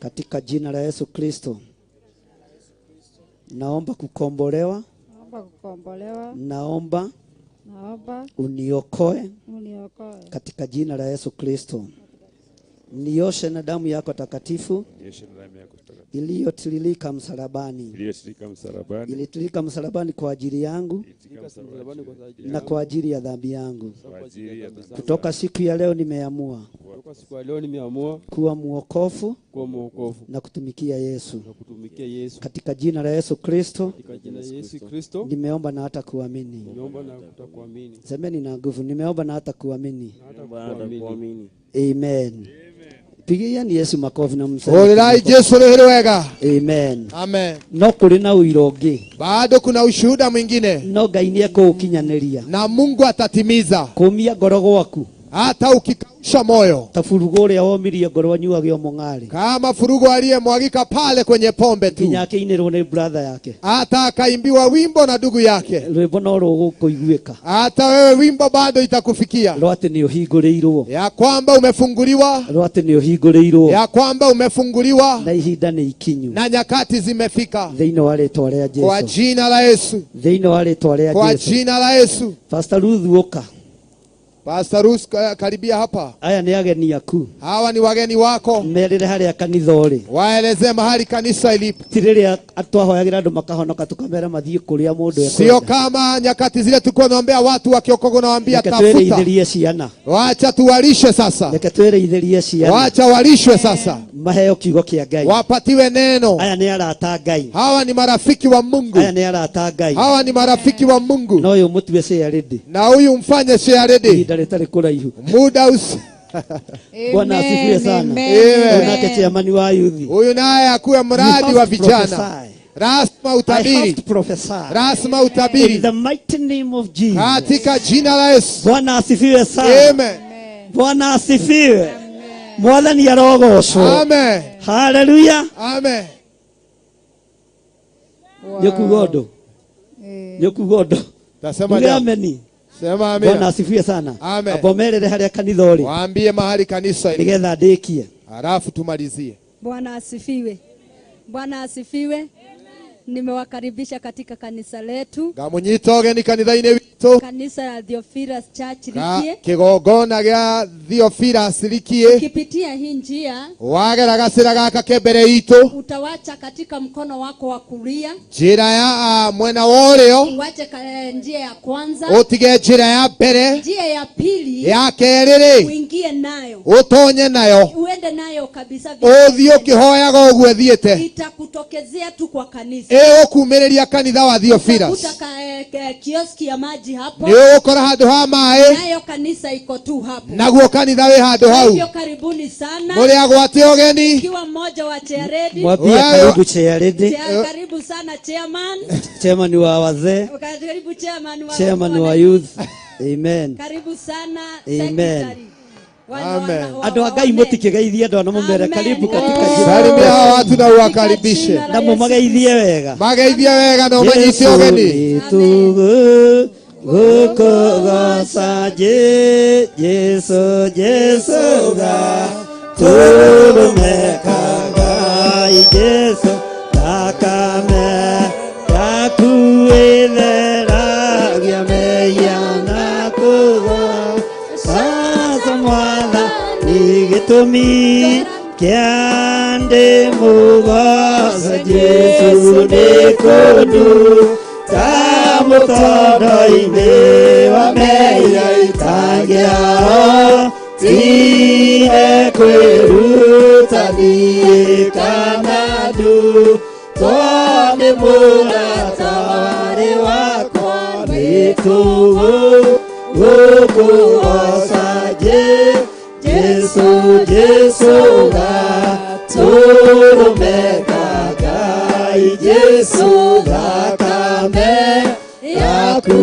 Katika jina la Yesu Kristo, naomba kukombolewa, Naomba kukombolewa. naomba Naomba uniokoe uniokoe. katika jina la Yesu Kristo. Nioshe na damu yako takatifu Nioshe na damu yako takatifu iliyotiririka msalabani, iliyotiririka msalabani, ilitiririka msalabani kwa ajili yangu iliyotiririka msalabani na kwa ajili ya dhambi yangu. kwa ajili ya dhambi Kutoka siku ya leo nimeamua Kutoka siku ya leo nimeamua kuwa mwokofu kuwa mwokovu na kutumikia Yesu. na kutumikia Yesu. Katika jina la Yesu Kristo Katika jina la Yesu Kristo nimeomba na hata kuamini. nimeomba na kutakuamini. Semeni na nguvu, nimeomba na hata kuamini. Na hata kuamini. Amen. Pigieni Yesu makofi na mseme. Hũrĩrai Jesu rĩhĩ wega. Amen. Amen. No kũrĩ na ũira ũngĩ. Bado kuna ushuhuda mwingine. No Ngai nĩ ekũũkinyanĩria. Na Mungu atatimiza. Kũmia ngoro gwaku. Hata ukikausha moyo. Ta furugu ũrĩa womirie ngoro anyuage o mũng'arĩ. Kama furugu aliyemwagika pale kwenye pombe tu. Nginya akĩinĩrwo nĩ brother yake. Hata akaimbiwa wimbo na ndugu yake. Rwĩmbo no rũgũkũiguĩka. Hata wewe wimbo bado itakufikia. Rwa atĩ nĩ ũhingũrĩirwo. Ya kwamba umefunguliwa. Rwa atĩ nĩ ũhingũrĩirwo. Ya kwamba umefunguliwa. Na ihinda nĩ ikinyu. Na nyakati zimefika. Thĩinĩ wa rĩtwa rĩa Kwa Jesu. jina la Yesu. Thĩinĩ wa rĩtwa rĩa Kwa Jesu. jina la Yesu. Pastor Ruth ũka. Pastor Ruth karibia hapa. Aya nĩ ageni aku. Hawa ni wageni wako. Merĩre harĩa kanitha ũrĩ. Waelezee mahali kanisa ilipo. Ti rĩrĩa twahoyagĩra andũ makahonoka tukamera mathiĩ kũrĩa mũndũ Sio ekwenda. kama nyakati zile tulikuwa tunaombea watu wakiokoka, unawaambia Reke tafuta. twĩrĩithĩrie ciana. Wacha tuwalishe sasa. Reke twĩrĩithĩrie ciana. Wacha walishwe sasa. Maheo kiugo kĩa Ngai. Wapatiwe neno. Aya nĩ arata a Ngai. Hawa ni marafiki wa Mungu. Aya nĩ arata a Ngai. Hawa ni marafiki wa Mungu. Na ũyũ mũtue share-ready. Na huyu mfanye share-ready. Ihinda rĩtarĩ kũraihu. Muda usi Bwana asifiwe sana. Amen. Ũyũ nake chairman wa youth. Huyu naye akuwe mradi wa vijana. Rasma I have utabiri. to prophesy. Rasma utabiri. In the mighty name of Jesus. Katika jina la Yesu. Bwana asifiwe sana. Amen. Bwana asifiwe. Mwathani arogocwo. Amen. Haleluya. Amen. Nĩ ũkuga ũndũ. Nĩ ũkuga ũndũ. Tasema Uge jambo. ameni. Sema Bwana amina. asifiwe sana. Amen. Amba ũmerĩre harĩa kanitha ũrĩ. Waambie mahali kanisa ilipo. Nĩgetha ndĩkie. Halafu tumalizie. Bwana asifiwe. Bwana asifiwe. Nimewakaribisha katika kanisa letu, Ngamunyita ũgeni kanitha-inĩ witũ. kanisa ya Theophilus Church Ka Likie. kĩgongona gĩa Theophilus Likie. Ukipitia hii njia Wagera gacĩra gaka ke mbere itũ. utawacha katika mkono wako wa kulia, Njĩra ya mwena wa ũrĩo uwache njia ya kwanza, ũtige njĩra ya mbere njia ya pili ya kerĩ rĩ uingie nayo, ũtonye nayo uende nayo kabisa. ũthiĩ ũkĩhoyaga ũguo ĩthiĩte Itakutokezea tu kwa kanisa. Ĩgũkumĩrĩria kanitha wa Theophilus. Utakuta kioski ya maji hapo, Nĩ ũgũkora handũ ha maĩ nayo kanisa iko tu hapo. naguo kanitha wĩ handũ Kwa hau. hivyo karibuni sana. Mũrĩ agwate ũgeni. Ukiwa mmoja wa chairedi, Mwambie Wewe- karibu chairlady. Karibu sana chairman, Chairman wa wazee. karibu chairman wa Chairman wa youth. Amen. karibu sana Amen. secretary. Amen. Andũ a Ngai mũtikĩgeithie andũ ano mũmere karibu katika jina. Salimia hawa watu na uwakaribishe. Na mũmageithie wega. Mageithie wega na ũmanyite ũgeni. Nĩtũgũ gũkũgoca Jesu Jesu ga tũrũme Ngai Jesu thakame yaku ĩtheragia mehia na kũgoca Mwathani gĩtũmi kĩa ndĩmũgoce Jesu nĩ kũndu ta mũtondo-inĩ wa mehia itangĩao tire kwĩruta niĩ kana ndu tondũ mũrata warĩ wakwa nĩ tũgũ gũkũgoca Jesu Jesu gatũrũme ka Ngai Jesu thakame yaku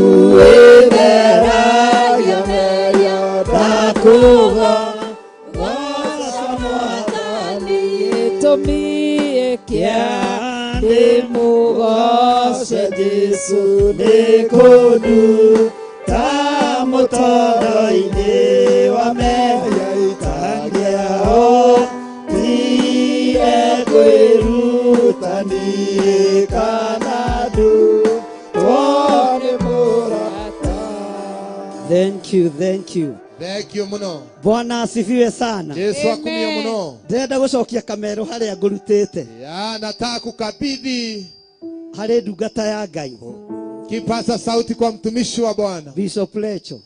ĩtheragia mehia ndakũgoca Mwathani Gĩtũmi kĩa ndĩmũgoce Jesu nĩ kũndu ta mũtondo-inĩ wa mehia itangĩao tire Kwĩruta niĩ kana ndutwo nĩ mũrata. Thank you, thank you. Thank you muno. Bwana asifiwe sana. Yesu akumio muno. Ndĩrenda gũcokia kamero harĩa ngũrutĩte. Ya, nataka kukabidhi harĩ ndungata ya Ngai. Kipaza sauti kwa mtumishi wa Bwana. Bishop Lecho.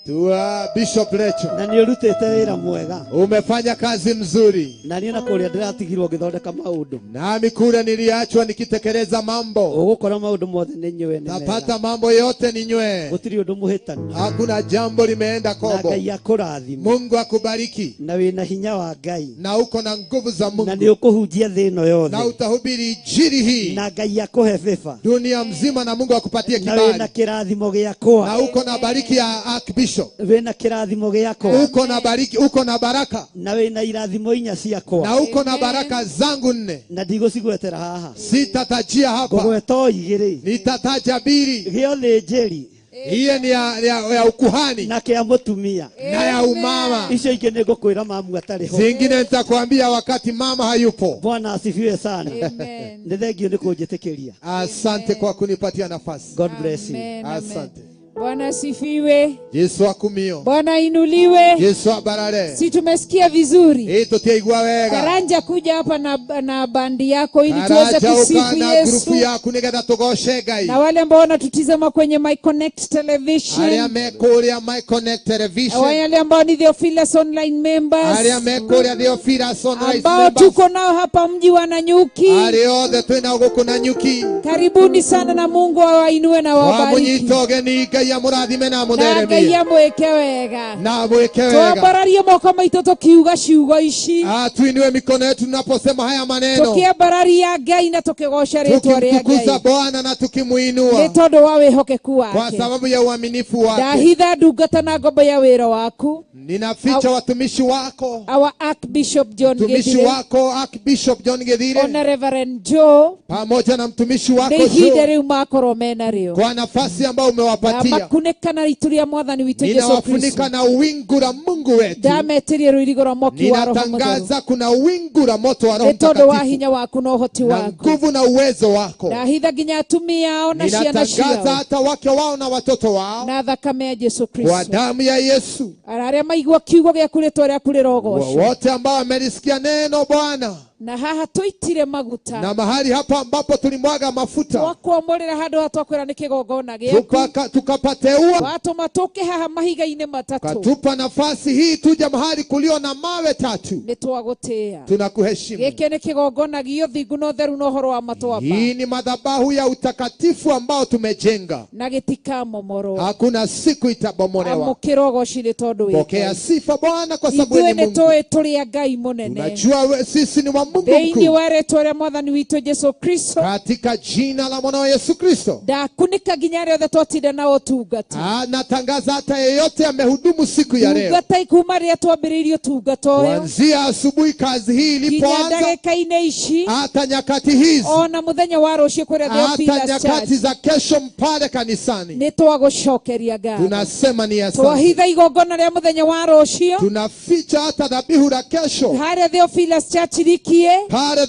Tua Bishop Lecho. Na nĩ ũrutĩte wĩra mwega. Umefanya kazi mzuri. Na niĩ na kũrĩa ndĩratigirwo ngĩthondeka maũndũ. Nami kule niliachwa nikitekeleza mambo. Ũgũkora maũndũ mothe nĩ nyũĩ nĩ mega. Napata mambo yote ninywe. Gũtirĩ ũndũ mũhĩtanu. Hakuna jambo limeenda Na kobo. Ngai akũrathime. Mungu akubariki. Na wĩna hinya wa Ngai. Na uko na nguvu za Mungu. Na nĩ ũkũhunjia thĩ ĩno yothe. Na utahubiri injili hii. Na Ngai akũhe favor. Dunia mzima na Mungu akupatie Na wĩna kibali. kĩrathimo gĩakwa. Na uko na bariki ya Archbishop. Wĩna kĩrathimo gĩakwa. Uko na bariki, uko na baraka. Na wĩna irathimo inya ciakwa. Na uko na baraka zangu nne. Na ndigũcigwetera haha. Sitatajia hapa. Ngũgweta o igĩrĩ. Nitataja mbili. Gĩa ũthĩnjĩri. Hiyo ni ya ukuhani Na kĩa mũtumia. Na ya umama. Icio ingĩ nĩ ngũkwĩra mamu atarĩ ho. Zingine nitakwambia wakati mama hayupo. Bwana asifiwe sana. Amen. Nĩ thengio nĩ kũnjĩtĩkĩria. Asante kwa kunipatia nafasi. God bless you. Amen, amen. Asante. Bwana asifiwe. Yesu akumio. Bwana ainuliwe. Yesu abarare. Si tumesikia vizuri? Ĩ tũtiaigua wega. Karanja kuja hapa na bandi yako ili tuweze Karanja kusifu uka na Yesu. grupu yaku nigetha tugoce Ngai. Na wale ambao wanatutizama kwenye My Connect Arĩa Television, me kũrĩa My Connect Television. wale ambao ni Theophilus Online members, Arĩa me kũrĩa Theophilus Online ambao members. tuko nao hapa mji wa Nanyuki, Arĩa othe twĩnao gũkũ Nanyuki. karibuni sana na Mungu awainue na wabariki Wamũnyita ũgeni Ngai amũrathime na na Ngai amũtheremie. amwĩke wega. Na amwĩke wega. Twambararie moko maitũ tũkiuga ciugo ici, Tuinue mikono yetu tunaposema haya maneno, tũkĩambararia Ngai na tũkĩgoca rĩtwa rĩa tukimtukuza Ngai Bwana na nĩ tukimuinua tondũ wa wĩhokeku kwa wake. sababu ya uaminifu wake. Ndahitha ndungata na ngombo ya wĩra waku, Ninaficha watumishi wako, our Archbishop John mtumishi Githire wako Archbishop John Githire ona Reverend Joe pamoja na mtumishi wako nĩ ihinda Joe, rĩu makorwo mena rĩo kwa nafasi ambayo na umewapatia. makunĩkana itu rĩa mwathani witũ Yesu Ninawafunika Kristo. na wingu la Mungu wetu. Ndametĩrie rũirigo rwa mwaki wa Roho Mũtheru Ninatangaza kuna wingu la moto wa Roho nĩ tondũ wa Mtakatifu hinya waku na ũhoti na waku. nguvu na uwezo wako. Ndahitha nginya atumia ao na ciana Ninatangaza ciao hata wake wao na watoto wao na thakame ya Yesu kwa Kristo. damu ya Yesu. Arĩa maigua kiugo gĩaku rĩtwa rĩaku rĩrogocwo. Wote ambao wamelisikia neno Bwana, Na haha tũitire maguta na mahali hapa ambapo tulimwaga mafuta twakwamũrĩra handũ ha twakwĩra nĩ kĩgongona gĩaku, tukapateua, watũma tũke haha mahiga-inĩ matatũ, katupa nafasi hii tuja mahali kulio na mawe tatu. nĩ twagũtĩĩa. Tunakuheshimu. Gĩkĩ nĩ kĩgongona gĩa ũthingu na ũtheru na ũhoro wa matwamba Hii ni madhabahu ya utakatifu ambao tumejenga, na gĩtikamomorwo. hakuna siku itabomolewa. Amũkĩra ũgoci nĩ tondũ wĩ Pokea Ngai. sifa Bwana, kwa sababu Ithuĩ wewe ni nĩ Mungu. tũĩ tũrĩ a Ngai mũnene Tunajua sisi ni wa Mungu thĩinĩ mkuu, wa rĩtwa rĩa mwathani witũ Jesu Kristo. katika jina la mwanao Yesu Kristo. Ndakunĩka nginya arĩa othe twatinda nao ũtungata. Natangaza hata yeyote amehudumu siku ya leo, Ndungata kuma rĩrĩa twambĩrĩirie ũtungata ũyũ kuanzia asubuhi kazi hii nginya ilipoanza, ndagĩka-inĩ ici hata nyakati hizi, ona mũthenya wa rũciũ kũrĩa hata Theophilus nyakati Church za kesho mpale kanisani, nĩ twagũcokeria ngatho. tunasema ni asante. Twahitha igongona rĩa mũthenya wa rũciũ Tunaficha hata dhabihu la kesho harĩa Theophilus Church rikie pale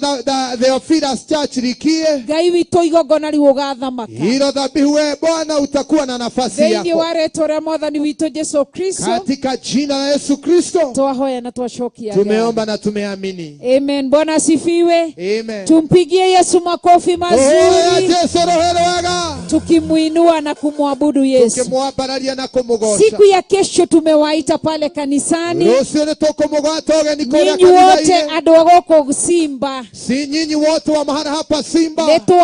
Theophilus Church likie. Ngai witũ igongona rĩu ũgathamaka Hilo dhabihu wewe Bwana utakuwa na nafasi thĩinĩ yako wa rĩtwa rĩa mwathani witũ Jesu Kristo. katika jina la Yesu Kristo. Twahoya na twacokia ngatho. Tumeomba na tumeamini. Amen. Bwana asifiwe. Amen. Tumpigie Yesu makofi Oya mazuri Jesu rohero wega, tukimuinua na kumwabudu Yesu. tukimwambararia na kumugoca. Siku ya kesho tumewaita pale kanisani Rũciũ nĩtũkũmũgwata ũgeni kũrĩa ninyi wote kanitha-inĩ. andũ a gũkũ Simba Si nyinyi wote wa mahali hapa Simba,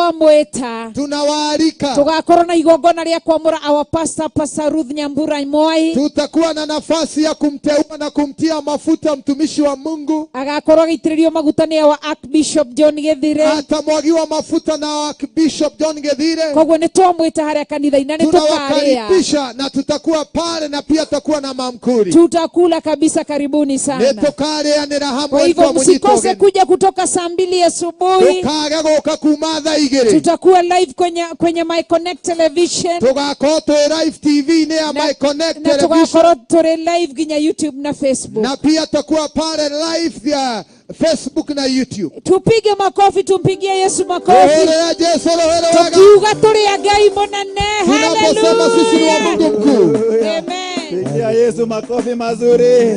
nĩtwamwĩta tunawaalika. tũgakorwo na igongona rĩa kwamũra our pastor, Pastor Ruth Nyambura Moi. Tutakuwa na nafasi ya kumteua na kumtia mafuta mtumishi wa Mungu, agakorwo agĩitĩrĩrio maguta nĩ our Archbishop John Githire. atamwagiwa mafuta na Archbishop John Githire. Koguo nĩtwamwĩta harĩa kanitha-inĩ na nĩtũkarĩa, Tunawakaribisha na tutakuwa pale na pia tutakuwa na mamkuli, tutakula kabisa. Karibuni sana. nĩtũkarĩanĩra Kwa hamwe hivyo twamũnyita msikose ũgeni. kuja Usikose kutoka saa 2 asubuhi. Ndũkage gũka kuma thaa 2. Tutakuwa live kwenye My Connect Television. Tũgakorwo twĩ live TV-inĩ ya My Connect Na Television. tugakorwo tũrĩ live nginya YouTube na Facebook. Na pia tutakuwa pale live ya Facebook na YouTube. Tupige makofi, tumpigie Yesu makofi. Hũrĩra Jesu rũhĩ rwega. Tukiuga tũrĩ a Ngai mũnene. Tunaposema sisi ni wa Mungu mkuu. Amen. Pigia Yesu makofi mazuri.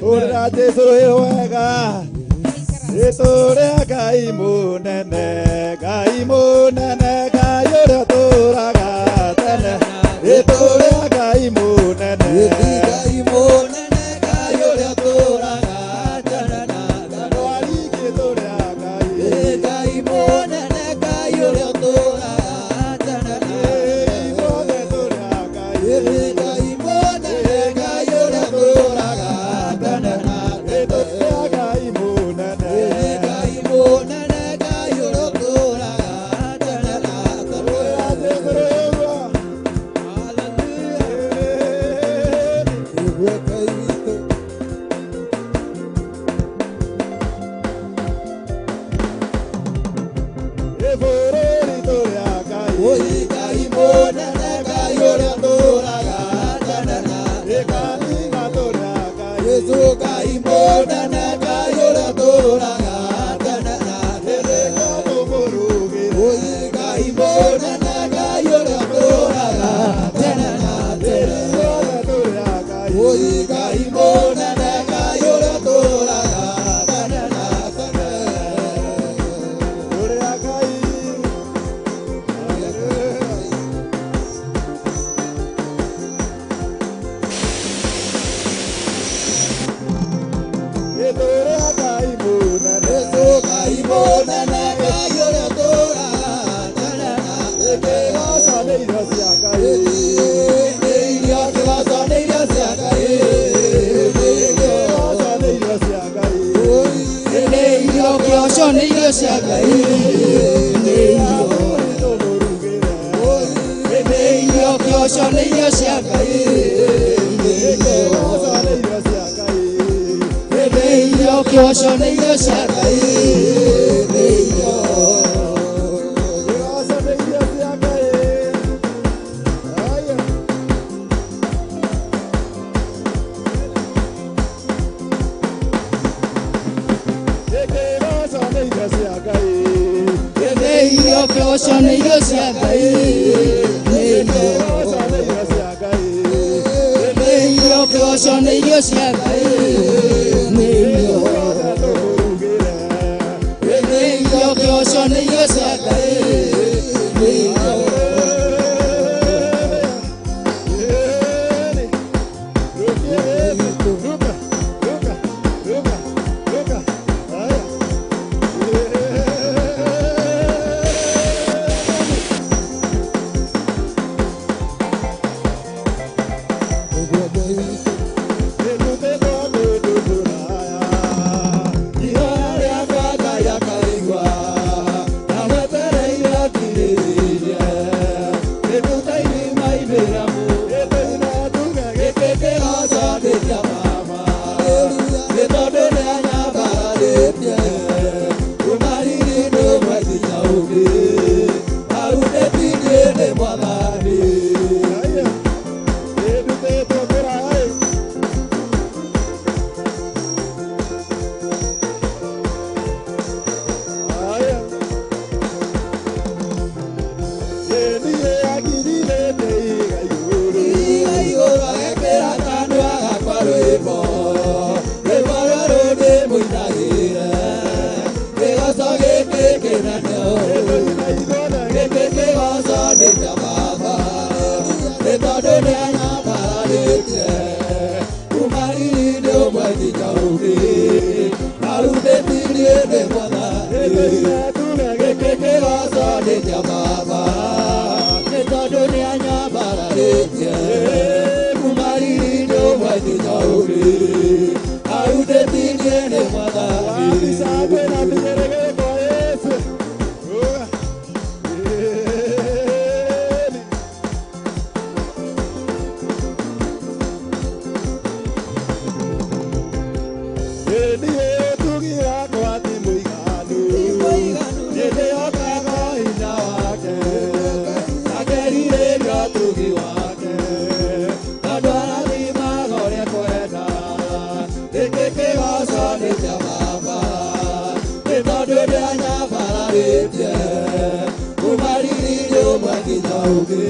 Hũrĩra Jesu rũhĩ rwega. Tũrĩ Ngai mũnene, Ngai mũnene, Ngai ũrĩa ũtũũraga tene. Tũrĩ Ngai mũnene. Ngai mũnene, Ngai ũrĩa ũtũũraga tene na tene. Twariki tũrĩ a Ngai. Ngai mũnene, Ngai ũrĩa ũtũũraga tene na tene. Ithuothe tũrĩ a Ngai. Ngai mũnene, Ngai ũrĩa ũtũũraga tene na tene. Tũrĩ a Ngai mũnene. Ngai mũnene, Ngai ũrĩa ũtũũraga tene na tene. Hũrĩra Jesu rũhĩ rwega. Hallelujah. Ngai witũ. Bũrũri tũrĩ a Ngai. Oi Ngai mũnene, Ngai ũrĩa ũtũũraga tene na tene. Kanitha tũrĩ a Ngai. Jesũ Ngai mũnene, Ngai ũrĩa ũtũũraga tene na tene. Tũmũrugĩre. Oi Ngai mũnene, Ngai ũrĩa ũtũũraga tene na tene. Ithuothe tũrĩ a Ngai. Oi Ngai mũnene, Ngai ũrĩa ũtũũraga tene na tene. Tũrĩ a Ngai. Tũrĩ a Ngai mũnene. Jesũ Ngai mũnene, Ngai ũrĩa ũtũũraga tene na tene. Kĩgoco nĩ irio cia Ngai. Nĩ irio, kĩgoco nĩ irio cia Ngai. Nĩ irio. Kĩgoco nĩ irio cia Ngai. Nĩ irio, kĩgoco nĩ irio cia Ngai. Nĩ irio. Tũmũrugĩre. Nĩ irio, kĩgoco nĩ irio cia Ngai. Nĩ irio. Kĩgoco nĩ irio cia Ngai. Nĩ irio, kĩgoco nĩ irio cia Ngai. Nĩ irio. Kĩgoco nĩ irio cia Ngai. Aya. Kĩgoco nĩ irio cia Ngai. Nĩ irio, kĩgoco nĩ irio cia Ngai. Nĩ irio. Kĩgoco nĩ irio cia Ngai. Nĩ irio, kĩgoco nĩ irio cia Ngai. Nĩ irio. Tũmũrugĩre. Nĩ irio, kĩgoco nĩ irio cia Ngai. Nĩ irio. Ihoya rĩakwa Ngai akaigua, ndamwetereire akirĩrĩirie. Kĩndũ ta irima-inĩ rĩa gĩkĩ kĩroco nĩ kĩa mama. Nĩ tondũ nĩanyambararĩtie, kuuma riri-inĩ ũmwe nginya ũngĩ. Hau ndĩtinie nĩ Mwathani. Iga igũrũ agekĩra kanua gakwa rwĩmbo, rwĩmbo rũrũ ndĩmũinagĩre. Kĩgoco gĩkĩ kĩnene ũũ, gĩkĩ kĩgoco nĩ kĩa baba. Nĩ tondũ nĩanyambararĩtie, kuuma riri-inĩ ũmwe nginya ũngĩ. Hau ndĩtinie nĩ Mwathani. Gĩkĩ kĩgoco nĩ kĩa baba. Nĩ tondũ nĩanyambararĩtie, kuuma riri-inĩ ũmwe nginya ũngĩ. Hau ndĩtinie nĩ Mwathani. Niĩ ũtugi wakwa ti mũiganu. nĩanyabararĩtie kuma riri-inĩ ũmwe nginya ũngĩ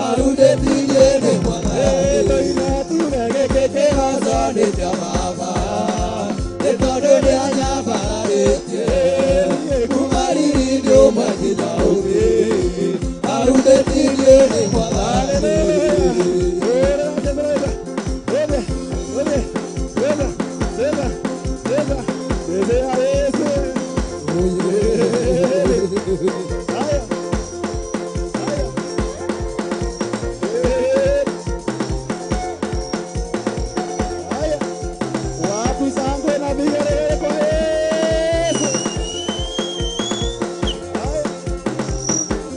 arundĩtirie nĩ mwathani tũine tuge gĩkĩ kĩgoco nĩ kĩa baba nĩ tondũ nĩanyabararĩtie kuma riri-inĩ ũmwe nginya ũngĩ arundĩtirie nĩ mwathani.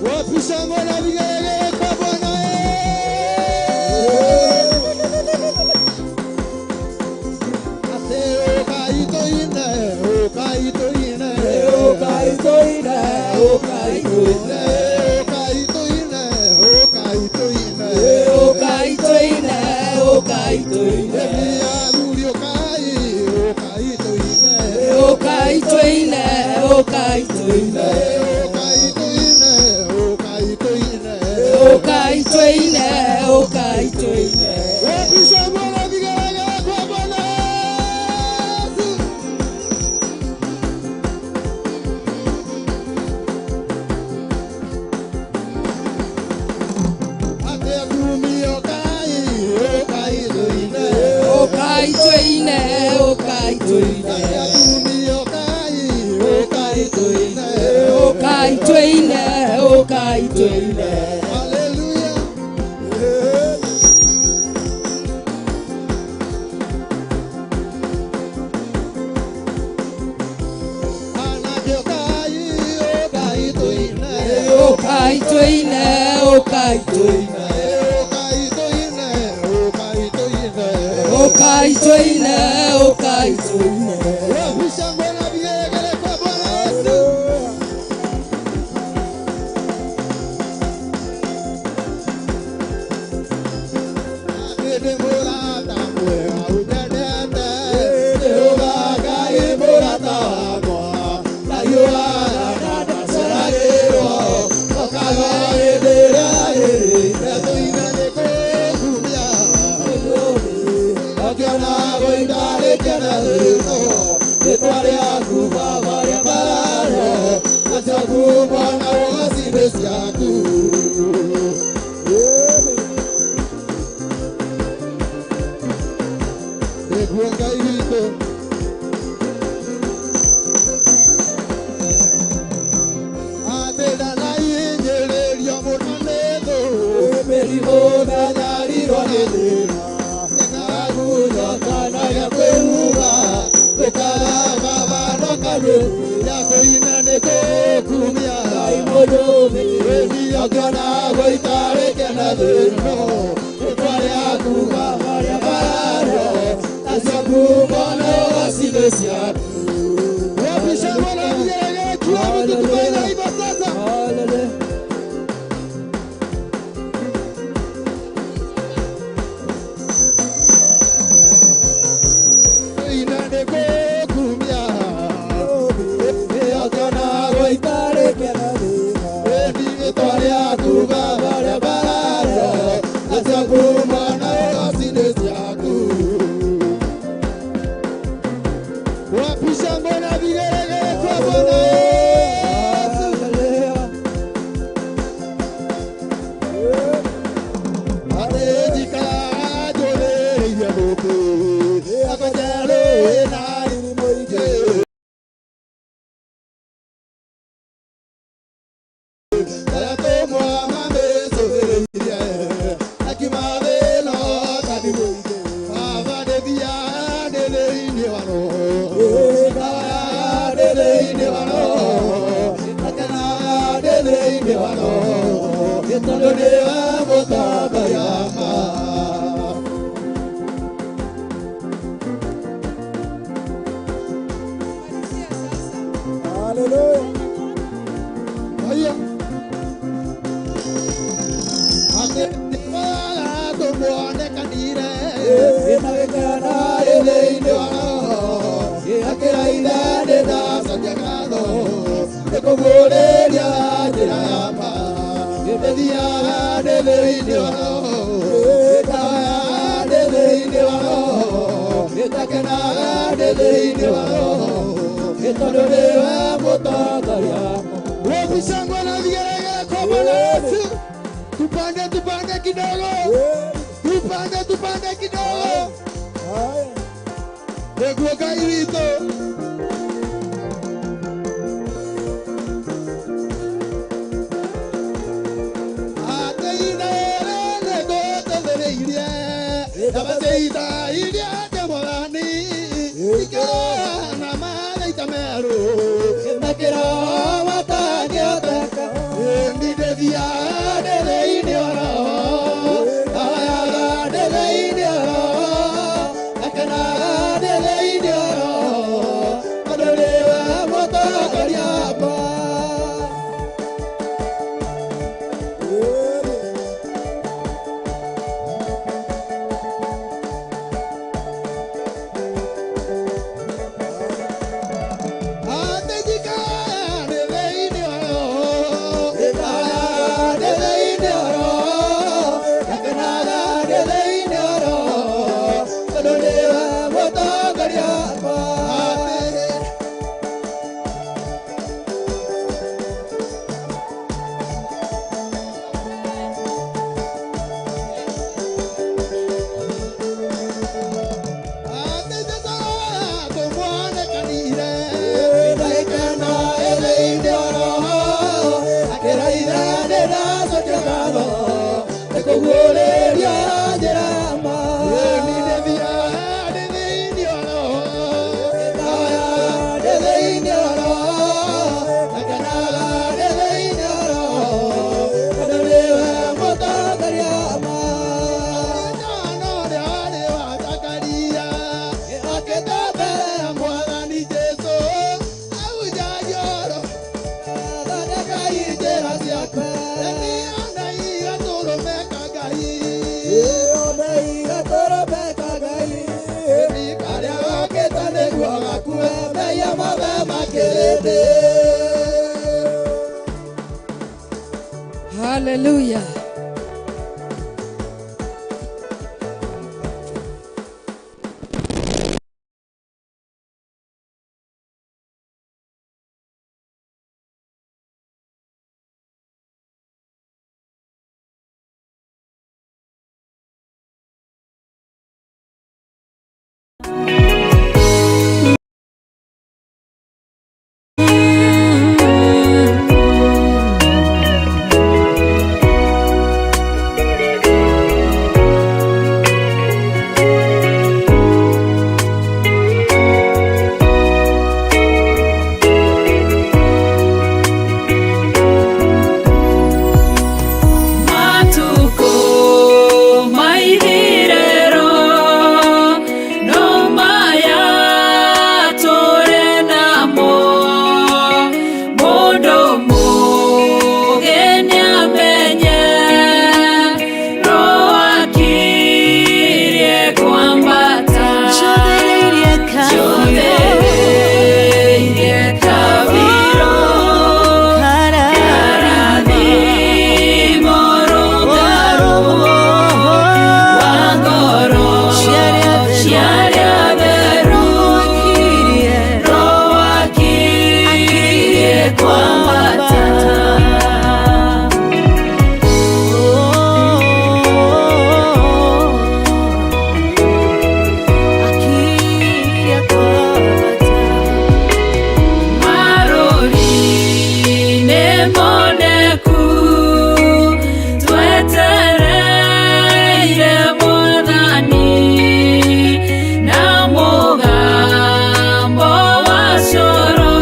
Wapi shangwe na vigelegele kwa Bwana Ate ukaitoine, ukaitoine, Ukaitoine, ukaitoine, ukaitoine, ukaitoine, ukaitoine, ukaitoine, Athuri ukai, ukaitoine, ukaitoine, ukaitoine, ukaitoine, ukaitoine, ukaitoine, ukaitoine. Wapi shangwe na vigelegele kwa Bwana Yesu? Ate atumia ukai, ukaitoine, Ukaitoine, ukaitoine, ate atumia ukai, ukaitoine, ukaitoine, ukaitoine. Hallelujah. Anake ukai, ukaitoine, Ukaitoine, ukaitoine, ukaitoine, ukaitoine. ukaitoine, ukaitoine. Wapi shangwe na vigelegele kwa Bwana Yesu? Ndĩ mũrata mwega ũnyendete, Jehova Ngai mũrata wakwa, ndahiũhaga na ndaceragĩrwo, okaga hĩndĩ ĩrĩa yagĩrĩire, tũine nĩ kũkumia. Ũkĩona gũikarĩtie na thĩno, rĩtwa rĩaku Baba rĩambararwo, nacio ngumo na ũgoci nĩ ciaku. Nĩguo Ngai witũ. Atĩ ndanahinyĩrĩrio mũno nĩ thũ, mĩrimũ ndanyarirwo nĩ thĩna, nĩkagunywo kana gĩa kwĩhuba, ndũkaga baba no kanua kũina nĩ kũkumia. Ũkĩona gũikarĩte na thĩno, rĩtwa rĩaku Baba rĩambararwo, nacio ngumo na ũgoci nĩ ciaku. Wapi shangwe na vigelegele kila mtu tukainaimba sasa. Ina nĩ kũkumia. Ũkĩona gũikarĩte na thĩna, rĩtwa rĩaku Baba rĩambararwo, nacio ngumo na ũgoci nĩ ciaku. Wapi shangwe na vigelegele kwa Bwana Yesu? Atĩnjikaraga njũthĩrĩirie mũtĩ, akwenja rũũĩ na irimũ ingĩ. Arĩa tũmwa mamĩcũthĩrĩirie, akiuma thĩna ũtani mũingĩ. Baba ndĩthiaga ndĩ thĩinĩ wa Roho, ngayaga ndĩ thĩinĩ wa Roho, ngakenaga ndĩ thĩinĩ wa Roho, tondũ nĩwe mũtongoria wakwa. Haya. Atĩ nĩwaga tũmuonekanire, ĩna gĩkeno thĩinĩ wa Roho, akĩra ithe nĩndacokia ngatho, Nĩkũguũrĩria njĩra ya ma Ndĩthiaga ndĩ thĩinĩ wa roho Ndĩthaga ndĩ thĩinĩ wa roho Ndĩtakenaga ndĩ thĩinĩ wa roho Tondũ nĩwe mũtongoria. Wapi shangwe na vigelegele kwa Bwana Yesu? Tupande, tupande kidogo, tupande, tupande kidogo. Nĩguo Ngai witũ. Atĩ ithere nĩngũtũthĩrĩirie, ndabatĩitha iria ndĩ Mwathani, ikĩroa na mathĩita merũ, Makĩroa matangĩhoteka. Nĩ ndĩthiaga ndĩ thĩinĩ wa roho, ndahoyaga ndĩ thĩinĩ wa roho, ndakenaga ndĩ thĩinĩ wa roho, Tondũ nĩwe mũtongoria wakwa. Atĩ njikaraga ndĩ thĩinĩ wa roho, Ndĩthaga ndĩ thĩinĩ wa roho, ndakenaga ndĩ thĩinĩ wa roho, tondũ nĩwe mũtongoria wakwa. Atĩ Jesũ kũmwonekanire, Ndagĩkena ĩ thĩinĩ wa roho, akĩraitha nĩndacokia ngatho, nĩkũguũrĩria njĩra ya ma. Nĩ ndĩthiaga ndĩ thĩinĩ wa roho, Ndahoyaga ndĩ thĩinĩ wa roho, ndakenaga ndĩ thĩinĩ wa roho, tondũ nĩwe mũtongoria wa ma. Johana ũrĩa warĩ wa Zakaria, okĩte mbere ya Mwathani Jesũ, ahunjagia ũhoro, Thondekai njĩra ciakwa. nĩonai gatũrũme ka Ngai. Onai gatũrũme ka Ngai, karĩa gokĩte nĩguo gakue mehia mothe ma kĩrĩndĩ. Hallelujah. Matuko maithirero no maya tũrĩ namo mũndũ mũgĩ nĩamenye no akirie kwambata Njothereirie kabiro karathimo rũngarũ wa ngoro ciarĩa theru rũakirie kwambata. Marũri nĩ moneku twetereire Mwathani na mũgambo wa coro.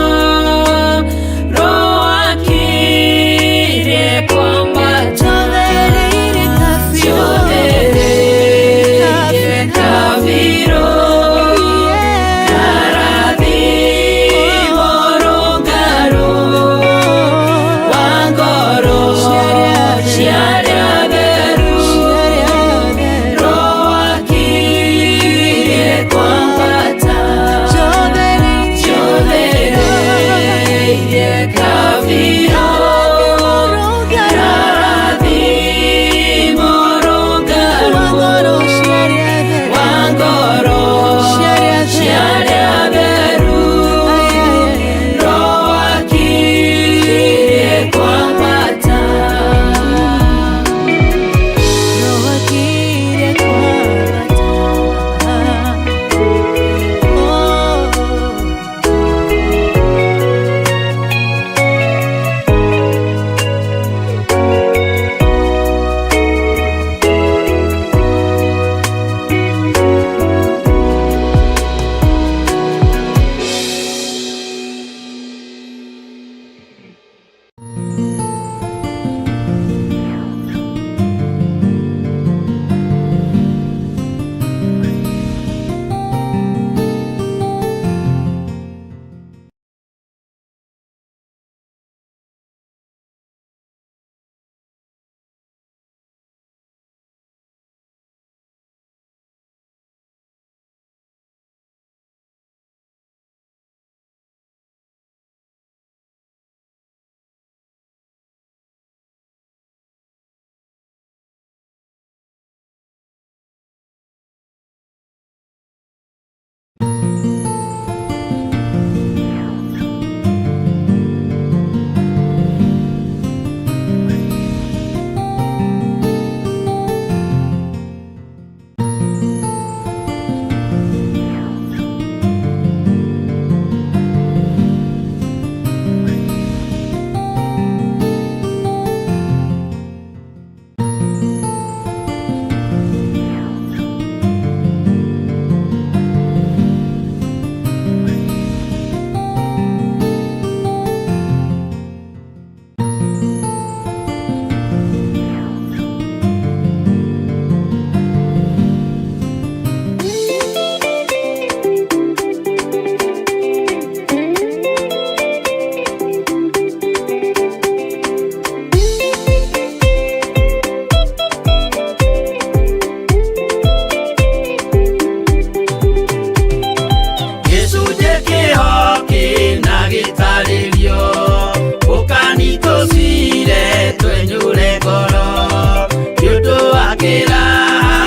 Gĩcunjĩ kĩho kĩna gĩtarĩrio ũkani tũcire twenyũre ngoro nĩ ũndũ wa kĩraha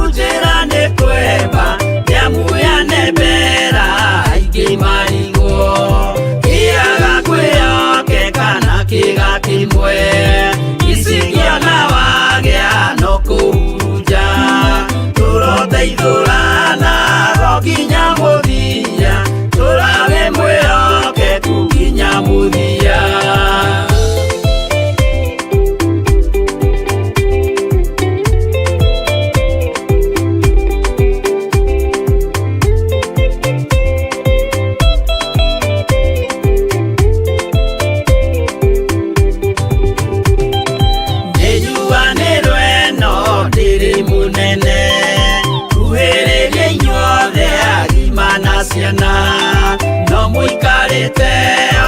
njĩra nĩ kwemba nĩamuyane mbera aingĩ marigwo kĩaga kwĩyoke kana kĩga kĩmwe icingĩona wagĩa no kũhurunja tũroteithũrana ro nginya mũthia tũrage mwĩhokeku nginya mũthia. Nĩnjuanĩrwo ĩno ndĩrĩ mũnene kuhĩrĩria inyuothe agima na ciana no mũikarĩte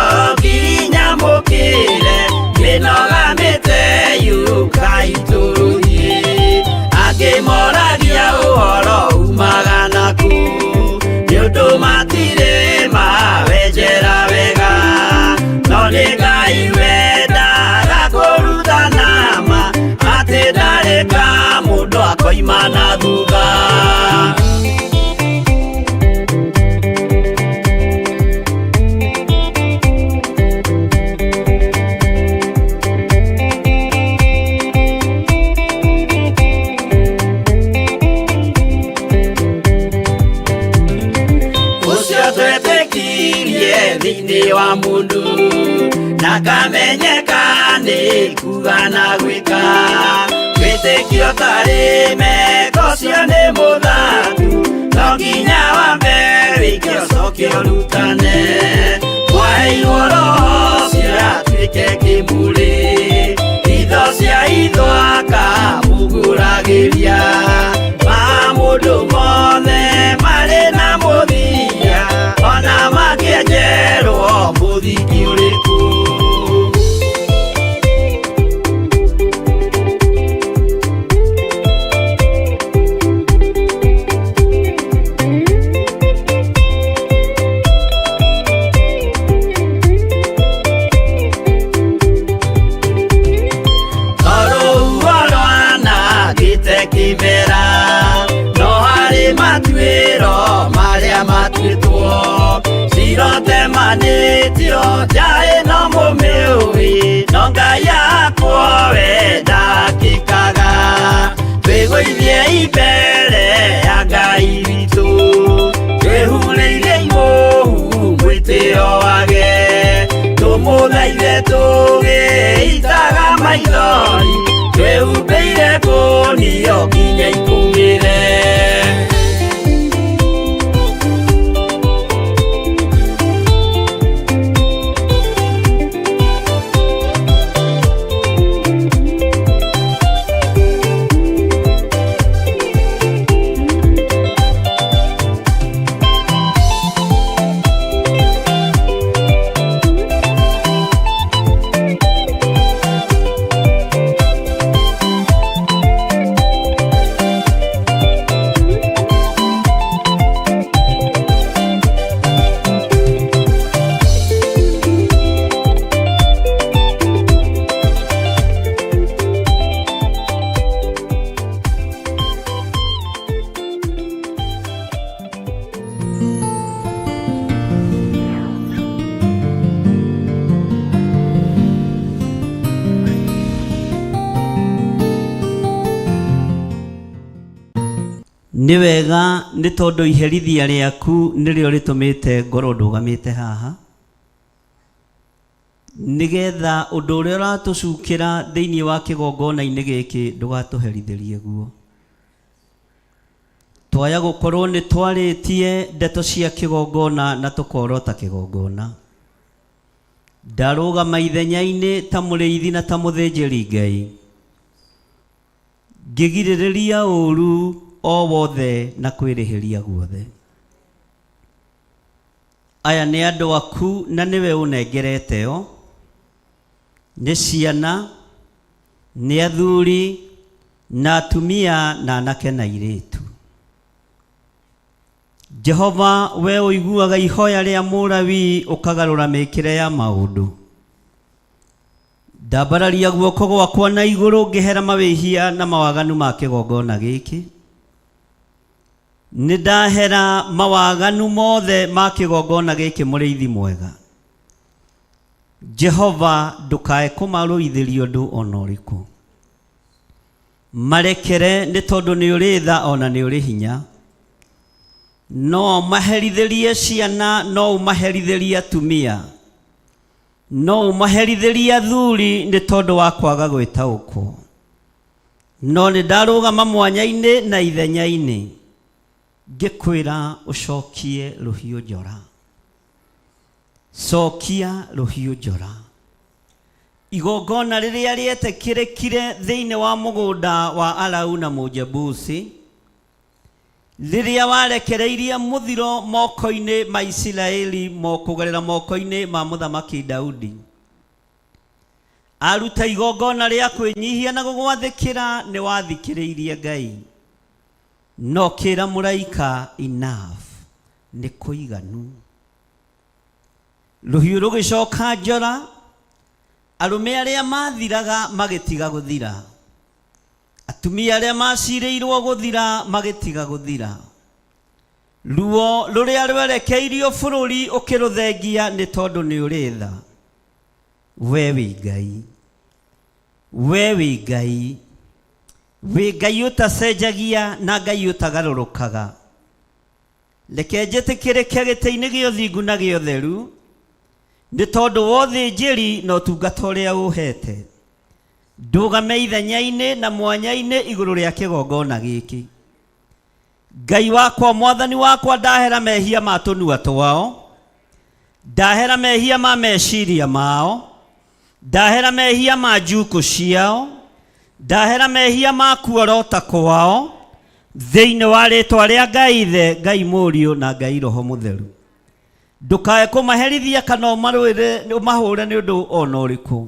o nginya mũkĩre mĩnoga mĩte yũkai tũrũthiĩ angĩ moragia ũhoro umaga naku nĩ ũndũ matirĩ mawenjera wega no nĩ Ngai wendaga kũrutana ma atĩ ndarĩ ka mũndũ akoima na thutha. Ũcio twetĩkirie thĩinĩ wa mũndũ ndakamenyeka nĩ kuga na gwĩka wĩtĩkio tarĩ meko ũcio nĩ mũthaku no nginya wambe wĩke ũcoke ũrutane kwaheirwo roho ũcio atuĩke kĩmũrĩ itho cia itho akamũgũragĩria ma mũndũ mothe marĩ na mũthia ona makĩenjerwo mũthingi ũrĩkũ. Tondũ rwanangĩte kĩmera no harĩ matuĩro marĩa matuĩtwo cirotemanĩtio njaĩ no mũmĩũĩ no Ngai yakwo we ndakĩkaga twĩgũithie imbere ya Ngai witũ twĩhurĩire imũhu mwĩtĩo wage tũmũthaithe tũgĩitaga maithori twĩhumbĩire ngũnio nginya ikũmĩre. Nĩ wega nĩ tondũ iherithia rĩaku nĩrĩo rĩtũmĩte ngorwo ndũgamĩte haha, nĩgetha ũndũ ũrĩa ũratũcukĩra thĩinĩ wa kĩgongona-inĩ gĩkĩ ndũgatũherithĩrie guo. Twaya gũkorwo nĩ twarĩtie ndeto cia kĩgongona na tũkorota kĩgongona. Ndarũgama ithenya-inĩ ta mũrĩithi na ta mũthĩnjĩri Ngai, ngĩgirĩrĩria ũũru o wothe na kwĩrĩhĩria guothe. Aya nĩ andũ aku na nĩwe ũnengerete o, nĩ ciana, nĩ athuri, na atumia, na anake na airĩtu. Jehova, we ũiguaga ihoya rĩa Mũlawii ũkagarũra mĩkĩre ya maũndũ. Ndambararia guoko gwakwa na igũrũ ngĩhera mawĩhia na mawaganu ma kĩgongona gĩkĩ. Nĩ ndahera mawaganu mothe ma kĩgongona gĩkĩ mũrĩithi mwega. Jehova, ndũkae kũmarũithĩria ũndũ o na ũrĩkũ. Marekere nĩ tondũ nĩ ũrĩ tha o na nĩ ũrĩ hinya. No ũmaherithĩrie ciana, no ũmaherithĩrie atumia. No ũmaherithĩrie athuri nĩ tondũ wa kwaga gwĩtaũkwo. No nĩ ndarũgama mwanya-inĩ na ithenya-inĩ ngĩkwĩra ũcokie rũhiũ njora. Cokia rũhiũ njora. Igongona rĩrĩa rĩetĩkĩrĩkire thĩinĩ wa mũgũnda wa Arauna Mũjebusi, rĩrĩa warekereirie mũthiro moko-inĩ ma Isiraeli kũgerera moko-inĩ ma Mũthamaki Daudi. Aruta igongona rĩa kwĩnyihia na gũgwathĩkĩra, nĩ wathikĩrĩirie Ngai. No kĩra mũraika enough, nĩ kũiganu. Rũhiũ rũgĩcoka njora, arũme arĩa mathiraga magĩtiga gũthira. Atumia arĩa macirĩirwo gũthira magĩtiga gũthira. Ruo rũrĩa rwerekeirio bũrũri ũkĩrũthengia nĩ tondũ nĩ ũrĩ tha. We wĩ Ngai. We wĩ Ngai. Wĩ Ngai ũtacenjagia na Ngai ũtagarũrũkaga. Reke njĩtĩkĩrĩke gĩtĩ-inĩ gĩa ũthingu na gĩa ũtheru, nĩ tondũ wa ũthĩnjĩri na ũtungata ũrĩa ũũheete. Ndũgame ithenya-inĩ na mwanya-inĩ igũrũ rĩa kĩgongona gĩkĩ. Ngai wakwa, Mwathani wakwa, ndahera mehia ma tũnua twao, ndahera mehia ma meciria mao, ndahera mehia ma njukũ ciao, ndahera mehia ma kuorota kwao, thĩinĩ wa rĩtwa rĩa Ngai Ithe, Ngai Mũriũ na Ngai Roho Mũtheru. Ndũkae kũmaherithia kana ũmarũĩre, ũmahũre nĩ ũndũ o na ũrĩkũ.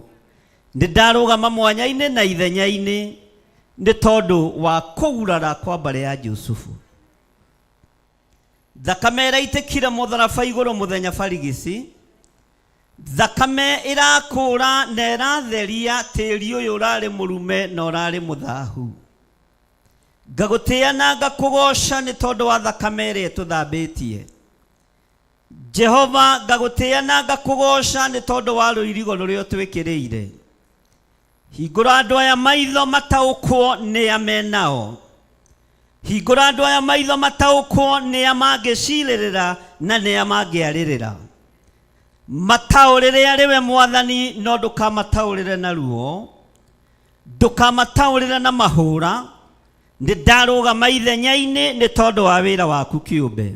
Nĩ ndarũgama mwanya-inĩ na ithenya-inĩ nĩ tondũ wa kũgurara kwa mbarĩ ya Jusufu. Thakame ĩraitĩkire mũtharaba igũrũ mũthenya barigici, thakame ĩrakũra na ĩratheria tĩri ũyũ ũrarĩ mũrume na ũrarĩ mũthahu. Ngagũtĩĩa na ngakũgooca nĩ tondũ wa thakame ĩrĩa ĩtũthambĩtie. Jehova, ngagũtĩĩa na ngakũgooca nĩ tondũ wa rũirigo rũrĩa ũtwĩkĩrĩire. Hingũra andũ aya maitho mataũkwo nĩa menao. Hingũra andũ aya maitho mataũkwo nĩa mangĩcirĩrĩra na nĩa mangĩarĩrĩra. Mataũrĩre arĩ we Mwathani, no ndũkamataũrĩre na ruo, ndũkamataũrĩre na mahũra. Nĩ ndarũgama ithenya-inĩ nĩ tondũ wa wĩra waku kĩũmbe.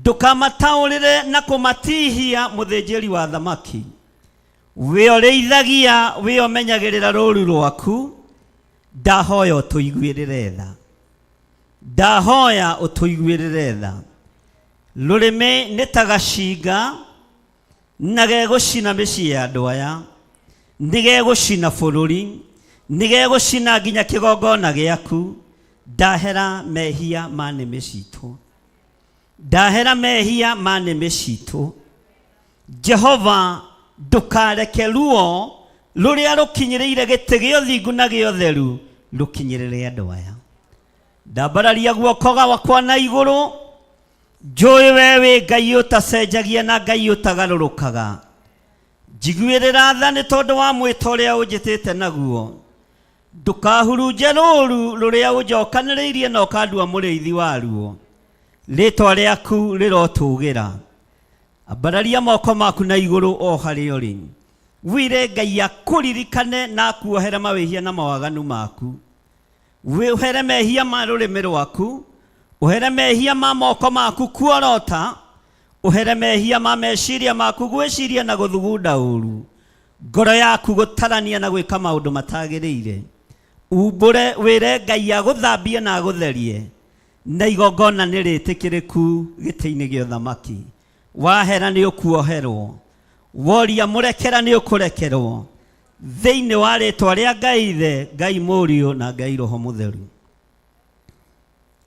Ndũkamataũrĩre na kũmatihia mũthĩnjĩri wa thamaki. We ũrĩithagia, we ũmenyagĩrĩra rũũru rwaku, ndahoya ũtũiguĩrĩre tha. Ndahoya ũtũiguĩrĩre tha. Rũrĩmĩ nĩ ta gacinga na gegũcina mĩciĩ ya andũ aya, nĩ gegũcina bũrũri, nĩ gegũcina nginya kĩgongona gĩaku. Ndahera mehia ma nĩmĩ citũ. Ndahera mehia ma nĩmĩ citũ. Jehova, ndũkareke ruo rũrĩa rũkinyĩrĩire gĩtĩ gĩa ũthingu na gĩa ũtheru rũkinyĩrĩre andũ aya. Ndambararia guoko gwakwa na igũrũ, njũĩ we wĩ Ngai ũtacenjagia na Ngai ũtagarũrũkaga. Njiguĩrĩra tha nĩ tondũ wa mwĩto ũrĩa ũnjĩtĩte naguo. Ndũkahurunje rũũru rũrĩa ũnjokanĩrĩirie na ũkandua mũrĩithi waruo. Rĩĩtwa rĩaku rĩrotũgĩra. Ambararia moko maku na igũrũ o harĩa ũrĩ. Wĩre Ngai akũririkane na akuohere mawĩhia na mawaganu maku. Ũhere mehia ma rũrĩmĩ rwaku, ũhere mehia ma moko maku kuorota, ũhere mehia ma meciria maku gwĩciria na gũthugunda ũru, ngoro yaku gũtarania na gwĩka maũndũ matagĩrĩire. Umbũre wĩre Ngai agũthambie na agũtherie, na igongona nĩ rĩtĩkĩrĩku gĩtĩ-inĩ gĩa ũthamaki. Wahera nĩ ũkuoherwo, woria mũrekera nĩ ũkũrekerwo, thĩinĩ wa rĩtwa rĩa Ngai Ithe, Ngai Mũriũ na Ngai Roho Mũtheru.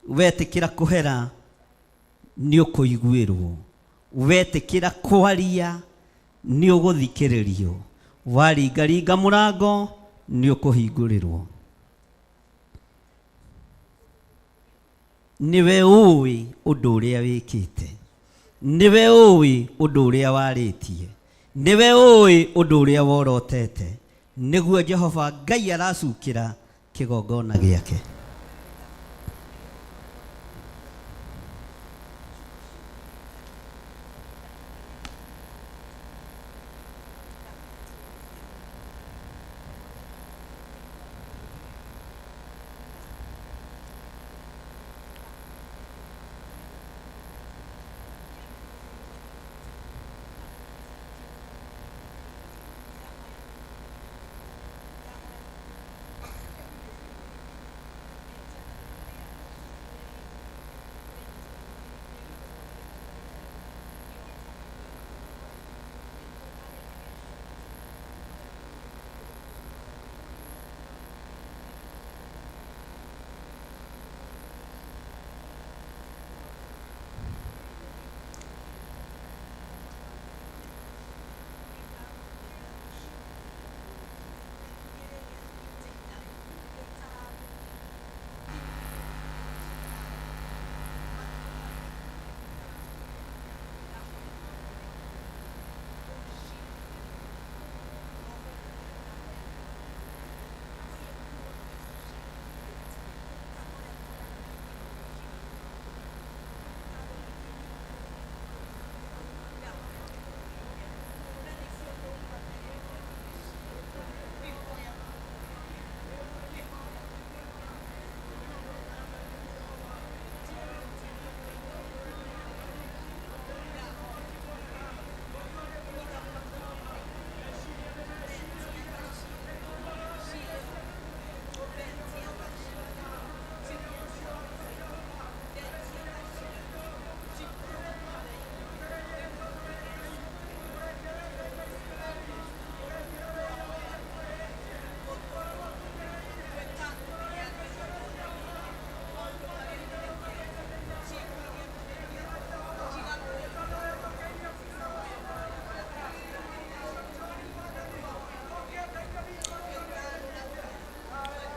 Wetĩkĩra kũhera nĩ ũkũiguĩrwo, wetĩkĩra kwaria nĩ ũgũthikĩrĩrio, waringaringa mũrango nĩ ũkũhingũrĩrwo. Nĩwe ũĩ ũndũ ũrĩa wĩkĩte, nĩwe ũĩ ũndũ ũrĩa warĩtie, nĩwe ũĩ ũndũ ũrĩa worotete, nĩguo Jehova Ngai aracukĩra kĩgongona gĩake.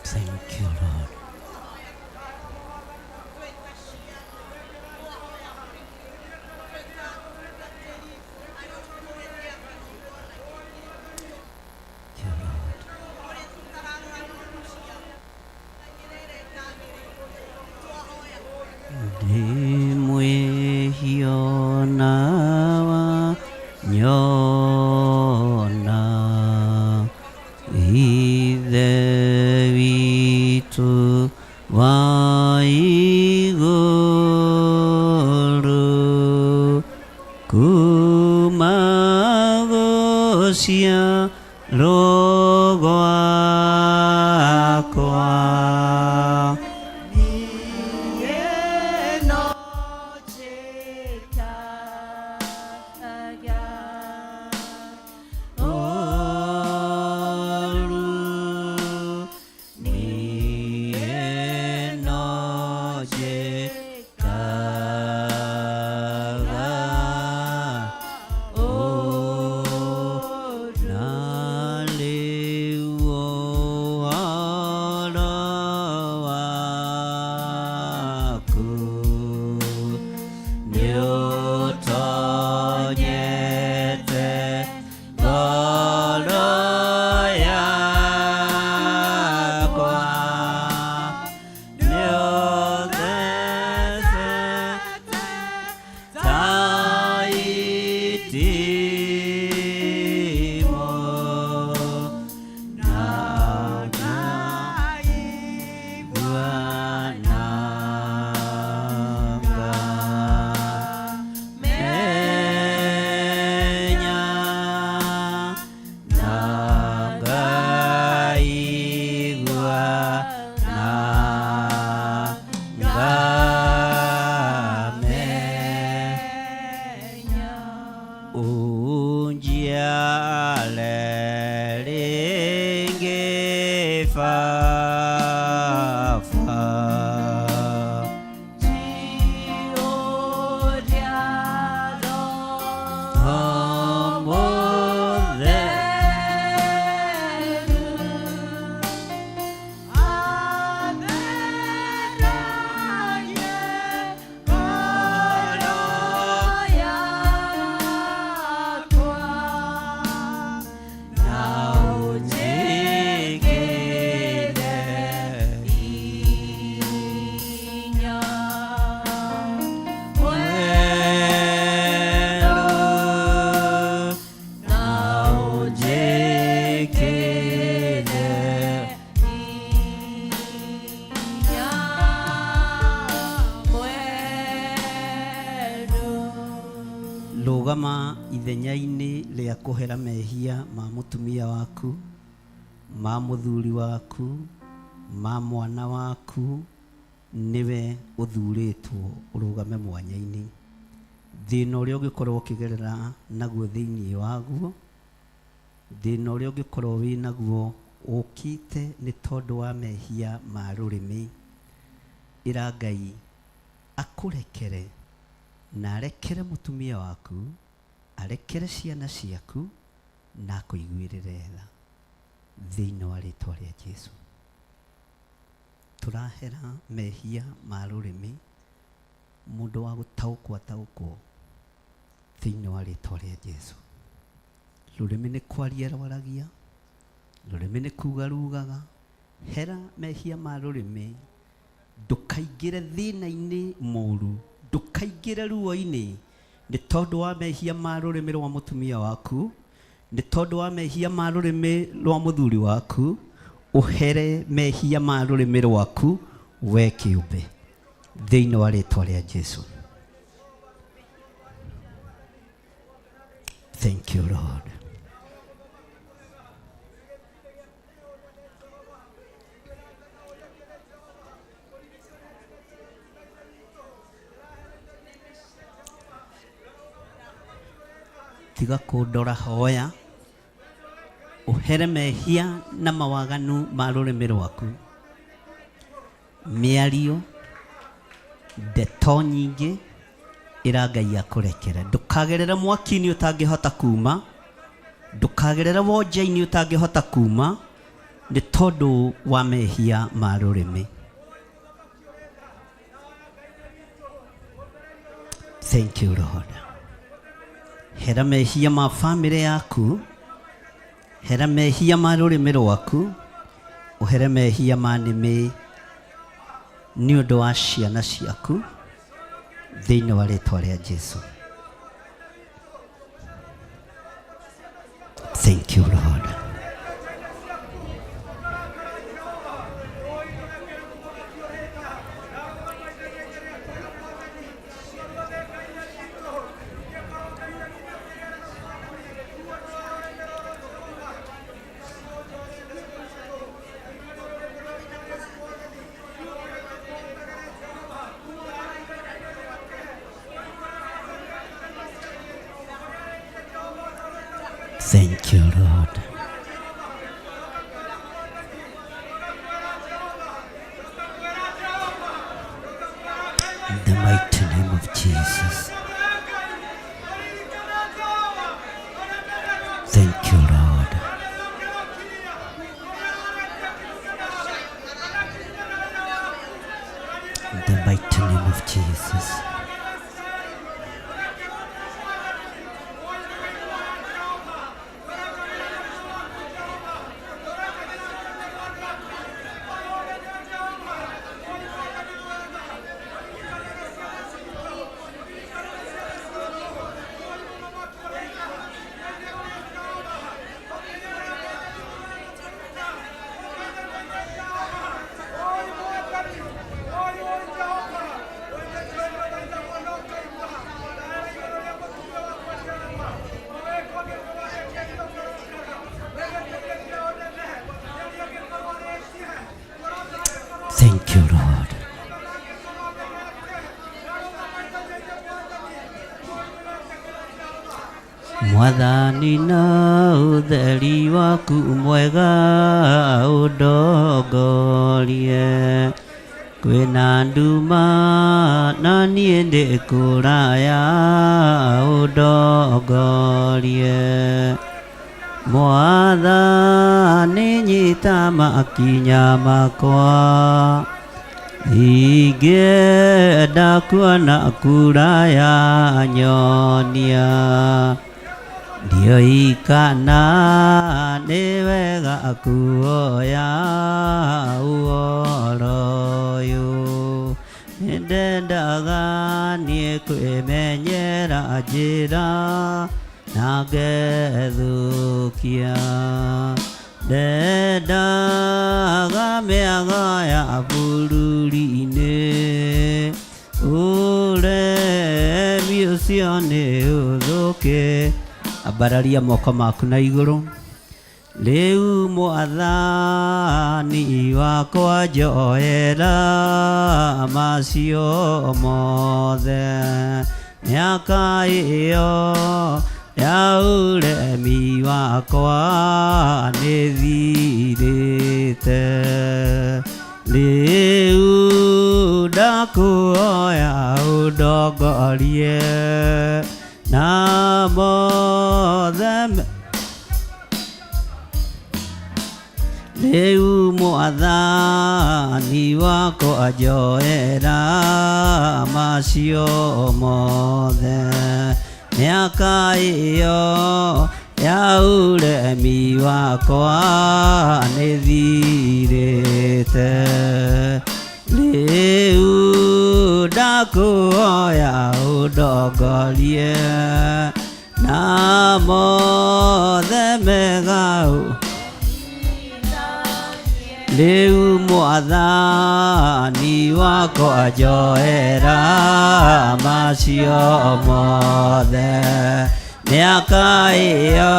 Thank you, Lord. Thank you, Lord. Ndĩ mwĩhia na wa nyona Ithe witũ wa igũrũ, kuma gũciarwo gwakwa. Ũru niĩ no njĩkaga ũũru, na rĩu ũhoro Rũgama ithenya-inĩ rĩa kũhera mehia ma mũtumia waku, ma mũthuri waku, ma mwana waku, nĩwe ũthurĩtwo ũrũgame mwanya-inĩ. Thĩna ũrĩa ũngĩkorwo ũkĩgerera naguo thĩinĩ waguo, thĩna ũrĩa ũngĩkorwo wĩ naguo ũkĩte nĩ tondũ wa mehia ma rũrĩmĩ, ĩra Ngai akũrekere na arekere mũtumia waku, arekere ciana ciaku, na akũiguĩrĩre tha thĩinĩ wa rĩtwa rĩa Jesu. Tũrahera mehia ma rũrĩmĩ, mũndũ wa gũtaũkwo ataũkwo thĩinĩ wa rĩtwa rĩa Jesu. Rũrĩmĩ nĩ kwaria rwaragia, rũrĩmĩ nĩ kuga rugaga. Hera mehia ma rũrĩmĩ, ndũkaingĩre thĩna-inĩ mũru, ndũkaingĩre ruo-inĩ nĩ tondũ wa mehia ma rũrĩmĩ rwa mũtumia waku, nĩ tondũ wa mehia ma rũrĩmĩ rwa mũthuri waku. Ũhere mehia ma rũrĩmĩ rwaku we kĩũmbe thĩinĩ wa rĩtwa rĩa Jesu. Thank you Lord. Tiga kũndora, hoya ũhere mehia na mawaganu ma rũrĩmĩ rwaku, mĩario, ndeto nyingĩ, ĩra Ngai akũrekere. Ndũkagerere mwaki-inĩ ũtangĩhota kuma, ndũkagerere wonja-inĩ ũtangĩhota kuma nĩ tondũ wa mehia ma rũrĩmĩ. Thank you Lord. Hera mehia ma famĩlĩ yaku, hera mehia ma rũrĩmĩ rwaku, ũhere mehia ma nĩmĩ nĩ ũndũ wa ciana ciaku thĩinĩ wa rĩtwa rĩa Jesu. Thank you Lord. Thank you Lord. In the mighty name of Jesus. Thank you Lord. In the mighty name of Jesus. Thank you Lord. Mwathani na ũtheri waku mwega ũndongorie, kwĩna nduma na niĩ ndĩ kũraya ũndongorie. Mwathani nyita makinya makwa, ingĩenda kuona kũraya nyonia. Ndiũĩ kana nĩ wega kuoya ũhoro ũyũ, nĩndendaga niĩ kwĩmenyera njĩra na ngethũkia. Ndendaga mĩago ya bũrũri-inĩ, ũremi ũcio nĩ ũthũkĩte. Ũkĩ ambararia moko maku na igũrũ. Rĩu mwathani wakwa njoera macio mothe, mĩaka ĩyo ya ũremi wakwa nĩ thirĩte. Rĩu ndakuoya ũndongorie na mothe. Rĩu mwathani wakwa njoera macio mothe, mĩaka ĩyo ya ũremi wakwa nĩ thirĩte. Rĩu ndakuoya ũndongorie na mothe mega. Rĩu mwathani wakwa njoera macio mothe, mĩaka ĩyo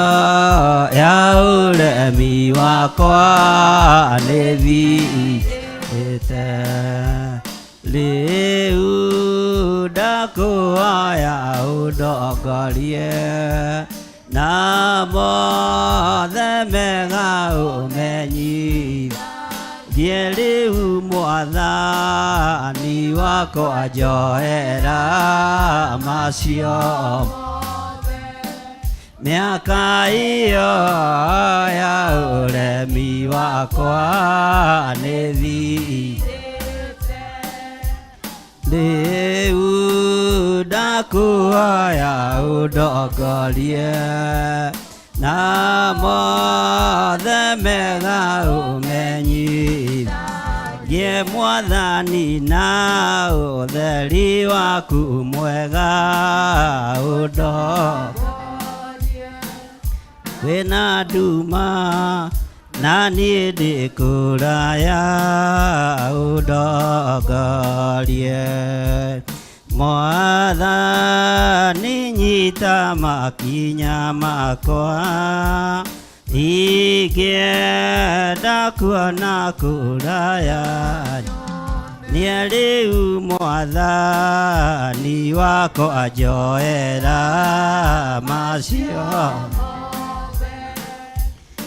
ya ũremi wakwa nĩ thirĩte. Rĩu ndakuoya ũndongorie na mothe mega ũmenyithie. Rĩu mwathani wakwa njoera macio, mĩaka ĩyo ya ũremi wakwa nĩ thirĩte. Rĩu ndakuoya ũndongorie na mothe mega ũmenyithie mwathani na ũtheri waku mwega ũndongorie. Kwĩna nduma na niĩ ndĩ kũraya ũndongorie. Mwathani nyita makinya makwa, ingĩenda kuona kũraya. Niĩ rĩu mwathani wakwa njoera macio,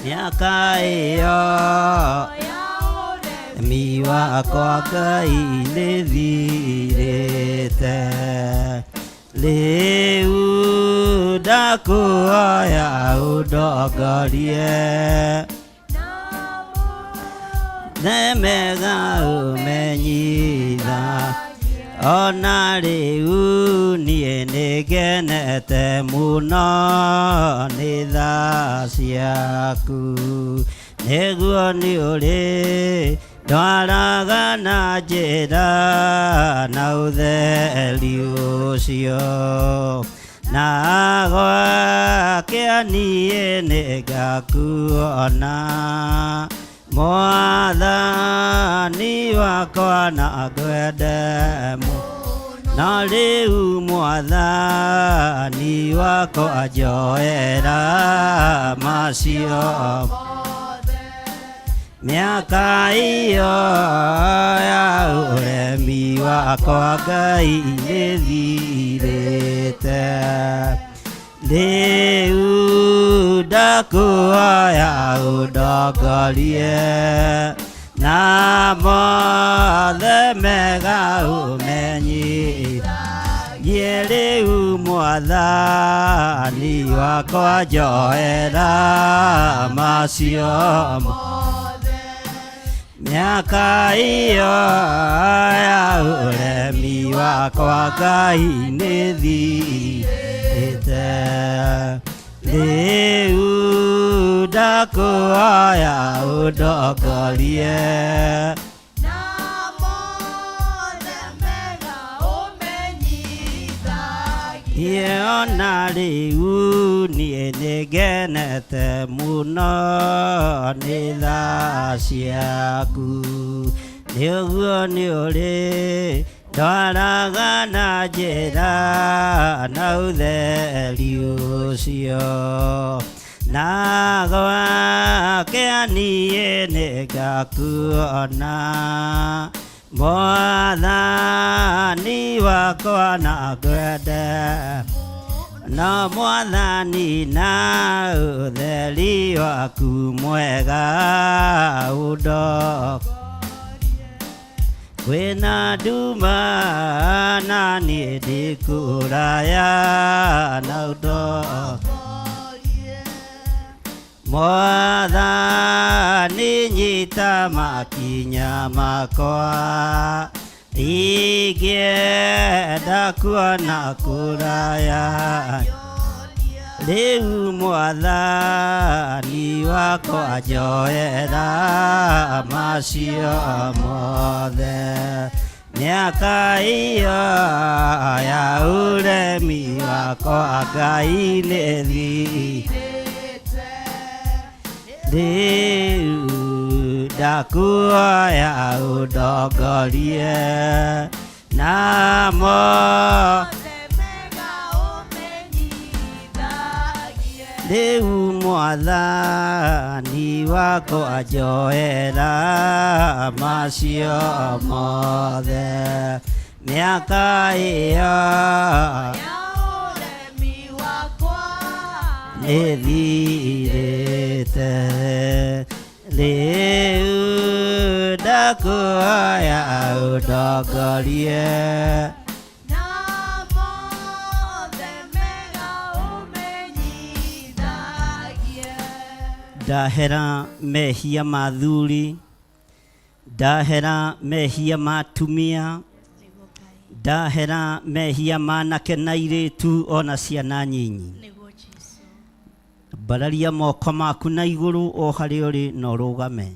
mĩaka ĩyo ũremi wakwa Ngai nĩ thirĩte. Rĩu ndakuoya ũndongorie mega ũmenyitha. Ona rĩu niĩ nĩngenete mũno nĩ tha ciaku, nĩguo nĩ ũrĩ ndwaraga na njĩra na ũtheri ũcio, na gwakĩa niĩ nĩngakuona mwathani wakwa na ngwende na rĩu mwathani wakwa njoera macio, mĩaka ĩyo ya ũremi wakwa Ngai nĩ thirĩte. Rĩu ndakuoya ũndongorie na mothe mega ũmenyithie. Rĩu mwathani wakwa njoera macio, mĩaka ĩyo ya ũremi wakwa Ngai nĩ thirĩte. Rĩu ndakuoya ũndongorie ona rĩu niĩ nĩngenete mũno nĩ tha ciaku, nĩũguo nĩ ũrĩ Ndwaraga na njĩra na ũtheri ũcio na gwake niĩ nĩngakuona mwathani wakwa na ngwende no mwathani na ũtheri waku mwega ũndo kwĩna nduma na niĩ ndĩ kũraya na ũndo mwathani nyita makinya makwa ingĩenda kuona kũraya rĩu mwathani wakwa njoera macio mothe mĩaka ĩyo ya ũremi wakwa Ngai nĩ rĩu ndakuoya ũndongorie namo rĩu mwathani wakwa njoera macio mothe mĩaka ĩyo nĩthirĩte rĩu ndakuoya ũndongorie ndahera mehia ma thuri ndahera mehia ma atumia ndahera mehia ma anake na airĩtu ona ciana nyinyi mbararia moko maku na igũrũ o harĩa ũrĩ na ũrũgame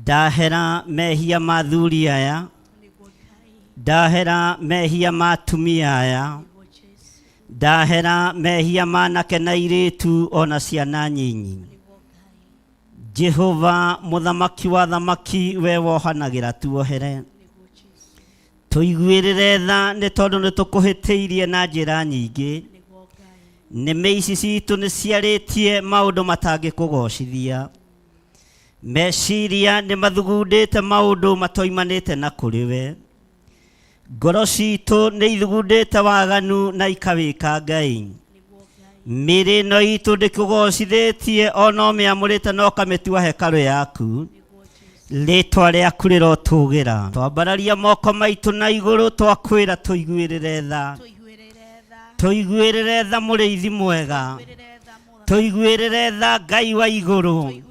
ndahera mehia ma thuri aya ndahera mehia ma atumia aya ndahera mehia ma anake na airĩtu ona ciana nyinyi Jehova mũthamaki wa thamaki we wohanagĩra tuohere tũiguĩrĩre tha nĩ tondũ nĩ tũkũhĩtĩirie na njĩra nyingĩ nĩmĩ ici citũ nĩ ciarĩtie maũndũ matangĩkũgocithia meciria nĩ mathugundĩte maũndũ matoimanĩte na kũrĩ we ngoro citũ nĩ ithugundĩte waganu na ikawĩka Ngai mĩĩrĩ ĩno itũ ndĩkũgocithĩtie ona ũmĩamũrĩte na ũkamĩtua hekarũ yaku rĩtwa rĩaku rĩrotũgĩra twambararia moko maitũ na igũrũ twakwĩra tũiguĩrĩre tha tũiguĩrĩre tha mũrĩithi mwega tũiguĩrĩre tha Ngai wa igũrũ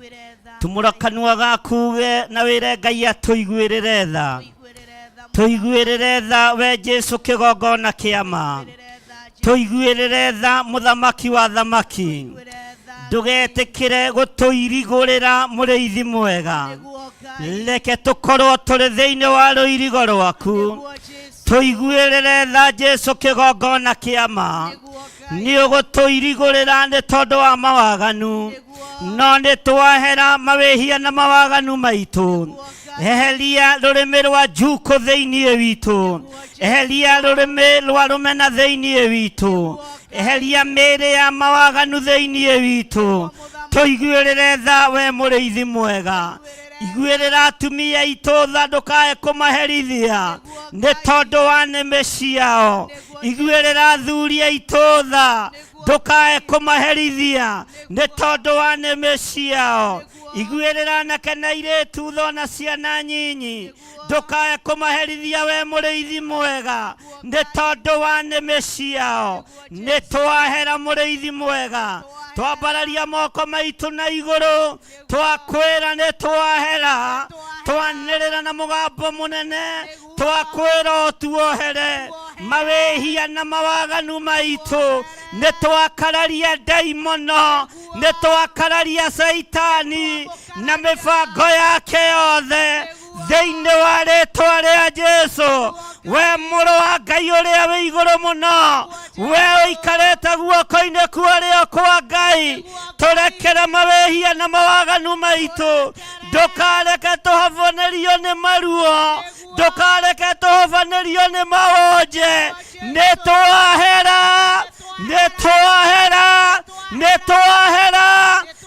tumũra kanua gaku uge na wĩre Ngai atũiguĩrĩre tha tũiguĩrĩre tha we Jesũ kĩgongona kĩa ma tũiguĩrĩre tha mũthamaki wa thamaki ndũgetĩkĩre gũtũirigũrĩra mũrĩithi mwega reke tũkorwo tũrĩ thĩinĩ wa rũirigo rwaku tũiguĩrĩre tha Jesũ kĩgongona kĩa ma nĩ ũgũtũirigũrĩra nĩ tondũ wa mawaganu no nĩ twahera mawĩhia na mawaganu maitũ eheria rũrĩmĩ rwa njukũ thĩinĩ witũ eheria rũrĩmĩ rwa rũmena thĩinĩ witũ eheria mĩĩrĩ ya mawaganu thĩinĩ witũ tũiguĩrĩre tha we mũrĩithi mwega iguĩrĩra atumia aitũ tha ndũkae kũmaherithia nĩ tondũ wa nĩmĩ ciao iguĩrĩra athuri aitũ tha ndũkae kũmaherithia nĩ tondũ wa nĩmĩ ciao iguĩrĩra anake na airĩtu tha ona ciana nyinyi ndũkae kũmaherithia we mũrĩithi mwega nĩ tondũ wa nĩmĩ ciao nĩ twahera mũrĩithi mwega twambararia moko maitũ na igũrũ twakwĩra nĩ twahera twanĩrĩra na mũgambo mũnene twakwĩra ũtuohere mawĩhia na mawaganu maitũ nĩ twakararia ndaimono nĩ twakararia caitani na mĩbango yake yothe thĩinĩ wa rĩtwa rĩa Jesũ we mũrũ wa Ngai ũrĩa wĩ igũrũ mũno we ũikarĩte guoko-inĩ kwa ũrĩo kwa Ngai tũrekere mawĩhia na mawaganu maitũ ndũkareke tũhobonerio nĩ maruo Ndũkareke tũhobanĩrio nĩ mawonje. Nĩ twahera, nĩ twahera, nĩ twahera,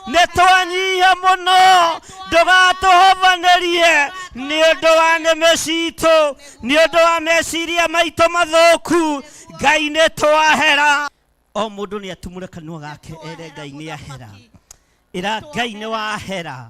nĩ twanyiha mũno. Ndũgatũhobanĩrie nĩ ũndũ wa nĩmĩ citũ, nĩ ũndũ wa meciria maitũ mathũku. Ngai nĩ twahera. O mũndũ nĩ atumũre kanua gake ere Ngai nĩ ahera. Ĩra Ngai nĩ wahera.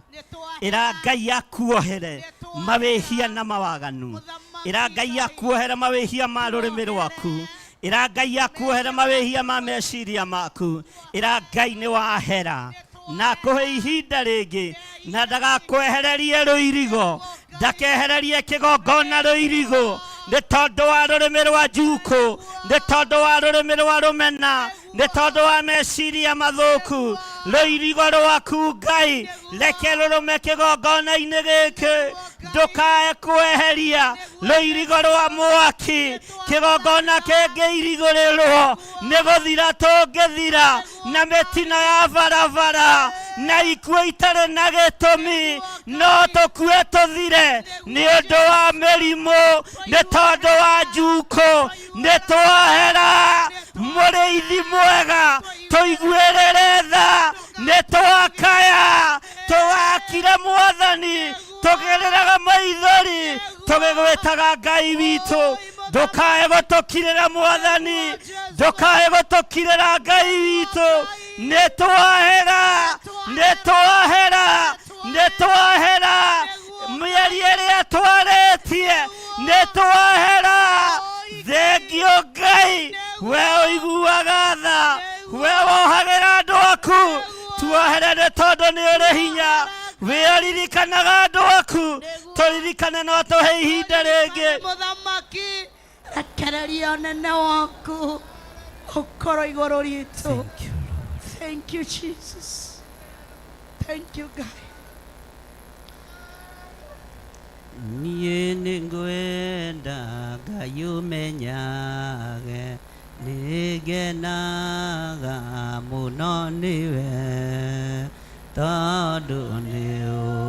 Ĩra Ngai akuohere mawĩhia na mawaganu. Ĩra Ngai akuohere mawĩhia ma rũrĩmĩ rwaku. Ĩra Ngai akuohere mawĩhia ma meciria maku. Ĩra Ngai nĩ wahera na akũhe ihinda rĩngĩ, na ndagakwehererie rũirigo, ndakehererie kĩgongona rũirigo, nĩ tondũ wa rũrĩmĩ rwa njukũ, nĩ tondũ wa rũrĩmĩ rwa rũmena, nĩ tondũ wa meciria mathũku. Rũirigo rwaku Ngai reke rũrũme kĩgongona-inĩ gĩkĩ, ndũkae kweheria rũirigo rwa mwaki. Kĩgongona kĩngĩirigũrĩrwo nĩ gũthira tũngĩthira na mĩtino ya barabara na ikuũ itarĩ na gĩtũmi, no tũkue tũthire nĩ ũndũ wa mĩrimũ, nĩ tondũ wa njukũ. Nĩ twahera. Mũrĩithi mwega, tũiguĩrĩre tha. Nĩ twakaya, tũgakire Mwathani, tũgereraga maithori tũgĩgwĩtaga Ngai witũ. Ndũkae gũtũkirĩra Mwathani, ndũkae gũtũkirĩra Ngai witũ. Nĩ twahera, nĩ twahera, nĩ twahera. Mĩario ĩrĩa twarĩtie nĩ twahera. Thengio Ngai, we ũiguaga tha, we wohagĩra andũ aku. Tuohere nĩ tondũ nĩ ũrĩ hinya. We ũririkanaga andũ aku, tũririkane no tũhe ihinda rĩngĩ. Mũthamaki, rekereria ũnene waku ũkorwo igũrũ ritũ. Thank you, Jesus. Thank you, God. Niĩ nĩ ngwenda Ngai ũmenyage, nĩ ngenaga mũno nĩwe, tondũ nĩ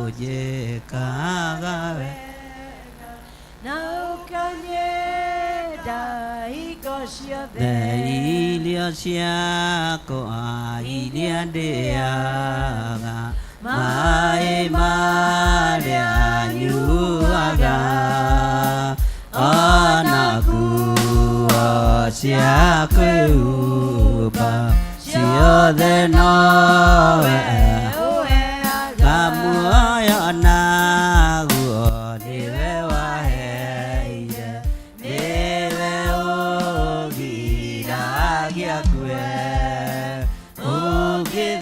ũnjĩkaga wega na ũkanyenda hingo ciothe. Irio ciakwa iria ndĩaga, maĩ marĩa nyuaga, ona nguo cia kwĩhumba ciothe nowe ũheaga. Muoyo naguo nĩwe waheire, nĩwe ũgiragia ngue,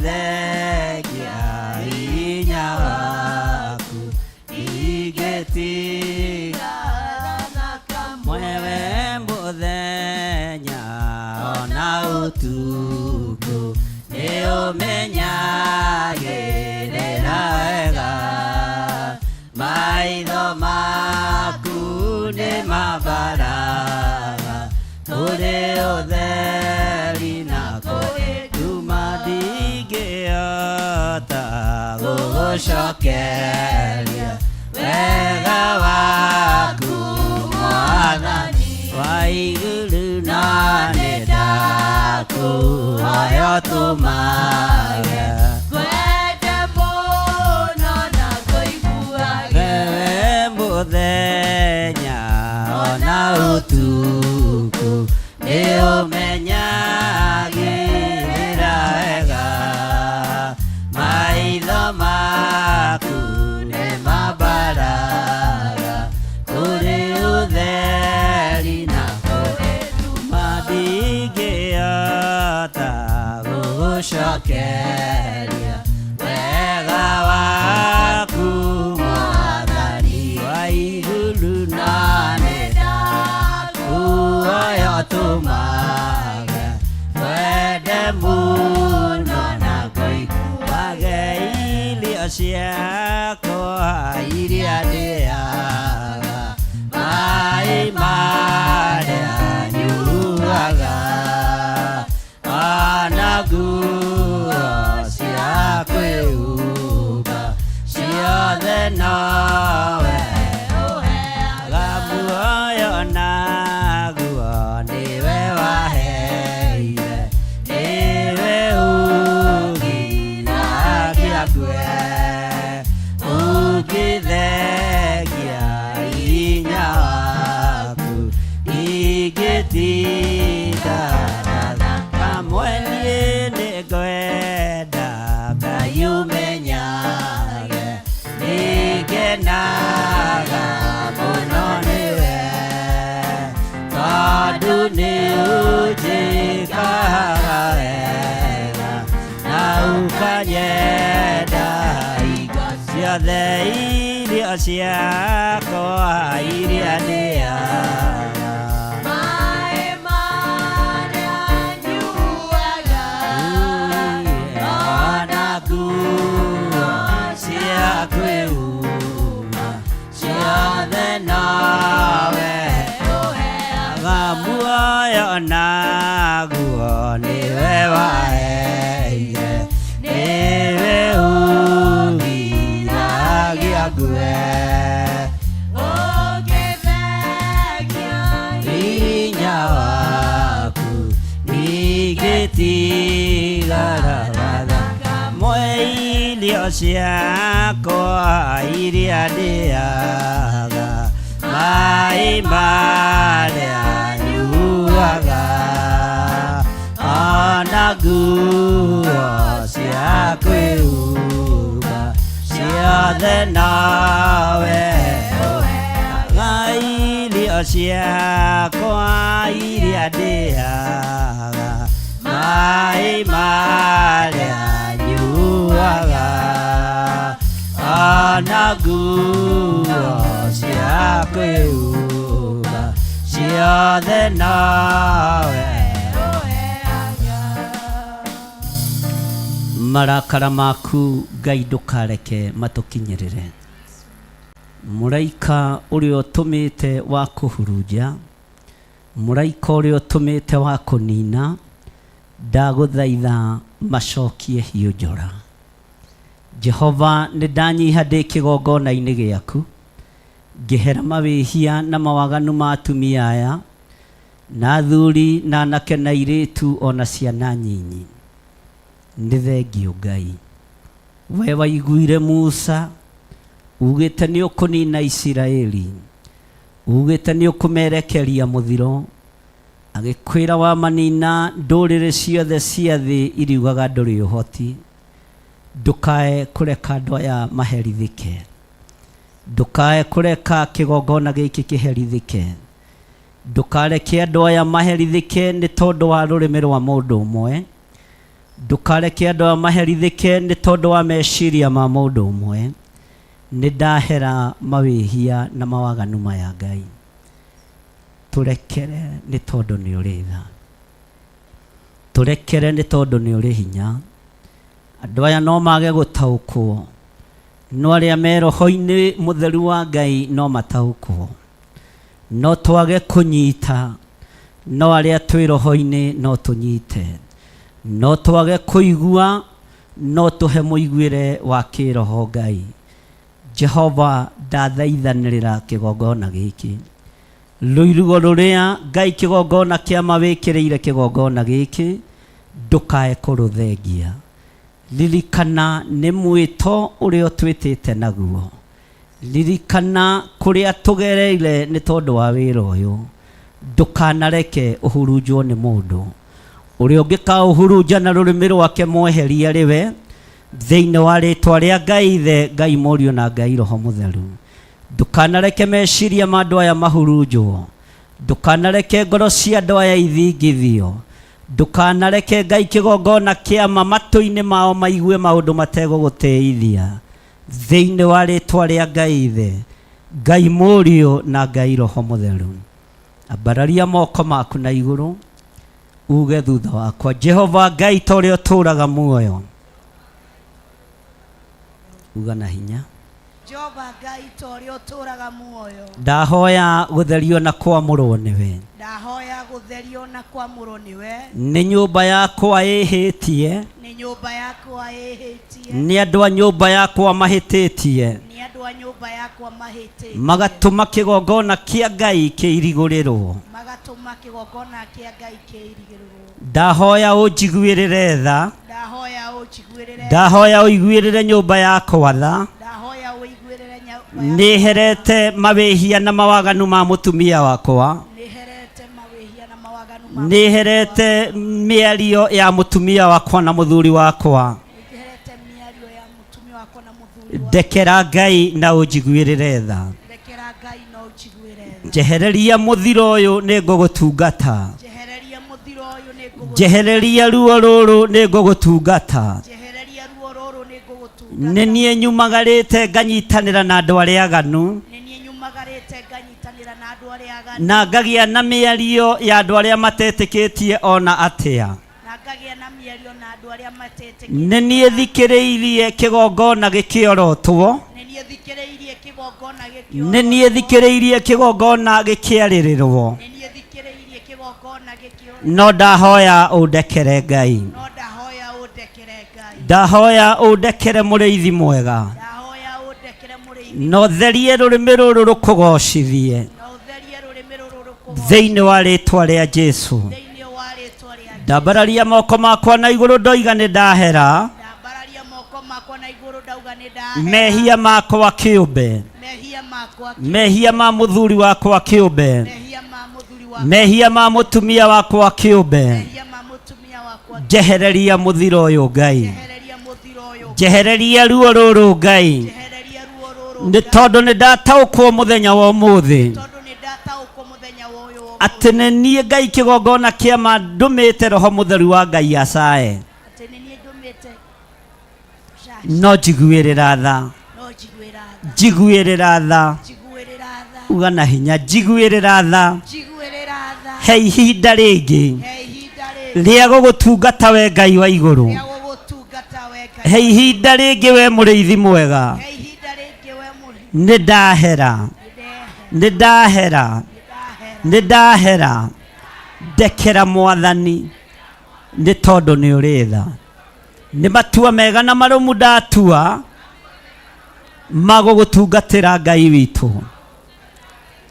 ũngĩthengia hinya waku ingĩtiga mwewe mũthenya ona ũtukũ, nĩ ũmenyagĩrĩra wega. Maitho maku nĩ mabaraga kũrĩ ũtheri na kũrĩ nduma, ndingĩhota gũgũcokeria wega waku Mwathani wa igũrũ, na nĩ ndakũhoya ũtũmage ngwende mũno na ngũiguage wewe mũthenya ona ũtukũ, nĩ ũmenyagĩrĩra wega. Maitho maku nĩ mabaraga kũrĩ ũtheri na kũrĩ nduma, ndingĩhota gũgũcokeria wega waku Mwathani wa igũrũ, na nĩ ndakũhoya ũtũmage ngwende mũno na ngũiguage irio ciakwa iria ndĩaga, maĩ marĩa nyuaga, ona nguo cia kwĩhumba ciothe nowe ũheaga. Ũngĩthengia hinya waku ingĩtinda na kamwe niĩ nĩngwenda Ngai ũmenyage nĩngenaga mũno nĩwe tondũ nĩũnjĩkaga wega na ũkanyenda hingo ciothe irio ciakwa iria ndĩaga Maĩ marĩa nyuaga ona nguo cia kwĩhumba ciothe nowe ũheaga muoyo naguo nĩwe waheire nĩwe ũgiragia ngue Ũngĩthengia hinya waku ningĩtigara mwe irio ciakwa iria ndĩaga maĩ marĩa nyuaga ona nguo cia kwĩhumba ciothe nowe ũheaga irio ciakwa iria ndĩaga maĩ marĩa nyuaga ona nguo cia kwĩhumba ciothe nowe marakara maku Ngai ndũkareke matũkinyĩrĩre mũraika ũrĩa ũtũmĩte wa kũhurunja mũraika ũrĩa ũtũmĩte wa kũnina ndagũthaitha macokie hiũ njora Jehova nĩ ndanyiha ndĩ kĩgongona-inĩ gĩaku ngĩhera mawĩhia na mawaganu ma atumia aya na athuri na anake na airĩtu ona ciana nyinyi nĩ thengio Ngai we waiguire Musa ugĩte nĩ ũkũnina Isiraeli ugĩte nĩ ũkũmerekeria mũthiro agĩkwĩra wamanina ndũrĩrĩ ciothe cia thĩ iriugaga ndũrĩ ũhoti ndũkae kũreka andũ aya maherithĩke ndũkae kũreka kĩgongona gĩkĩ kĩherithĩke ndũkareke andũ aya maherithĩke nĩ tondũ wa rũrĩmĩ rwa mũndũ ũmwe ndũkareke andũ aya maherithĩke nĩ tondũ wa meciria ma mũndũ ũmwe nĩ ndahera mawĩhia na mawaganu maya Ngai tũrekere nĩ tondũ nĩ ũrĩ tha tũrekere nĩ tondũ nĩ ũrĩ hinya andũ aya no mage gũtaũkwo no arĩa me roho-inĩ mũtheru wa Ngai no mataũkwo no twage kũnyita no arĩa twĩ roho-inĩ no tũnyite no twage kũigua no tũhe mũiguĩre wa kĩroho Ngai Jehova ndathaithanĩrĩra kĩgongona gĩkĩ rũirigo rũrĩa Ngai kĩgongona kĩama wĩkĩrĩire kĩgongona gĩkĩ ndũkae kũrũthengia ririkana nĩ mwĩto ũrĩa ũtwĩtĩte naguo ririkana kũrĩa tũgereire nĩ tondũ wa wĩra ũyũ ndũkanareke ũhurunjwo nĩ mũndũ ũrĩa ũngĩkaũhurunja na rũrĩmĩ rwake mweherie rĩwe thĩinĩ wa rĩtwa rĩa Ngai Ithe Ngai Mũriũ na Ngai Roho Mũtheru ndũkanareke meciria ma andũ aya mahurunjwo ndũkanareke ngoro cia andũ aya ithingithio ndũkanareke Ngai kĩgongona kĩama matũ-inĩ mao maigue maũndũ mategũgũtĩithia thĩinĩ wa rĩtwa rĩa Ngai Ithe Ngai Mũriũ na Ngai Roho Mũtheru ambararia moko maku na igũrũ uge thutha wakwa Jehova Ngai ta ũrĩa ũtũũraga muoyo uga na hinya Jehova Ngai ta ũrĩa ũtũũraga muoyo ndahoya gũtherio na kwamũrwo nĩwe ndahoya gũtherio na kwamũrwo nĩwe nĩ nyũmba yakwa ĩhĩtie nĩ nyũmba yakwa ĩhĩtie nĩ andũ a nyũmba yakwa mahĩtĩtie nĩ andũ a nyũmba yakwa mahĩtĩtie magatũma kĩgongona kĩa Ngai kĩirigũrĩrwo magatũma kĩgongona kĩa Ngai kĩirigĩrĩrwo ndahoya ũnjiguĩrĩre tha ndahoya ũnjiguĩrĩre ndahoya ũiguĩrĩre nyũmba yakwa tha ndahoya ũiguĩrĩre Nĩ herete mawĩhia na mawaganu ma mũtumia wakwa. Nĩ herete mĩario ya mũtumia wakwa na mũthuri wakwa. Ndekera Ngai na ũnjiguĩrĩre tha. Njehereria mũthiro ũyũ nĩ ngũgũtungata. Njehereria ruo rũrũ nĩ ngũgũtungata. Nĩ niĩ nyumagarĩte nganyitanĩra na andũ arĩa aganu, na ngagĩa na mĩario ya andũ arĩa matetĩkĩtie ona atĩa. Nĩ niĩ thikĩrĩirie kĩgongona gĩkĩorotwo. Nĩ niĩ thikĩrĩirie kĩgongona gĩkĩarĩrĩrwo. No ndahoya ũndekere Ngai. Ndahoya ũndekere mũrĩithi mwega. Na ũtherie rũrĩmĩ rũrũ rũkũgocithie thĩinĩ wa rĩtwa rĩa Jesũ. Ndambararia moko makwa na igũrũ ndoiga nĩ ndahera mehia makwa kĩũmbe, mehia ma mũthuri wakwa kĩũmbe, mehia ma mũtumia wakwa kĩũmbe. Njehereria mũthiro ũyũ Ngai. Njehereria ruo rũrũ Ngai. Nĩ tondũ nĩ ndataũkwo mũthenya wa ũmũthĩ atĩ nĩ niĩ Ngai kĩgongona kĩa ma ndũmĩte Roho Mũtheru wa Ngai acae. No njiguĩrĩra tha. Njiguĩrĩra tha. Uga na hinya, njiguĩrĩra tha. He ihinda rĩngĩ rĩa gũgũtungata we Ngai wa igũrũ. He ihinda rĩngĩ we mũrĩithi mwega. Nĩ ndahera. Nĩ ndahera. Nĩ ndahera. Ndekera Mwathani nĩ tondũ nĩ ũrĩ tha. Nĩ matua mega na marũmu ndatua ma gũgũtungatĩra Ngai witũ.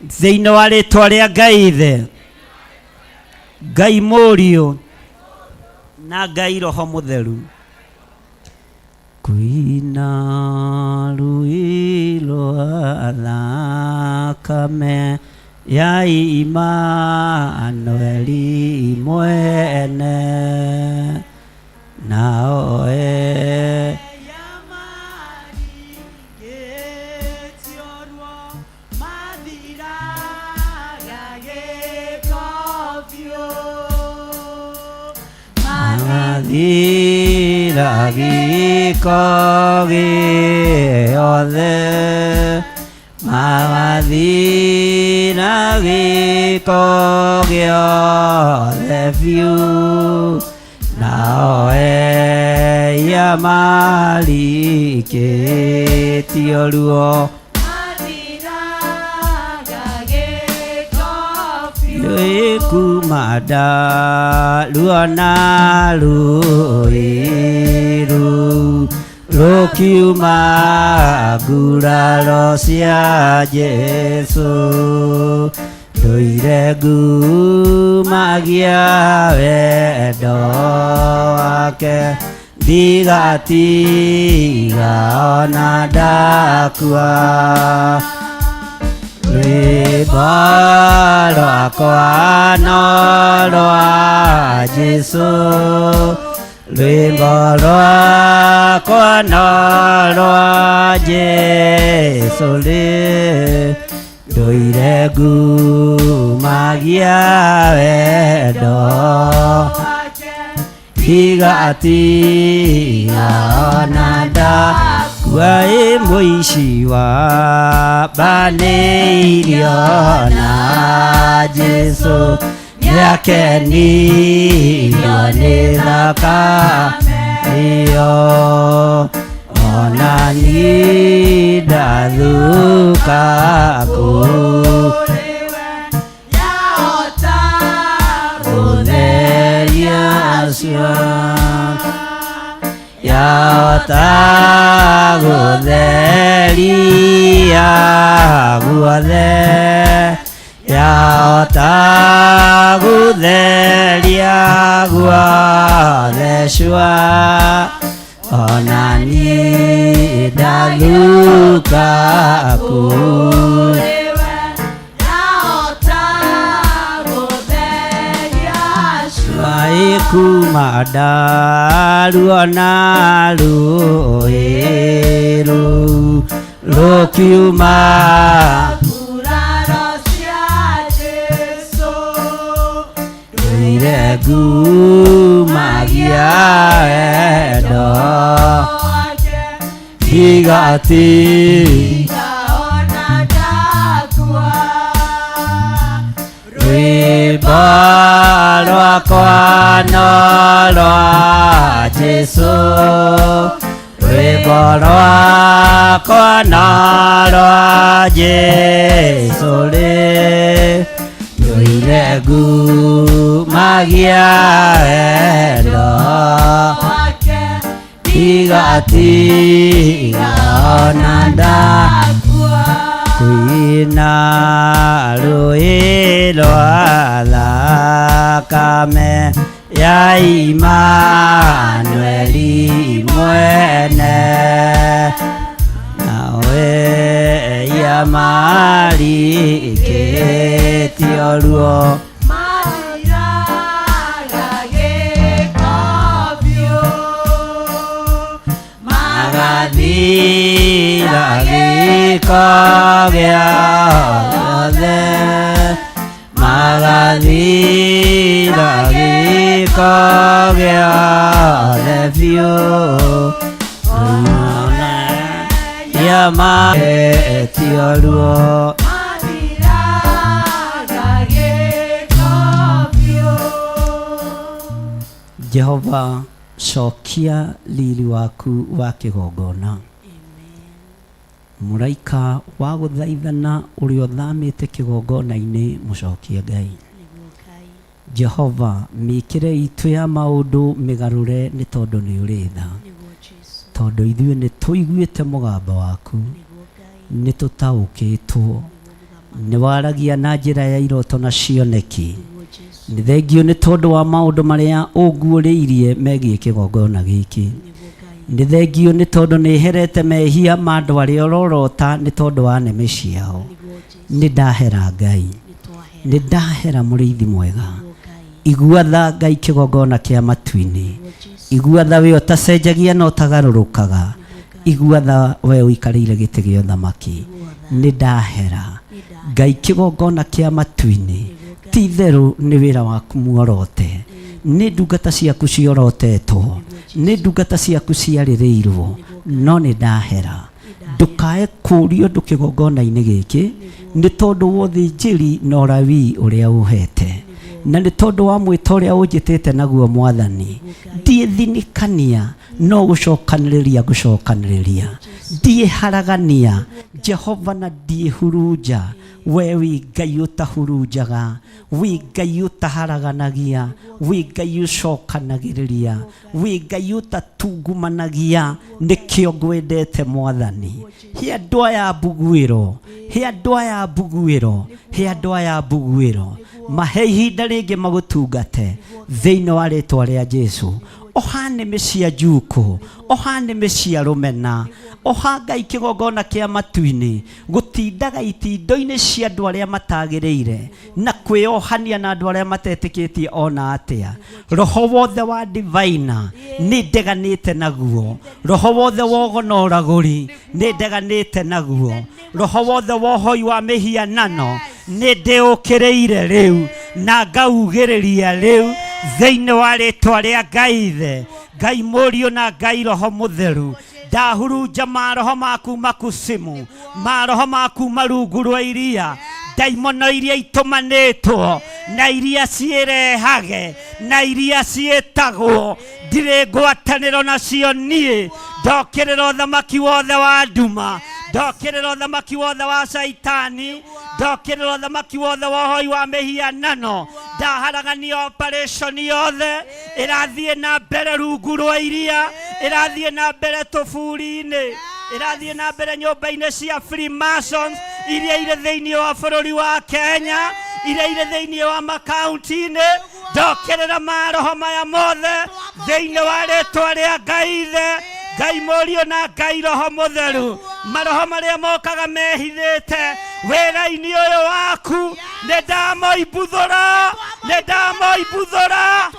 Thĩinĩ wa rĩtwa rĩa Ngai Ithe, Ngai Mũriũ na Ngai Roho Mũtheru. Kwĩna rũĩ rwa thakame ya Imanueli mwene, nao mathira gĩko gĩothe, mathira gĩko gĩothe biũ, nao eia marikĩtio ruo kuma ndaruo na rũĩ rũu rũkiuma nguraro cia Jesũ. Ndũire ngumagia wendo wake, ndigatiga ona ndakua. Rwĩmbo rwakwa no rwa Jesũ, rwĩmbo rwakwa no rwa Jesũ rĩ, ndũire ngumagia wendo ndigatiga ona ndakua. Ĩ mũici wa mbanĩirio na Jesũ, nĩakenirio nĩ thakame ĩyo. Ona niĩ ndathuka kũrĩ we, gũtheria cio, yahota gũtheria guothe, yahota gũtheria guothe cua. Ona niĩ ndathuka Ndaruka kũrĩ Maĩ kuma ndaruona rũĩ rũu rũkiuma Ndũire ngumagia wendo ndigati rwĩmbo rwakwa no rwa Jesũ rwĩmbo rwakwa no rwa Jesũ rĩ ndũire ngumagia wendo ndigatiga ona ndakua kwĩna rũĩ rwa thakame ya Imanueli mwene nawe ya marikĩtio ruo magathira gĩko gĩothe magathira gĩko gĩothe biũ ya maetio ruo Jehova cokia riri waku wa kĩgongona mũraika wa gũthaithana ũrĩa ũthamĩte kĩgongona-inĩ mũcokie Ngai Jehova mĩkĩre itũ ya maũndũ mĩgarũre nĩ tondũ nĩ ũrĩ tha tondũ ithuĩ nĩ tũiguĩte mũgambo waku nĩ tũtaũkĩtwo nĩ waragia na njĩra ya iroto na cioneki nĩ thengio nĩ tondũ wa maũndũ marĩa ũnguũrĩirie megiĩ kĩgongona gĩkĩ nĩ thengio nĩ tondũ nĩ herete mehia ma andũ arĩa ũrorota nĩ tondũ wa nĩmĩ ciao nĩ ndahera Ngai nĩ ndahera mũrĩithi mwega igua tha Ngai kĩgongona kĩa matu-inĩ igua tha we ũtacenjagia na ũtagarũrũkaga igua tha we ũikarĩire gĩtĩ gĩa ũthamaki nĩ ndahera Ngai kĩgongona kĩa matu-inĩ ti itherũ nĩ wĩra waku muorote nĩ ndungata ciaku ciorotetwo nĩ ndungata ciaku ciarĩrĩirwo no nĩ ndahera ndũkae kũũrio ũndũ kĩgongona-inĩ gĩkĩ nĩ tondũ wa ũthĩnjĩri na ũrawii ũrĩa ũhete na nĩ tondũ wa mwĩto ũrĩa ũnjĩtĩte naguo mwathani ndiĩthinikania no gũcokanĩrĩria ngũcokanĩrĩria ndiĩharagania Jehova na ndiĩhurunja we wĩ Ngai ũtahurunjaga wĩ Ngai ũtaharaganagia wĩ Ngai ũcokanagĩrĩria wĩ Ngai ũtatungumanagia nĩkĩo ngwendete mwathani he andũ aya mbuguĩro he andũ aya mbuguĩro he andũ aya mbuguĩro mahe ihinda rĩngĩ magũtungate thĩinĩ wa rĩtwa rĩa Jesu oha nĩmĩ cia njukũ oha nĩmĩ cia rũmena oha Ngai kĩgongona kĩa matu-inĩ gũtindaga itindo-inĩ cia andũ arĩa matagĩrĩire na kwĩyohania na andũ arĩa matetĩkĩtie ona atĩa roho wothe wa divina nĩ ndeganĩte naguo roho wothe wa ũgo na ũragũri nĩ ndeganĩte naguo roho wothe wa ũhoi wa mĩhianano nĩ ndĩũkĩrĩire rĩu na ngaugĩrĩria rĩu thĩinĩ wa rĩtwa rĩa Ngai ithe Ngai mũriũ na Ngai roho mũtheru ndahurunja maroho maku makusimu maroho maku marungu rwa iria ndaimono iria itũmanĩtwo na iria ciĩrehage na iria ciĩtagwo ndirĩ ngwatanĩro nacio niĩ ndokĩrĩra ũthamaki wothe wa nduma ndokĩrĩra ũthamaki wothe wa caitani ndokĩrĩra ũthamaki wothe wa ũhoi wa mĩhianano ndaharagania operation yothe ĩrathiĩ na mbere rungu rwa iria ĩrathiĩ na mbere tũburi-inĩ ĩrathiĩ na mbere nyũmba-inĩ cia Freemasons iria irĩ thĩinĩ wa bũrũri wa Kenya iria irĩ thĩinĩ wa makaunti-inĩ ndokĩrĩra maroho maya mothe thĩinĩ wa rĩtwa rĩa Ngai ithe Ngai Mũriũ na Ngai Roho Mũtheru, maroho marĩa mokaga mehithĩte wĩra-inĩ ũyũ waku, nĩ ndamoimbuthũra, nĩ ndamoimbuthũra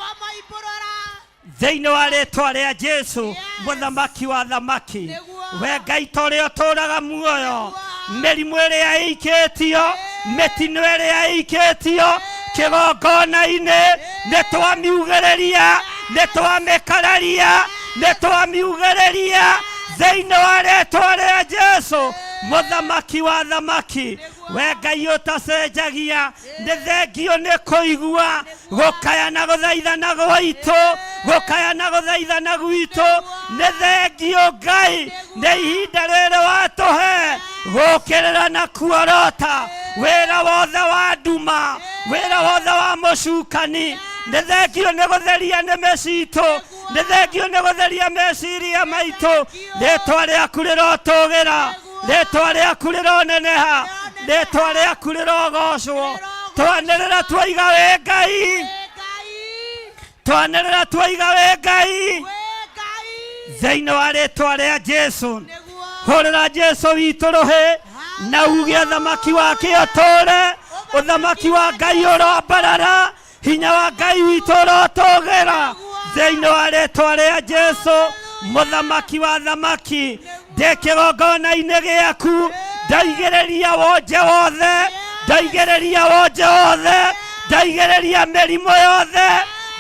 thĩinĩ wa rĩtwa rĩa Jesu, mũthamaki wa thamaki. We Ngai ta ũrĩa ũtũũraga muoyo, mĩrimũ ĩrĩa ĩikĩtio, mĩtino ĩrĩa ĩikĩtio kĩgongona-inĩ, nĩ twamiugĩrĩria, nĩ twamĩkararia, nĩ twamiugĩrĩria thĩinĩ wa rĩtwa rĩa Jesu, mũthamaki wa thamaki. We Ngai ũtacenjagia, nĩ thengio nĩ kũigua gũkaya na gũthaithana gwitũ, gũkaya na gũthaithana gwitũ, nĩ thengio Ngai nĩ ihinda rĩrĩ watũhe gũkĩrĩra na kuorota wĩra wothe wa nduma, wĩra wothe wa mũcukani. Nĩ thengio nĩ gũtheria nĩmĩ citũ, nĩ thengio nĩ gũtheria meciria maitũ. Rĩtwa rĩaku rĩrotũgĩra, rĩtwa rĩaku rĩroneneha, rĩtwa rĩaku rĩrogocwo. Twanĩrĩra twaiga wĩ Ngai, twanĩrĩra twaiga wĩ Ngai thĩinĩ wa rĩtwa rĩa Jesu. Hũrĩra Jesu witũ rũhĩ na uge ũthamaki wake ũtũũre, ũthamaki wa Ngai ũroambarara, hinya wa Ngai witũ ũrotũgĩra thĩinĩ wa rĩtwa rĩa Jesu, mũthamaki wa thamaki. Ndĩ kĩgongona-inĩ gĩaku, ndaigĩrĩria wonje wothe, ndaigĩrĩria wonje wothe, ndaigĩrĩria mĩrimũ yothe,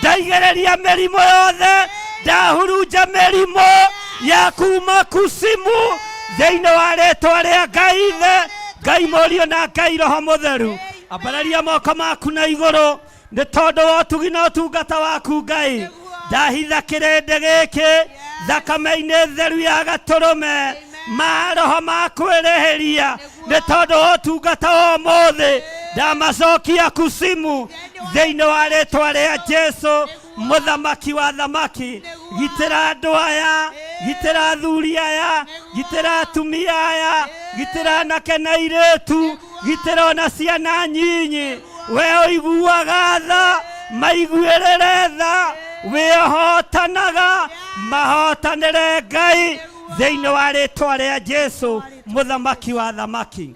ndaigĩrĩria mĩrimũ yothe, ndahurunja mĩrimũ ya kuma kusimu thĩinĩ wa rĩtwa rĩa Ngai Ithe, Ngai Mũriũ na Ngai Roho Mũtheru. Ambararia moko maku na igũrũ nĩ tondũ wa ũtugi na ũtungata waku Ngai. Ndahitha kĩrĩndĩ gĩkĩ thakame-inĩ theru ya gatũrũme, maroho ma kwĩrĩhĩria nĩ tondũ wa ũtungata wa ũmũthĩ, ndamacokia kusimu thĩinĩ wa rĩtwa rĩa Jesu, mũthamaki wa thamaki. Gitĩra andũ aya, gitĩra athuri aya, gitĩra atumia aya, gitĩra anake na airĩtu, gitĩra ona ciana nyinyi. We ũiguaga tha, maiguĩrĩre tha, wĩhotanaga, mahotanĩre Ngai thĩinĩ wa rĩtwa rĩa Jesu, mũthamaki wa thamaki.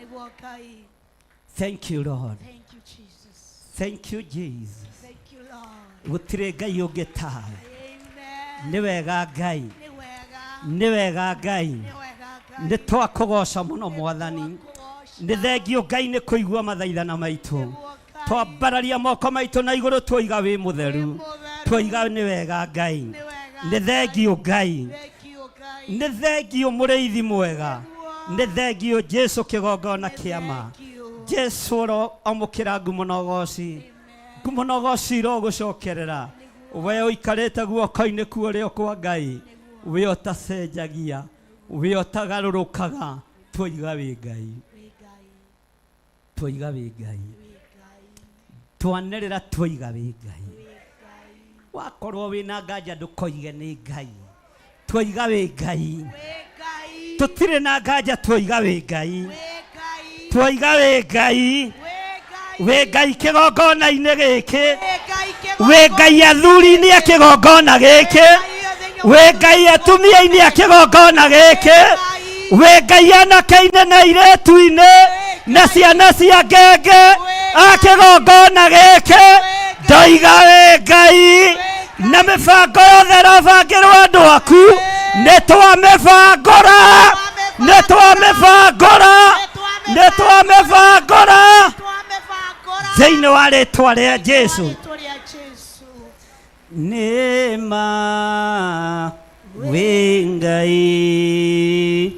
Thank you Lord. Thank you Jesus. Gũtirĩ Ngai ũngĩ tawe. Nĩ wega Ngai, nĩ wega Ngai, nĩ twakũgoca mũno Mwathani. Nĩ thengio Ngai nĩ kũigua mathaithana maitũ. Twambararia moko maitũ na igũrũ, twoiga wĩ mũtheru, twoiga nĩ wega Ngai. Nĩ thengio Ngai, nĩ thengio mũrĩithi mwega, nĩ thengio Jesu kĩgongona kĩa ma. Jesu ũro amũkĩra ngumo na ũgoci, ngumo na ũgoci irogũcokerera. We ũikarĩte guoko-inĩ kwa ũrĩo kwa Ngai, we ũtacenjagia, we ũtagarũrũkaga, twoiga wĩ Ngai, twoiga wĩ Ngai, twanĩrĩra twoiga wĩ Ngai. Wakorwo wĩna nganja ndũkoige nĩ Ngai, twoiga wĩ Ngai, tũtirĩ na nganja, twoiga wĩ Ngai, twoiga wĩ Ngai, wĩ Ngai kĩgongona-inĩ gĩkĩ, wĩ Ngai athuri-inĩ a kĩgongona gĩkĩ, wĩ Ngai atumia-inĩ a kĩgongona gĩkĩ, wĩ Ngai anake-inĩ na airĩtu-inĩ na ciana cia ngenge a kĩgongona gĩkĩ, ndoiga wĩ Ngai. Na mĩbango yothe ĩrabangĩrwo andũ aku, nĩ twamĩbangũra, nĩ twamĩbangũra, nĩ twamĩbangũra thĩinĩ wa rĩtwa rĩa Jesu. Nĩ ma wĩ Ngai.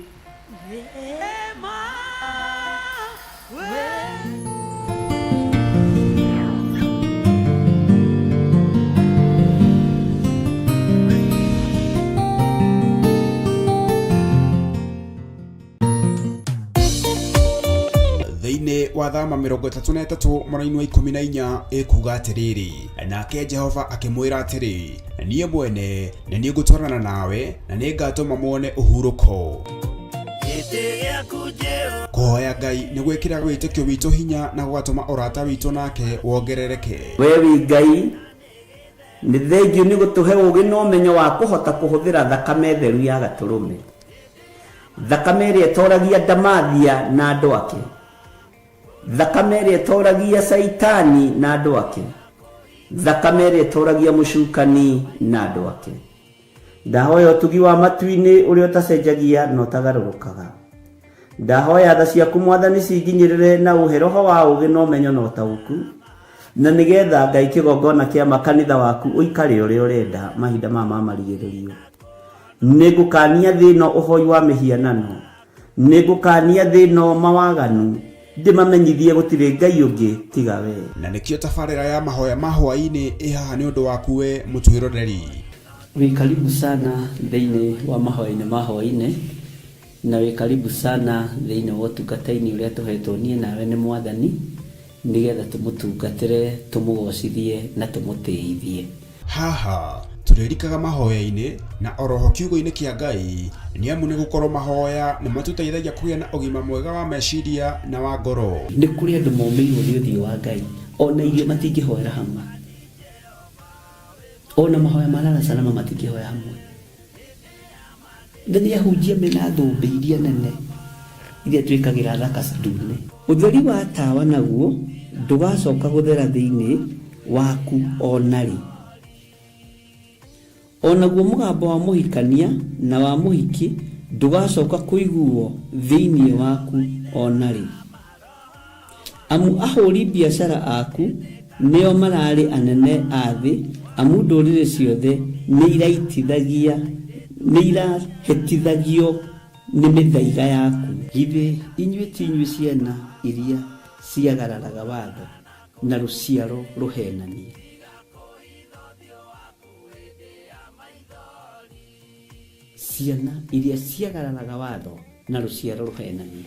Thĩinĩ wa Thama 33 mũraini wa 14 ĩkuga atĩrĩrĩ, nake Jehova akĩmwĩra atĩrĩ, niĩ mwene nĩ niĩ ngũtwarana nawe na nĩ ngatũma muone ũhurũko. Kũhoya Ngai nĩ gwĩkĩraga wĩtĩkio witũ hinya na gũgatũma ũrata witũ nake wongerereke. We wĩ Ngai. Nĩ thengiũ nĩ gũtũhe ũũgĩ na ũmenyo wa kũhota kũhũthĩra thakame theru ya Gatũrũme, thakame ĩrĩa ĩtoragia ndamathia na andũ ake, thakame ĩrĩa ĩtoragia Caitani na andũ ake, thakame ĩrĩa ĩtoragia mũcukani na andũ ake. Ndahoya ũtugi wa matu-inĩ ũrĩa ũtacenjagia na ũtagarũrũkaga. Ndahoya tha ciaku Mwathani cinginyĩrĩre na ũhe roho wa ũũgĩ na ũmenyo na ũtaũku, na nĩgetha Ngai kĩgongona kĩa ma kanitha waku ũikare ũrĩa ũrenda mahinda maya ma marigĩrĩrio. Nĩngũkania thĩ ĩno ũhoi wa mĩhianano, nĩngũkania thĩ ĩno mawaganu, ndĩmamenyithie gũtirĩ Ngai ũngĩ tiga we. Na nĩkĩo tabarĩra ya mahoya ma hwaĩ-inĩ ĩ haha nĩ ũndũ waku we mũtwĩroreri. Wĩ karibu sana thĩinĩ wa mahoya-inĩ ma hwaĩ-inĩ, na wĩ karibu sana thĩinĩ wa ũtungata-inĩ ũrĩa tũhetwo niĩ nawe nĩ Mwathani, nĩgetha tũmũtungatĩre, tũmũgocithie na tũmũtĩithie. Haha tũrĩrikaga mahoya-inĩ na oroho kiugo-inĩ kĩa Ngai, nĩamu nĩgũkorwo mahoya nĩmatũteithagia kũgĩa na ũgima mwega wa meciria na wa ngoro. Nĩ kũrĩ andũ momĩirwo nĩ ũthiũ wa Ngai, ona irio matingĩhoera hamwe, ona mahoya ma lala salama matingĩhoya hamwe. Na nĩ ahunjia mena thũmbĩ iria nene iria twĩkagĩra thaka ndune. Ũtheri wa tawa naguo ndũgacoka gũthera thĩinĩ waku o na rĩ. O naguo mũgambo wa mũhikania na wa mũhiki ndũgacoka kũiguwo thĩinĩ waku o na rĩ. Amu ahũri biacara aku nĩo mararĩ anene a thĩ, amu ndũrĩrĩ ciothe nĩirahĩtithagio nĩ mĩthaiga yaku. Githĩ inyuĩ ti inyuĩ ciana iria ciagararaga watho, na rũciaro rũheenania? Ciana iria ciagararaga watho, na rũciaro rũheenania.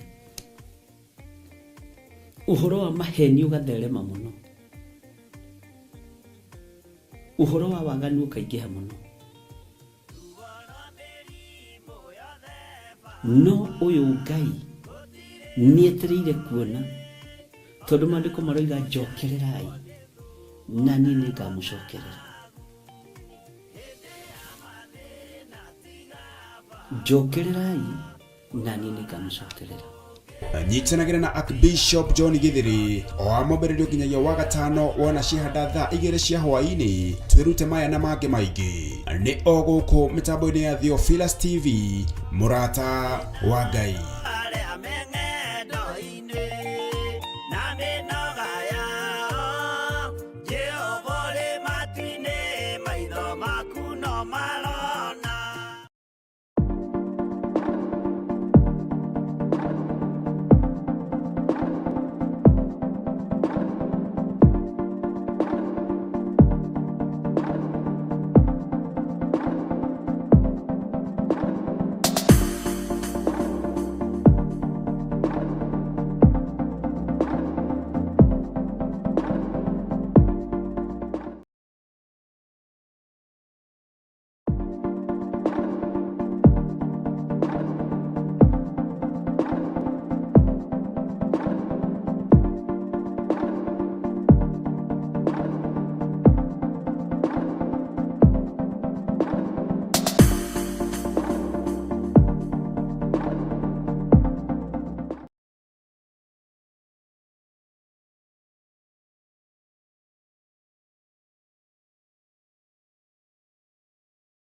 Ũhoro wa maheni ũgatherema mũno, ũhoro wa waganu ũkaingĩha mũno. No ũyũ Ngai nĩetereire kuona, tondũ maandĩko maroiga njokererai na niĩ nĩngamũcokerera. Njokererai na niĩ nĩngamũcokerera. Nyitanagĩra na Archbishop John Githiri o wa mwambĩrĩrio nginyagia wa gatano wona ciahanda thaa igĩrĩ cia hwaĩ-inĩ twĩrute maya na mangĩ maingĩ nĩ o gũkũ mĩtambo-inĩ ya Theophilus TV mũrata wa Ngai.